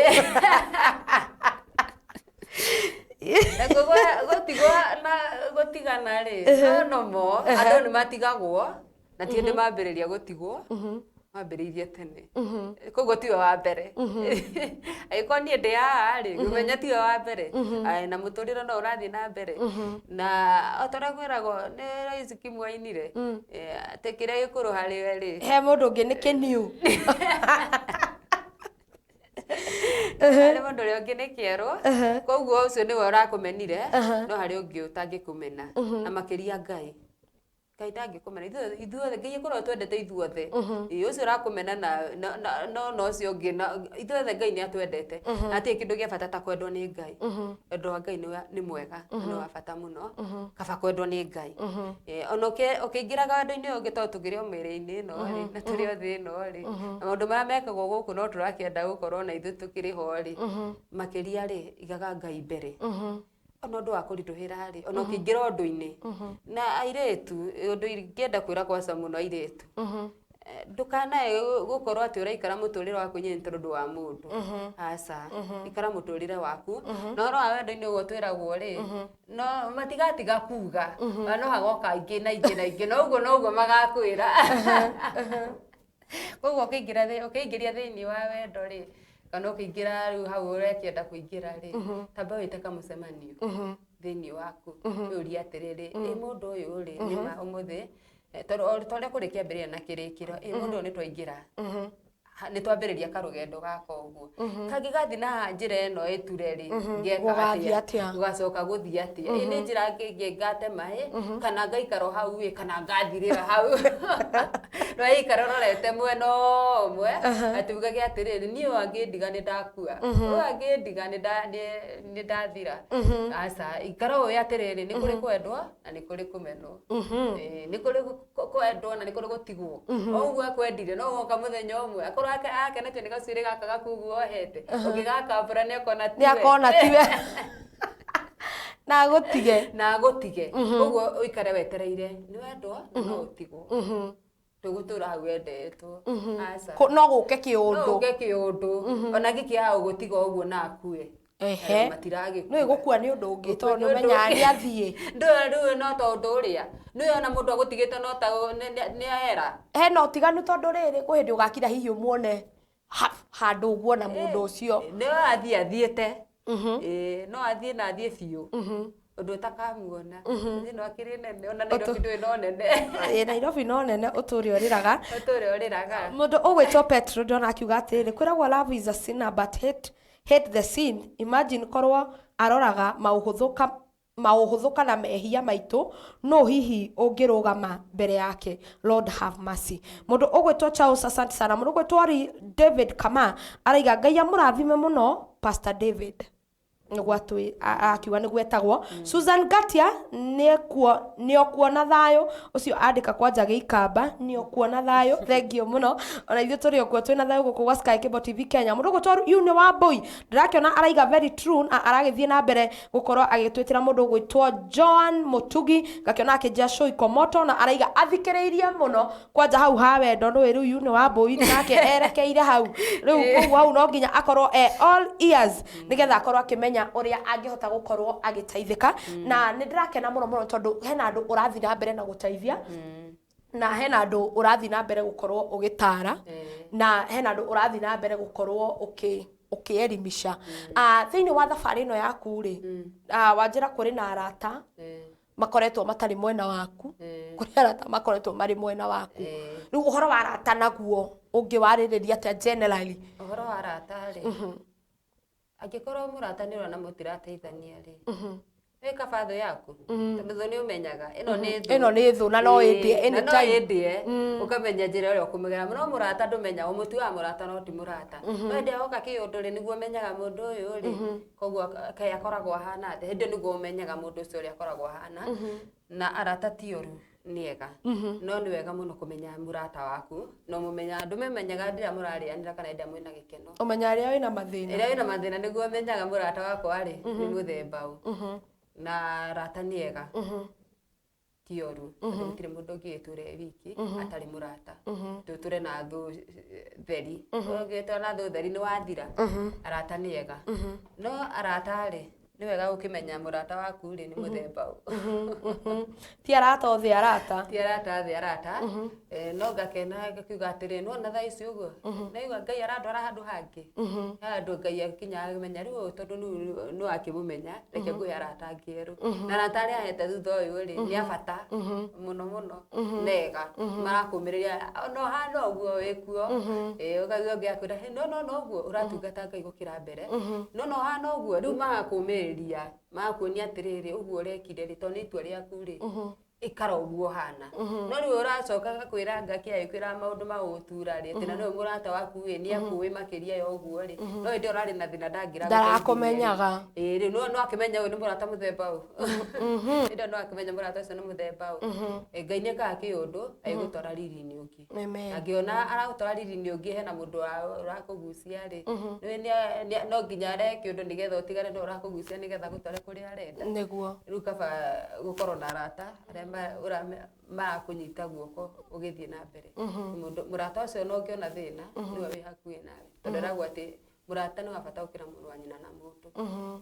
Nakuo gũtigwo na gũtigana rĩ, no normal, andũ nĩ matigagwo na ti hĩndĩ mambĩrĩria gũtigwo, mambĩrĩirie tene, koguo tiwe wa mbere. Angĩkorwo niĩ ndĩ haha rĩ, ngũmenya tiwe wa mbere. Aya, na mũtũrĩre no ũrathiĩ na mbere, na o ta ũrĩa kwĩragwo nĩ Raici Kimwainire, atĩ kĩrĩa gĩkũrũ harĩ we rĩ, he mũndũ ũngĩ nĩ kĩniu. Harĩ mũndũ ũrĩa ũngĩ nĩ kĩerũ. Koguo ũcio nĩwe ũrakũmenire, no harĩ ũngĩ ũtangĩkũmena, na makĩria Ngai. Ngai ndangĩkũmena. Ithuothe Ngai akoragwo twendete ithuothe. Ĩĩ, ũcio ũrakũmena na no na ũcio ũngĩ, na ithuothe Ngai nĩ atwendete, na hatirĩ kĩndũ gĩa bata ta kwendwo nĩ Ngai. Wendo wa Ngai nĩ mwega na nĩ wa bata mũno, kaba kwendwo nĩ Ngai. Ona ũkĩingĩraga wendo-inĩ ũyũ ũngĩ, tondũ tũkĩrĩ o mĩĩrĩ-inĩ ĩno rĩ, na tũrĩ o thĩ ĩno rĩ, na maũndũ marĩa mekagwo gũkũ no tũrakĩenda gũkorwo na ithuĩ tũkĩrĩ ho rĩ, makĩria rĩ, igaga Ngai mbere. Ona ũndũ wa kũritũhĩra rĩ, ona ũkĩingĩra ũndũ-inĩ na airĩtu, ũndũ ingĩenda kwĩra kwaca mũno airĩtu, ndũkanae gũkorwo atĩ ũraikara mũtũrĩre waku nyene tondũ wa mũndũ. Aca, ikara mũtũrĩre waku. Na ũhoro wa wendo-inĩ ũguo twĩragwo rĩ, no matigatiga kuga, ona no hagoka ingĩ na ingĩ na ingĩ, na ũguo noguo magakwĩra. Koguo ũkĩingĩria thĩinĩ wa wendo rĩ, kana ũkĩingĩra rĩu hau ũrekĩenda kũingĩra rĩ, tamba wĩte kamũcemanio thĩinĩ waku, wĩũrie atĩrĩrĩ, ĩ mũndũ ũyũ rĩ, nĩma ũmũthĩ, tondũ o ta ũrĩa kũrĩ kĩambĩrĩria na kĩrĩkĩro, ĩ mũndũ ũyũ nĩ twaingĩra, nĩ twambĩrĩria karũgendo gaka ũguo, kangĩgathiĩ na njĩra ĩno ĩture rĩ, ngeka Gũgathiĩ atĩa? Gũgacoka gũthiĩ atĩa? Ĩ nĩ njĩra ngĩngĩ ngatema ĩ, kana ngaikara o hau ĩ, kana ngathirĩra hau? No ikara ũrorete mwena ũmwe, atĩ ugage atĩrĩrĩ, niĩ ũyũ angĩndiga nĩ ndakua, ũyũ angĩndiga nĩ ndathira. Aca, ikara ũĩ atĩrĩrĩ, nĩ kũrĩ kwendwo na nĩ kũrĩ kũmenwo. Ĩĩ, nĩ kũrĩ kwendwo na nĩ kũrĩ gũtigwo. O ũguo akwendire, no woka mũthenya ũmwe akorwo akenetio nĩ gacuĩrĩ gaka gaku ũguo ohete, ũngĩgakambũra nĩ akona Nĩ tiwe. Akona tiwe na agũtige. Na agũtige. Ũguo ũikare wetereire nĩ wendwo na no ũtigwo, ndũgũtũra hau wendetwo, aca. No gũke No kĩũndũ. Ũke kĩũndũ, ona gĩkĩaga ũgũtiga ũguo na akue. Matiragĩkua. No ĩgũkua nĩ ũndũ ũngĩ, tondũ nĩ Nĩ ũndũ ũmenyaga ũngĩ. nĩ athiĩ. Ndũĩ rĩu no ta ũndũ ũrĩa nĩwe ona mũndũ agũtigĩte no ta nĩ ahera. Hena ũtiganu, tondũ rĩrĩ, kwĩ hĩndĩ ũgakira hihi ũmuone handũ ũguo na mũndũ ũcio. Nĩ athiĩ athiĩte. Ĩĩ, no athiĩ na athiĩ biũ ũndũ ũtakamuona. Thĩ ĩno akĩrĩ nene, ona Nairobi ndũĩ no nene. Ĩ, Nairobi no nene, ũtũre ũrĩraga. Ũtũre ũrĩraga. Mũndũ ũgwĩtwo Petro ndona akiuga atĩrĩrĩ, kwĩragwo love is a sinner, but hate, hate the sin. Imagine korwo aroraga maũhũthũ kana mehia maitũ, no hihi ũngĩrũgama mbere yake? Lord have mercy. Mũndũ ũgwĩtwo Charles, asante sana. Mũndũ ũgwĩtwo David Kama araiga Ngai amũrathime mũno Pastor David, nĩguo akiuga nĩguo etagwo. Susan Gatia nĩkuo nĩokuona thayũ ũcio, andĩka kwanja gĩikamba nĩokuona thayũ. Thank you mũno, ona ithuĩ tũrĩ okuo twĩna thayũ gũkũ gwa Sky Cable TV Kenya. Mũndũ ũgwĩtwo Yune wa Mbũi ndĩrakĩona araiga very true, na aragĩthiĩ na mbere gũkorwo agĩtwĩtĩra. Mũndũ ũgwĩtwo Joan Mũtugi ngakĩona akĩnjia show iko moto, na araiga athikĩrĩirie mũno kwanja hau ha wendo. Nũĩ rĩu Yune wa Mbũi nake erekeire hau rĩu, koguo hau no nginya akorwo e all ears nĩgetha akorwo akĩmenya ũrĩa angĩhota gũkorwo agĩteithĩka. Na nĩ ndĩrakena mũno mũno, tondũ hena andũ ũrathiĩ na mbere na gũteithia, na hena andũ ũrathiĩ na mbere gũkorwo ũgĩtara, na hena andũ ũrathiĩ na mbere gũkorwo ũkĩelimisha. Thĩinĩ wa thabarĩ ĩno yaku rĩ, wanjĩra kũrĩ na arata makoretwo matarĩ mwena waku, kũrĩ arata makoretwo marĩ mwena waku. Rĩu ũhoro wa arata naguo ũngĩwarĩrĩria atĩa generally? Ũhoro wa arata rĩ, angĩkorwo mũrata nĩ ũrona mũtirateithania rĩ, Wĩ kaba thũ yaku tondũ thũ nĩ ũmenyaga ĩno nĩ thũ. Ĩno nĩ thũ na no ĩndĩe Ĩĩ, na no anytime. ĩndĩe ũkamenya njĩra ĩrĩa ũkũmĩgera no mũrata ndũmenyaga ũmũtuaga mũrata no ti mũrata no hĩndĩ ĩrĩa woka kĩũndũ rĩ nĩguo ũmenyaga mũndũ ũyũ rĩ koguo kaĩ akoragwo ahana atĩa hĩndĩ ĩyo nĩguo ũmenyaga mũndũ ũcio ũrĩa akoragwo ahana na arata ti oru nĩ ega no nĩ wega mũno kũmenya mũrata waku na ũmũmenyaga ndũmĩmenyaga hĩndĩ ĩrĩa mũrarĩanĩra kana hĩndĩ ĩrĩa mwĩna gĩkeno Ũmenya arĩa wĩna mathĩna. ĩrĩa wĩna mathĩna nĩguo menyaga mũrata wakwa rĩ nĩ mũthemba ũ na arata nĩ ega ti oru tondũ gũtirĩ mũndũ ũngĩgĩtũra e wiki atarĩ mũrata tũtũre na thũ theri ũngĩtũra na thũ theri nĩ wathira arata nĩ ega no arata rĩ nĩ wega gũkĩmenya mũrata waku rĩ nĩ mũthemba ũ Ti arata othe arata. Ti arata thĩ arata. No ngakena ngakiuga atĩrĩ nĩwona thaa ici ũguo naigua Ngai arandwara handũ hangĩ handũ Ngai akinya amenya rĩu ũyũ tondũ nĩ wakĩmũmenya reke ngũhe arata angĩ erũ na arata arĩa ahete thutha ũyũ rĩ nĩ a bata mũno mũno nega marakũmĩrĩria no hana ũguo wĩkuo ũkaigua ũngĩ akwĩra "Hĩ, no no no ũguo ũratungata Ngai gũkĩra mbere no no hana ũguo rĩu magakũmĩrĩria magakuonia atĩrĩrĩ ũguo ũrekire rĩ tondũ nĩ itua rĩaku rĩ ikara ũguo hana no rĩu ũracoka gakwĩra ngaki agĩkwĩra maũndũ ma gũgũtura rĩ atĩ na nĩwe mũrata waku ĩ nĩ akũĩ makĩria ya ũguo rĩ no hĩndĩ ĩyo ũrarĩ na thĩna ndangĩra Ndarakomenyaga. Ĩĩ rĩu no akĩmenya ũyũ nĩ mũrata mũthemba ũ hĩndĩ ĩyo no akĩmenya mũrata ũcio nĩ mũthemba ũ Ngai nĩ ekaga kĩũndũ agĩgũtwara riri-inĩ ũngĩ Amen. angĩona aragũtwara riri-inĩ ũngĩ hena mũndũ ũrakũgucia rĩ no nginya areke ũndũ nĩgetha ũtigane na ũrakũgucia nĩgetha agũtware kũrĩa arenda Nĩguo. Rĩu kaba gũkorwo na arata arĩa marakũnyita guoko ũgĩthiĩ na mbere mũndũ mũrata ũcio ona ũngĩona thĩna nĩwe wĩ hakuhĩ nawe tondũ ĩragwo atĩ mũrata nĩ wa bata gũkĩra mũrũ wa nyina na mũndũ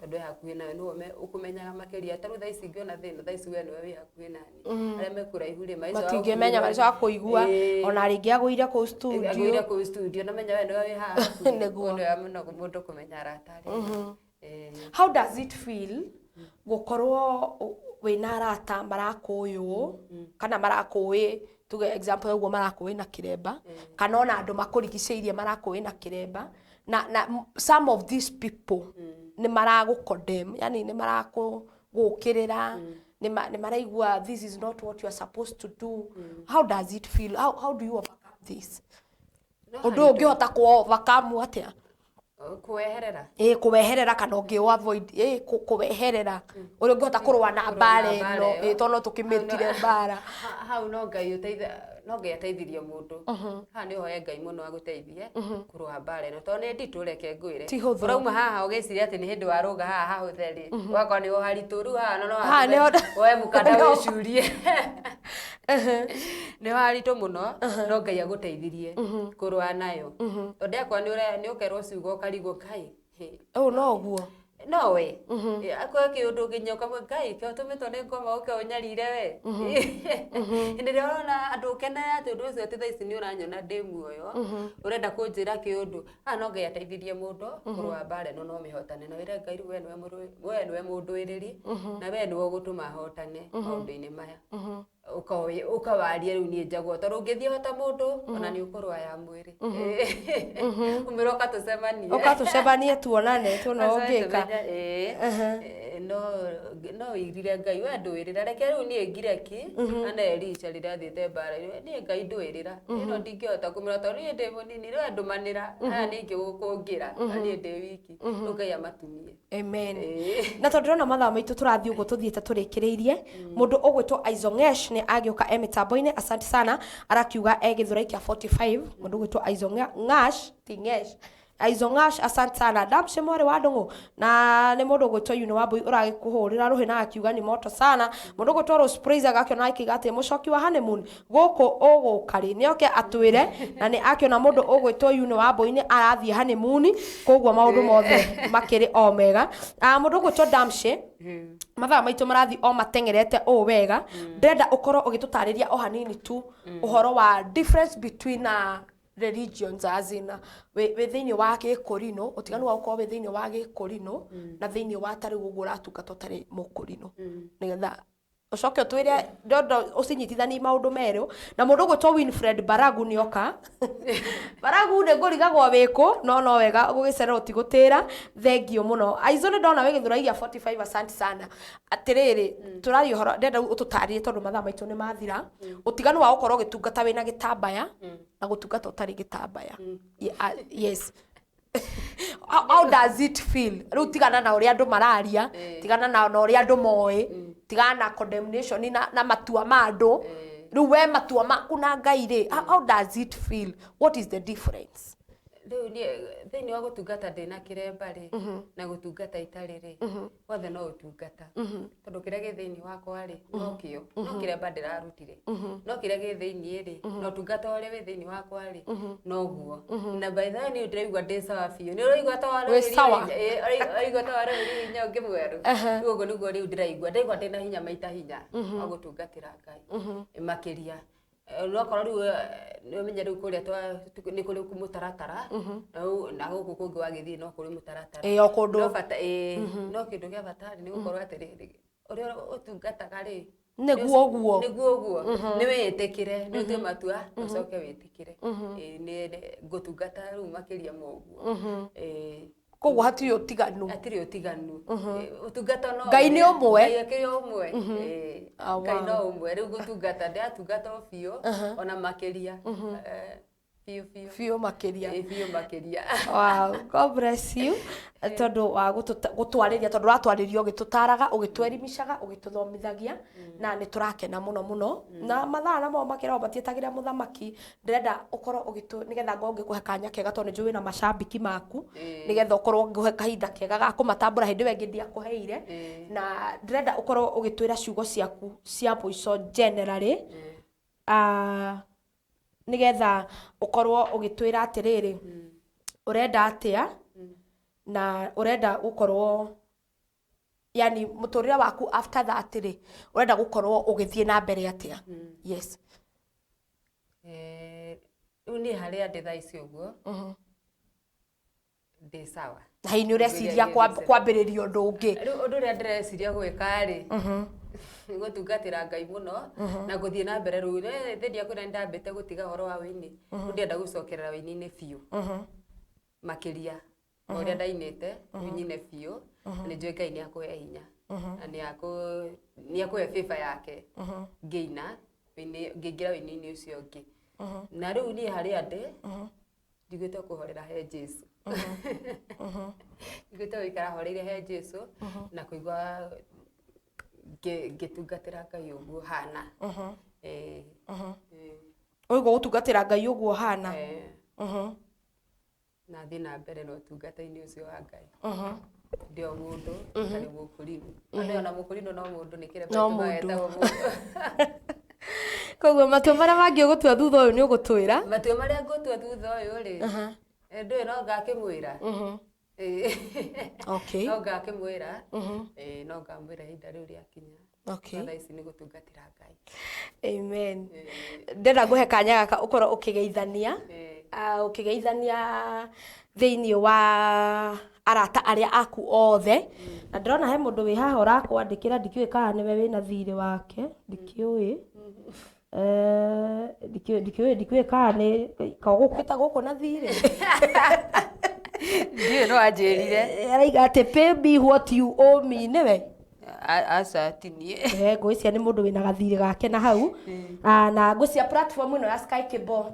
tondũ e hakuhĩ nawe nĩwe ũkũmenyaga makĩria ta rĩu thaa ici ingĩona thĩna thaa ici we nĩwe wĩ hakuhĩ nani arĩa me kũraihu rĩ maica Matingĩmenya marĩcoka kũigua ona rĩngĩ agũire kũu studio. Agũire kũu studio namenya we nĩwe wĩ haha hakuhĩ. Nĩguo. Ũguo nĩ wega mũno mũndũ kũmenya arata arĩa How does it feel gũkorwo wĩna arata marakũĩ ũũ kana marakũĩ tuge example ũguo marakũĩ na kĩremba kana ona andũ makũrigicĩirie marakũĩ na kĩremba na some of these people nĩ maragũ condemn yani nĩ marakũgũkĩrĩra nĩ maraigua this is not what you are supposed to do. How does it feel? How do you overcome this? Ũndũ ũyũ ũngĩhota kũ overcome atĩa? Kweherera. Ĩ kũweherera kana ũngĩ avoid ĩ kũweherera ũrĩa ũngĩhota kũrũa na mbara ĩno ĩ tondũ no tũkĩmĩtire mbara. Hau no Ngai ũteithia no Ngai ateithirie mũndũ haha nĩ ũhoe Ngai mũno agũteithie kũrũa mbara ĩno tondũ nĩ nditũ reke ngwĩre Ti hũthũ. Ũrauma haha ũgĩciria atĩ nĩ hĩndĩ warũga haha hahũthe rĩ ũgakora nĩho haritũ rĩu haha no Haha nĩho- woe mũkanda wĩcurie nĩ haritũ mũno no Ngai agũteithirie kũrũa nayo tondũ akwa nĩ ũkerwo ciugo ũkarigwo Ngai hĩ, Ũũ no ũguo nowe akwa kĩũndũ nginya ũkamwe Ngai kĩo tũmĩtwo nĩ ngoma ũke ũnyarire we hĩndĩ ĩrĩa ũrona andũ ũkene atĩ ũndũ ũcio atĩ thaa ici nĩ ũranyona ndĩ muoyo ũrenda kũnjĩra kĩũndũ haha no Ngai ateithirie mũndũ kũrũa mbara ĩno no mĩhotane na wĩre Ngai rĩu we nĩwe we nĩwe mũndũĩrĩri na we nĩwe ũgũtũma hotane maũndũ-inĩ maya ũkawaria rĩu niĩ njagwo tondũ ũngĩthiĩ hota mũndũ ona nĩ ũkũrũa ya mwĩrĩ ũmĩra ũka tũcemanie ũka tũcemanie tuonane tuone ũngĩka. No wĩirire Ngai we ndũĩrĩra reke rĩu niĩ ngire ki ana Elisha rĩrĩa athiĩte mbara niĩ Ngai ndũĩrĩra ĩno ndingĩhota kũmĩra tondũ niĩ ndĩ mũnini rĩu ndũmanĩra aya ningĩ gũkũngĩra na niĩ ndĩ wiki rĩu Ngai amatumie. Amen. Na tondũ ndĩrona mathaa maitũ tũrathiĩ ũguo tũthiĩte tũrĩkĩrĩirie mũndũ ũgwĩtwo Aizongesh nĩ agĩũka e mĩtambo-inĩ asante sana arakiuga e Gĩthũrai kĩa 45 mũndũ ũgwĩtwo Aizongash ti Ngesh Aizongash asante sana ndamce mwarĩ wa ndũng'ũ na nĩ mũndũ ũgwĩtwo Yuni Wambui ũragĩkũhũrĩra rũhĩ na akiuga nĩ moto sana mũndũ ũgwĩtwo Rose Praise agakĩona akiuga atĩ mũcoki wa honeymoon gũkũ ũgũka rĩ nĩoke atwĩre na nĩ akĩona mũndũ ũgwĩtwo Yuni Wambui nĩ arathiĩ honeymoon koguo maũndũ mothe makĩrĩ o mega. Mũndũ ũgwĩtwo Damshe mathaa maitũ marathiĩ o mateng'erete ũũ wega ndĩrenda ũkorwo ũgĩtũtarĩria o hanini tu ũhoro wa difference between religions as in wĩ thĩinĩ wa gĩkũrinũ ũtiganu wa gũkorwo wĩ thĩinĩ wa gĩkũrinũ na thĩinĩ wa tarĩu ũguo ũratungata ũtarĩ mũkũrinũ nĩgetha Ũcoke ũtwĩre ndondo ũcinyitithanie maũndũ merũ na mũndũ ũgwĩtwo Winfred Baragu nĩoka. Baragu nĩ ngũrigagwo wĩkũ, no no wega gũgĩcererwo ti gũtĩra. Thengiũ mũno. Aizo nĩ ndona wĩ Gĩthũrai gĩa 45, asante sana. Atĩrĩrĩ, tũraria ũhoro, ndĩrenda rĩu ũtũtarĩrie tondũ mathaa maitũ nĩ mathira. Ũtiganu wa gũkorwo ũgĩtungata wĩna gĩtambaya na gũtungata ũtarĩ gĩtambaya. Yes. How does it feel? Rĩu tigana na ũrĩa andũ mararia, tigana na ũrĩa andũ moĩ, tigana na condemnation na matua ma andũ. Rĩu we matua maku na Ngai rĩ, how does it feel? What is the difference? Rĩu niĩ thĩinĩ wa gũtungata ndĩna kĩremba rĩ, na gũtungata itarĩ rĩ, wothe no ũtungata, tondũ kĩrĩa gĩ thĩinĩ wakwa rĩ, no kĩo, no kĩremba ndĩrarutire, no kĩrĩa gĩ thĩinĩ rĩ, na ũtungata ũrĩa wĩ thĩinĩ wakwa rĩ, noguo. Na by the way, niĩ ndĩraigua ndĩ sawa biũ. Nĩ ũraigua ta Wĩ sawa. Ũraigua ta warũhĩria hinya ũngĩ mwerũ. Rĩu ũguo nĩguo rĩu ndĩraigua, ndĩraigua ndĩna hinya maita hinya wa gũtungatĩra Ngai makĩria. No okorwo rĩu nĩ ũmenye rĩu kũrĩa nĩ kũrĩ mũtaratara, na na gũkũ kũngĩ wagĩthiĩ no kũrĩ mũtaratara. Ĩĩ, o kũndũ. No bata, ĩĩ, no kĩndũ kĩa bata rĩ, nĩ gũkorwo atĩrĩrĩ, ũrĩa ũtungataga rĩ, Nĩguo ũguo. Nĩguo ũguo, nĩ wĩtĩkĩre, nĩ ũtue matua, ũcoke wĩtĩkĩre. Ĩĩ, nĩ ngũtungata rĩu makĩria ma ũguo. Ĩĩ. Koguo hatirĩ ũtiganu. Hatirĩ ũtiganu. Ũtungata no Ngai nĩ ũmwe. Ngai akĩrĩ o ũmwe. Ngai no ũmwe. Rĩu gũtungata ndĩratungata o biũ, ona makĩria. Biũ biũ. Biũ makĩria. Ĩĩ, biũ makĩria. Wow, God bless you. Tondũ wa gũtwarĩria, tondũ ũratwarĩria ũgĩtũtaraga, ũgĩtwerimishaga, ũgĩtũthomithagia, na nĩ tũrakena mũno mũno. Na mathaa namo makĩragwo matietagĩrĩra mũthamaki. Ndĩrenda ũkorwo ũgĩtũ, nĩgetha ngorwo ngĩkũhe kanya kega, tondũ nĩ njũĩ wĩna macambĩki maku, nĩgetha ũkorwo ngĩkũhe kahinda kega ga kũmatambũra hĩndĩ ĩyo ĩngĩ ndiakũheire. Na ndĩrenda ũkorwo ũgĩtwĩra ciugo ciaku cia mũico generally, nĩgetha ũkorwo ũgĩtwĩra atĩrĩrĩ, ũrenda atĩa, na ũrenda gũkorwo, yani mũtũrĩre waku after that rĩ, ũrenda gũkorwo ũgĩthiĩ na mbere atĩa? Yes. Rĩu niĩ harĩa ndĩ thaa ici ũguo, ndĩ sawa. Na hihi nĩ ũreciria kwambĩrĩria ũndũ ũngĩ? Rĩu ũndũ ũrĩa ndĩreciria gwĩka rĩ, nĩ gũtungatĩra Ngai mũno na gũthiĩ na mbere. Rĩu thĩ ndiakwĩra nĩ ndambĩte gũtiga ũhoro wa wĩini, rĩu ndĩrenda gũcokerera wĩini-inĩ biũ makĩria o ũrĩa ndainĩte. Rĩu nyine biũ, na nĩ njũĩ Ngai nĩ akũhe hinya na nĩ akũhe favor yake ngĩina ngĩingĩra wĩini-inĩ ũcio ũngĩ. Na rĩu niĩ harĩa ndĩ, njiguĩte kũhorera he Jesu, njiguĩte gũikara horeire he Jesu na kũigua ngĩtungatĩra Ngai ũguo hana. Ĩĩ. Ĩĩ. Ũguo gũtungatĩra Ngai ũguo hana. Ĩĩ. Na thiĩ na mbere na ũtungata-inĩ ũcio wa Ngai. Ndĩ o mũndũ tarĩ mũkũrinũ. Andũ ona mũkũrinũ no mũndũ, nĩ kĩremba No gĩtũmaga mũndũ. etagwo mũndũ. Koguo matua marĩa mangĩ ũgũtua thutha ũyũ nĩ ũgũtwĩra. Matua marĩa ngũtua thutha ũyũ rĩ, ndũĩ no ngakĩmwĩra. Ĩĩ. No ngakĩmwĩra. Ĩĩ, no ngamwĩra ihinda rĩu rĩakinya. No thaa ici nĩ gũtungatĩra Ngai. Amen. Ndĩrenda ngũhe kanya gaka ũkorwo ũkĩgeithania, ũkĩgeithania thĩinĩ wa arata arĩa aku othe. Na ndĩrona he mũndũ wĩ haha ũrakwandĩkĩra, ndikĩũĩ kana nĩwe wĩna thirĩ wake, ndikĩũĩ. Ndikĩũĩ kana nĩ kogũkĩta gũkũ na thirĩ. Ndiũĩ, no anjĩrire. Araiga atĩ pay me what you owe me, nĩwe? Aca, ti niĩ. Ngwĩciria nĩ mũndũ wĩna gathirĩ gake na hau. Na ngwĩciria platform ĩno ya Sky Cable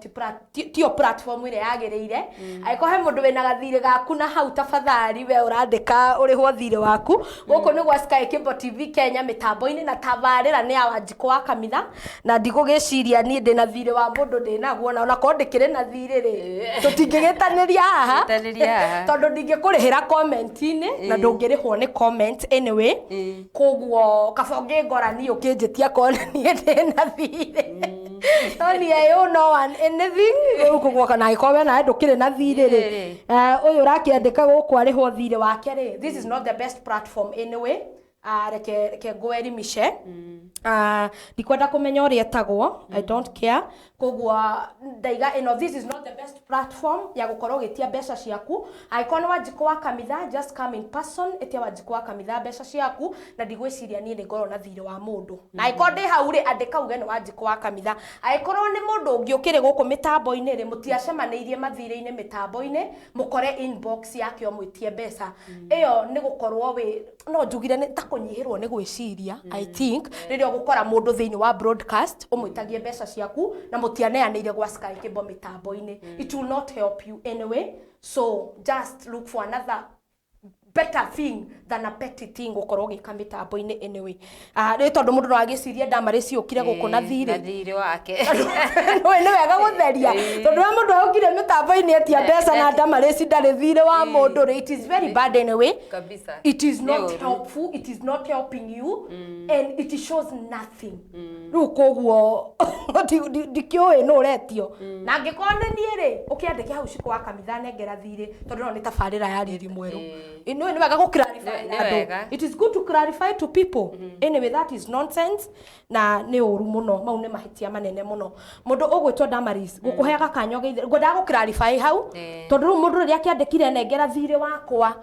tiyo platform ĩrĩa yagĩrĩire. Angĩkorwo he mũndũ wĩna gathirĩ gaku na hau, tafadhali we ũrandĩka ũrĩhwo thirĩ waku. Gũkũ nĩ gwa Sky Cable TV Kenya mĩtambo-inĩ, na tabarĩra nĩ ya Wanjikũ wa Kamitha, na ndigũgĩciria niĩ ndĩna thirĩ wa mũndũ ndĩnaguo, na onakorwo ndĩkĩrĩ na thirĩ rĩ, tũtingĩgĩtanĩria haha. Gĩtanĩria haha. Tondũ ndingĩkũrĩhĩra comment-inĩ na ndũngĩrĩhwo nĩ comment anyway. Koguo kaba ũngĩngora niĩ ũkĩnjĩtia kona niĩ ndĩna thirĩ, no niĩ I owe no one anything. Rĩu koguo kana angĩkorwo we nawe ndũkĩrĩ na thirĩ rĩ, Rĩ. Ũyũ ũrakĩandĩka gũkũ arĩhwo thirĩ wake rĩ, this is not the best platform anyway. Ah, reke ngwerimishe. Ah, ndikwenda kũmenya ũrĩa etagwo. I don't care. Koguo ndaiga ĩno, this is not the best platform ya gũkorwo ũgĩtia mbeca ciaku. Angĩkorwo nĩ Wanjikũ wa Kamitha, just come in person, ĩtia Wanjikũ wa Kamitha mbeca ciaku, na ndigwĩciria niĩ nĩ ngorwo na thirĩ wa mũndũ. Na angĩkorwo ndĩ hau rĩ, andĩka uge nĩ Wanjikũ wa Kamitha. Angĩkorwo nĩ mũndũ ũngĩ ũkĩrĩ gũkũ mĩtambo-inĩ rĩ, mũtiacemanĩirie mathirĩ-inĩ mĩtambo-inĩ, mũkore inbox yake ũmwĩtie mbeca. Ĩyo nĩ gũkorwo wĩ, no njugire nĩ ta kũnyihĩrwo nĩ gwĩciria. I think rĩrĩa ũgũkora mũndũ thĩinĩ wa broadcast ũmwĩtagie mbeca ciaku na mũtianeanĩire gwa Sky Cable mĩtambo-inĩ, it will not help you anyway. So just look for another better thing than a petty thing gũkorwo ũgĩka mĩtambo-inĩ anyway. Ah, rĩ tondũ mũndũ no agĩcirie ndamarĩ ciũkire gũkũ na Na thirĩ. Thirĩ wake. Nĩ wega gũtheria, tondũ we mũndũ aũkire mĩtambo-inĩ etia mbeca na ndamarĩ ndarĩ thirĩ wa mũndũ rĩ, it is very bad anyway. Kabisa. It is Nĩ not ũru. helpful, it is not helping you and it shows nothing. Rĩu koguo ndikĩũĩ nũ ũretio, na angĩkorwo nĩ niĩ rĩ, ũkĩandĩke hau Cikũ wa Kamitha nengera thirĩ, tondũ no nĩ tabarĩra ya riri mwerũ. Nĩ wega gũ clarify Nĩ andũ. wega. It is good to clarify to people. Anyway, that is nonsense na nĩ ũru mũno. Mau nĩ mahĩtia manene mũno. Mũndũ ũgwĩtwo Damaris, gũkũheaga kanya ũgeithie, ngwendaga gũ clarify hau, tondũ rĩu mũndũ rĩrĩa akĩandĩkire nengera thirĩ wakwa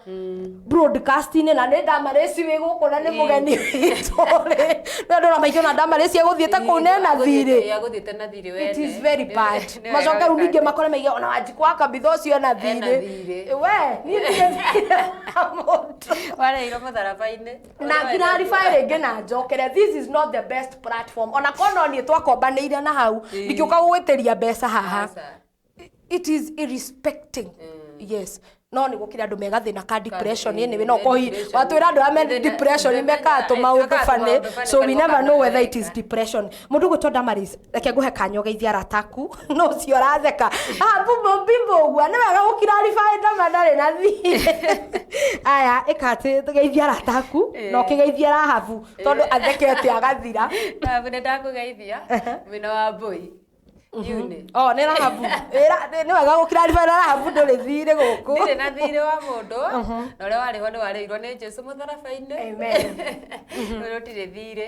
broadcast-inĩ, na nĩ Damaris wĩ gũkũ na nĩ mũgeni witũ rĩ, nĩ andũ na maingĩ ona Damaris egũthiĩte kũu nena thirĩ. Agũthiĩte na thirĩ wene. It is very bad. Nĩ wega Macoke rĩu ningĩ gwĩka. makore maige ona Wanjikũ wa Kabitha ũcio ena Ena thirĩ. thirĩ. We niĩ ndirĩ thirĩ wa mũndũ. Wareirwo mũtharaba-inĩ. Na clarify rĩngĩ na njokere, this is not the best platform. Ona korwo no niĩ twakombanĩire na hau, ndingĩũka gũgwĩtĩria mbeca haha. Aca. It is irrespecting. Yes, no nĩ gũkĩrĩ andũ mega thĩna ka depression. Anyway, no Nĩ kohi depression. watwĩra andũ arĩa me Thĩna- depression thĩna- mekaga tũmaũndũ mekaga funny, tũmaũndũ funny, so we never know whether it is ũkana depression. Mũndũ gwĩtwo Damaris, reke ngũhe kanya ũgeithie arata aku. No ũcio ũratheka. Ah, bumbo bimbo ũguo nĩ wega gũ clarify Dama ndarĩ na thiĩ. Aya, ĩka atĩ geithia arata aku na ũkĩgeithie Rahabu, tondũ athekete agathira. Rahabu, nĩ ndakũgeithia mwena wa mbũi Yune. Oh, nĩ Rahabu. Nĩ wega gũ clarify na Rahabu ndũrĩ thiirĩ gũkũ. Ndirĩ na thirĩ wa mũndũ, na ũrĩa warĩ ho nĩ warĩirwo nĩ Jesũ mũtharaba-inĩ. Amen. Rĩu rũtirĩ thirĩ,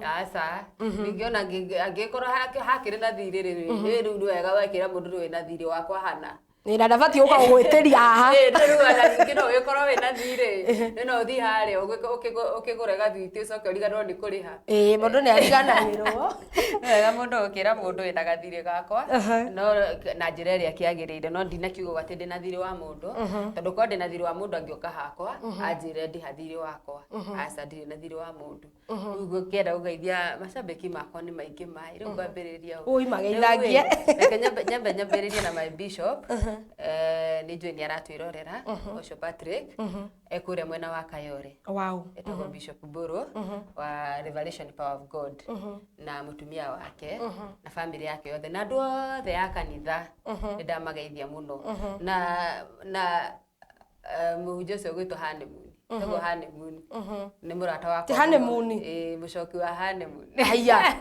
aca. Ningĩ ona angĩkorwo hakĩrĩ na thirĩ rĩ, rĩu nĩ wega wekĩra mũndũ rĩu wĩna thirĩ wakwa hana. Nĩ na ndabatiĩ gũka gũgwĩtĩria haha. Ĩ, rĩu ona ningĩ no ũgĩkorwo wĩna thirĩ, nĩ no ũthiĩ harĩa ũkĩgũre gathwiti ũcoke ũriganĩrwo nĩ kũrĩha. Ĩĩ, mũndũ nĩ ariganagĩrwo. Nĩ wega mũndũ gũkĩra mũndũ wĩna gathirĩ gakwa, no na njĩra ĩrĩa kĩagĩrĩire, no ndinakiuga atĩ ndĩna thirĩ wa mũndũ, tondũ korwo ndĩna thirĩ wa mũndũ angĩũka hakwa anjĩre ndĩha thirĩ wakwa. Aca, ndirĩ na thirĩ wa mũndũ. Rĩu ngũkĩenda gũgeithia macambĩki makwa nĩ maingĩ mai, rĩu ngwambĩrĩria ũ? Ui, mageithagie. Rĩu ĩ, reke nyambe nyambĩrĩrie na my bishop. Nĩ njũĩ nĩ aratwĩrorera, ũcio Patrick ekũrĩa mwena wa Kayore. Etagwo Bishop Mburu wa Revelation Power of God, na mũtumia wake na family yake yothe na andũ othe a kanitha, nĩ ndamageithia mũno, na mũhunjia ũcio ũgwĩtwo Honeymoon, etagwo Honeymoon, nĩ mũrata wakwa Ti mũno. Honeymoon? Ĩĩ, mũcoki wa honeymoon. Haiya,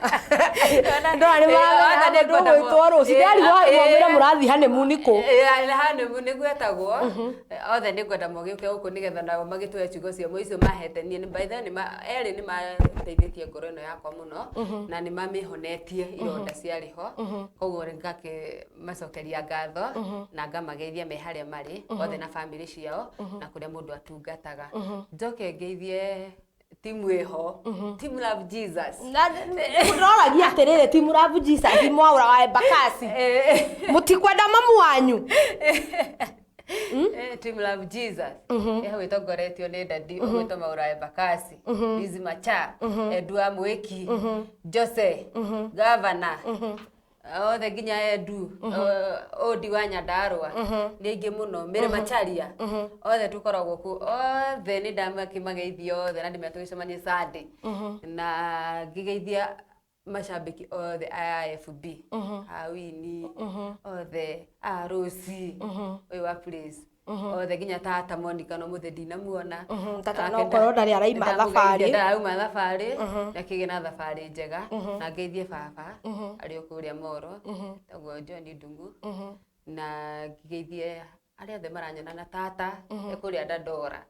ndona nĩ maramenya mũndũ ũgwĩtwo rũci ndĩrarigwo mwamwĩra mũrathiĩ honeymoon kũ. Honeymoon nĩguo etagwo. Othe nĩ ngwenda mogĩũke gũkũ nĩgetha nao magĩtũhe ciugo cia mũico mahete niĩ. By the way, erĩ nĩ mateithĩtie ngoro ĩno yakwa mũno na nĩ mamĩhonetie ironda ciarĩ ho, koguo ngakĩmacokeria ngatho na ngamageithia me harĩa marĩ othe na family ciao na kũrĩa mũndũ atungataga. Njoke ngeithie timu ĩho, Team Love Jesus. Ndĩroragia atĩrĩrĩ, Team Love Jesus Mwaũra wa Embakasi, mũtikwenda mamu wanyu? Team Love Jesus ĩhau ĩtongoretio nĩ dadi ũgwĩtwo Maura Embakasi, Liz Macha, Edu wa Mwĩki, Jose Gavana, othe nginya Edu Odi wa Nyandarua, nĩ aingĩ mũno, Mary Macharia, othe tũkoragwo kũ othe, nĩ ndamakĩmageithia othe na ndĩmera tũgĩcemanie Sunday, na ngĩgeithia macambĩki othe a FB, a Wini othe, a Rosi ũyũ wa Praise, othe, nginya tata Monica, no mũthĩ ndinamuona. Tata no korwo ndarĩ araima thabarĩ. Ndarauma thabarĩ, na kĩgĩe na thabarĩ njega, na ngeithie baba arĩ o kũrĩa Moro, tagwo John Ndung'u, na ngeithie Arĩa othe maranyona na tata ekũrĩa Dandora.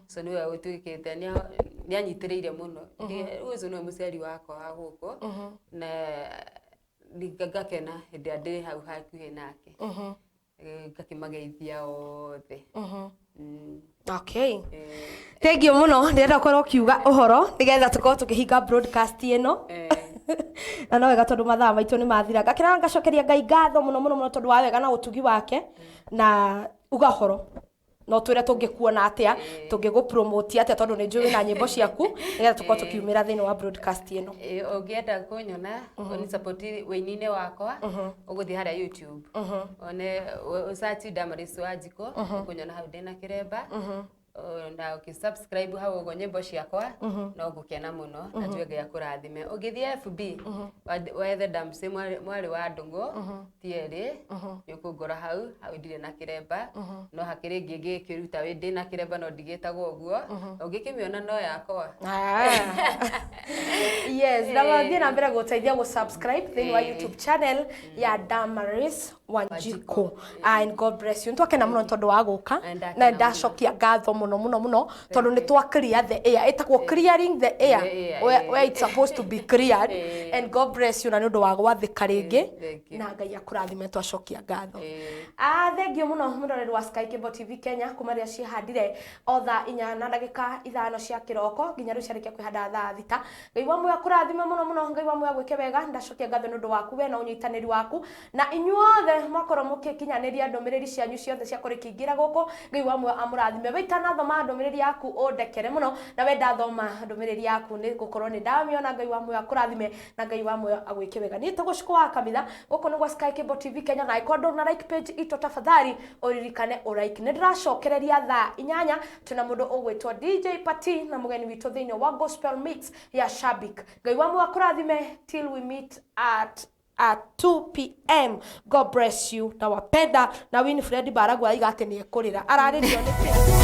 So nĩwe ũtuĩkĩte nĩanyitĩrĩire mũno. Rĩu ũcio nĩwe mũciari wakwa wa gũkũ na ngakena hĩndĩ ĩrĩa ndĩ hau hakuhĩ nake. Ngakĩmageithia othe. Okay, thank you muno. Ndĩrenda ũkorwo ũkiuga ũhoro nĩgetha tũkorwo tũkĩhinga broadcast ĩno na no wega tondũ mathaa maitũ nĩ mathira. Ngakena, ngacokeria Ngai ngatho mũno mũno mũno tondũ wa wega na ũtugi wake. Na uga ũhoro no twĩre tũngĩkuona atĩa, tũngĩgũ promote atĩa, tondũ nĩ njũĩ na nyĩmbo ciaku, nĩgetha tũkorwo tũkiumĩra thĩinĩ wa broadcast ĩno. Ũngĩenda kũnyona ũni support wĩini-inĩ wakwa, ũgũthiĩ harĩa YouTube, one ũsearch Damaris Wanjikũ, ũkũnyona hau ndĩna kĩremba. Na ũkĩ-subscribe hau ũguo nyĩmbo ciakwa no ngũkena mũno na njuge Ngai akũrathime. Ũngĩthiĩ FB wethe Damsy mwarĩ wa Ndũng'ũ tierĩ, nĩ ũkũngora hau. Hau ndirĩ na kĩremba, no hakĩrĩ ĩngĩ ngĩkĩruta wĩ ndĩna kĩremba, no ndigĩtagwo ũguo. Ũngĩkĩmĩona no yakwa. Yes, na mathiĩ na mbere gũteithia gũ subscribe thĩinĩ wa YouTube channel ya Damaris Wanjiku. And God bless you. Nĩtwakena mũno nĩ tondũ wa gũka. Na ndakena. Na ndacokia ngatho mũno mũno mũno tondũ nĩ twa clear the air, ĩtagwo clearing the air, The air, where it's supposed to be cleared. And God bless you na nĩ ũndũ wa gwathĩka rĩngĩ. Thank you. Na Ngai akũrathime, twacokia ngatho. Eh. Thengiũ mũno mũroreri wa Sky Cable TV Kenya kuma rĩrĩa ciĩhandire o thaa 4:05 cia kĩroko nginya rĩu ciarĩkia kwĩhanda thaa 6. Ngai wa muoyo akũrathime mũno mũno, Ngai wa muoyo agwĩke wega. Ndacokia ngatho nĩ ũndũ waku we na ũnyitanĩri waku, na inyuothe mwakorwo mũgĩkinyanĩria ndũmĩrĩri cianyu ciothe cia kũrĩkĩingĩra gũkũ. Ngai wa muoyo amũrathime. We itanathoma ndũmĩrĩri yaku, ũndekere mũno, na we ndathoma ndũmĩrĩri yaku nĩ gũkorwo nĩ ndamĩona. Ngai wa muoyo akũrathime na Ngai wa muoyo agwĩke wega. Niĩ tũgũcukũ wa kamitha, gũkũ nĩ gwa Sky Cable TV Kenya, na angĩkorwo ndũrĩ na like page itũ, tafadhali ũririkane ũlike. Nĩ ndĩracokereria thaa 8, twĩna mũndũ ũgwĩtwo DJ Pati na mũgeni witũ thĩinĩ wa Gospel Mix ya Shabik. Ngai wa muoyo akũrathime till we meet at 2 p.m. God bless you. Nawapenda. Na Winfred Baragwa aiga atĩ nĩ ekũrĩra ararĩrio nĩkĩ.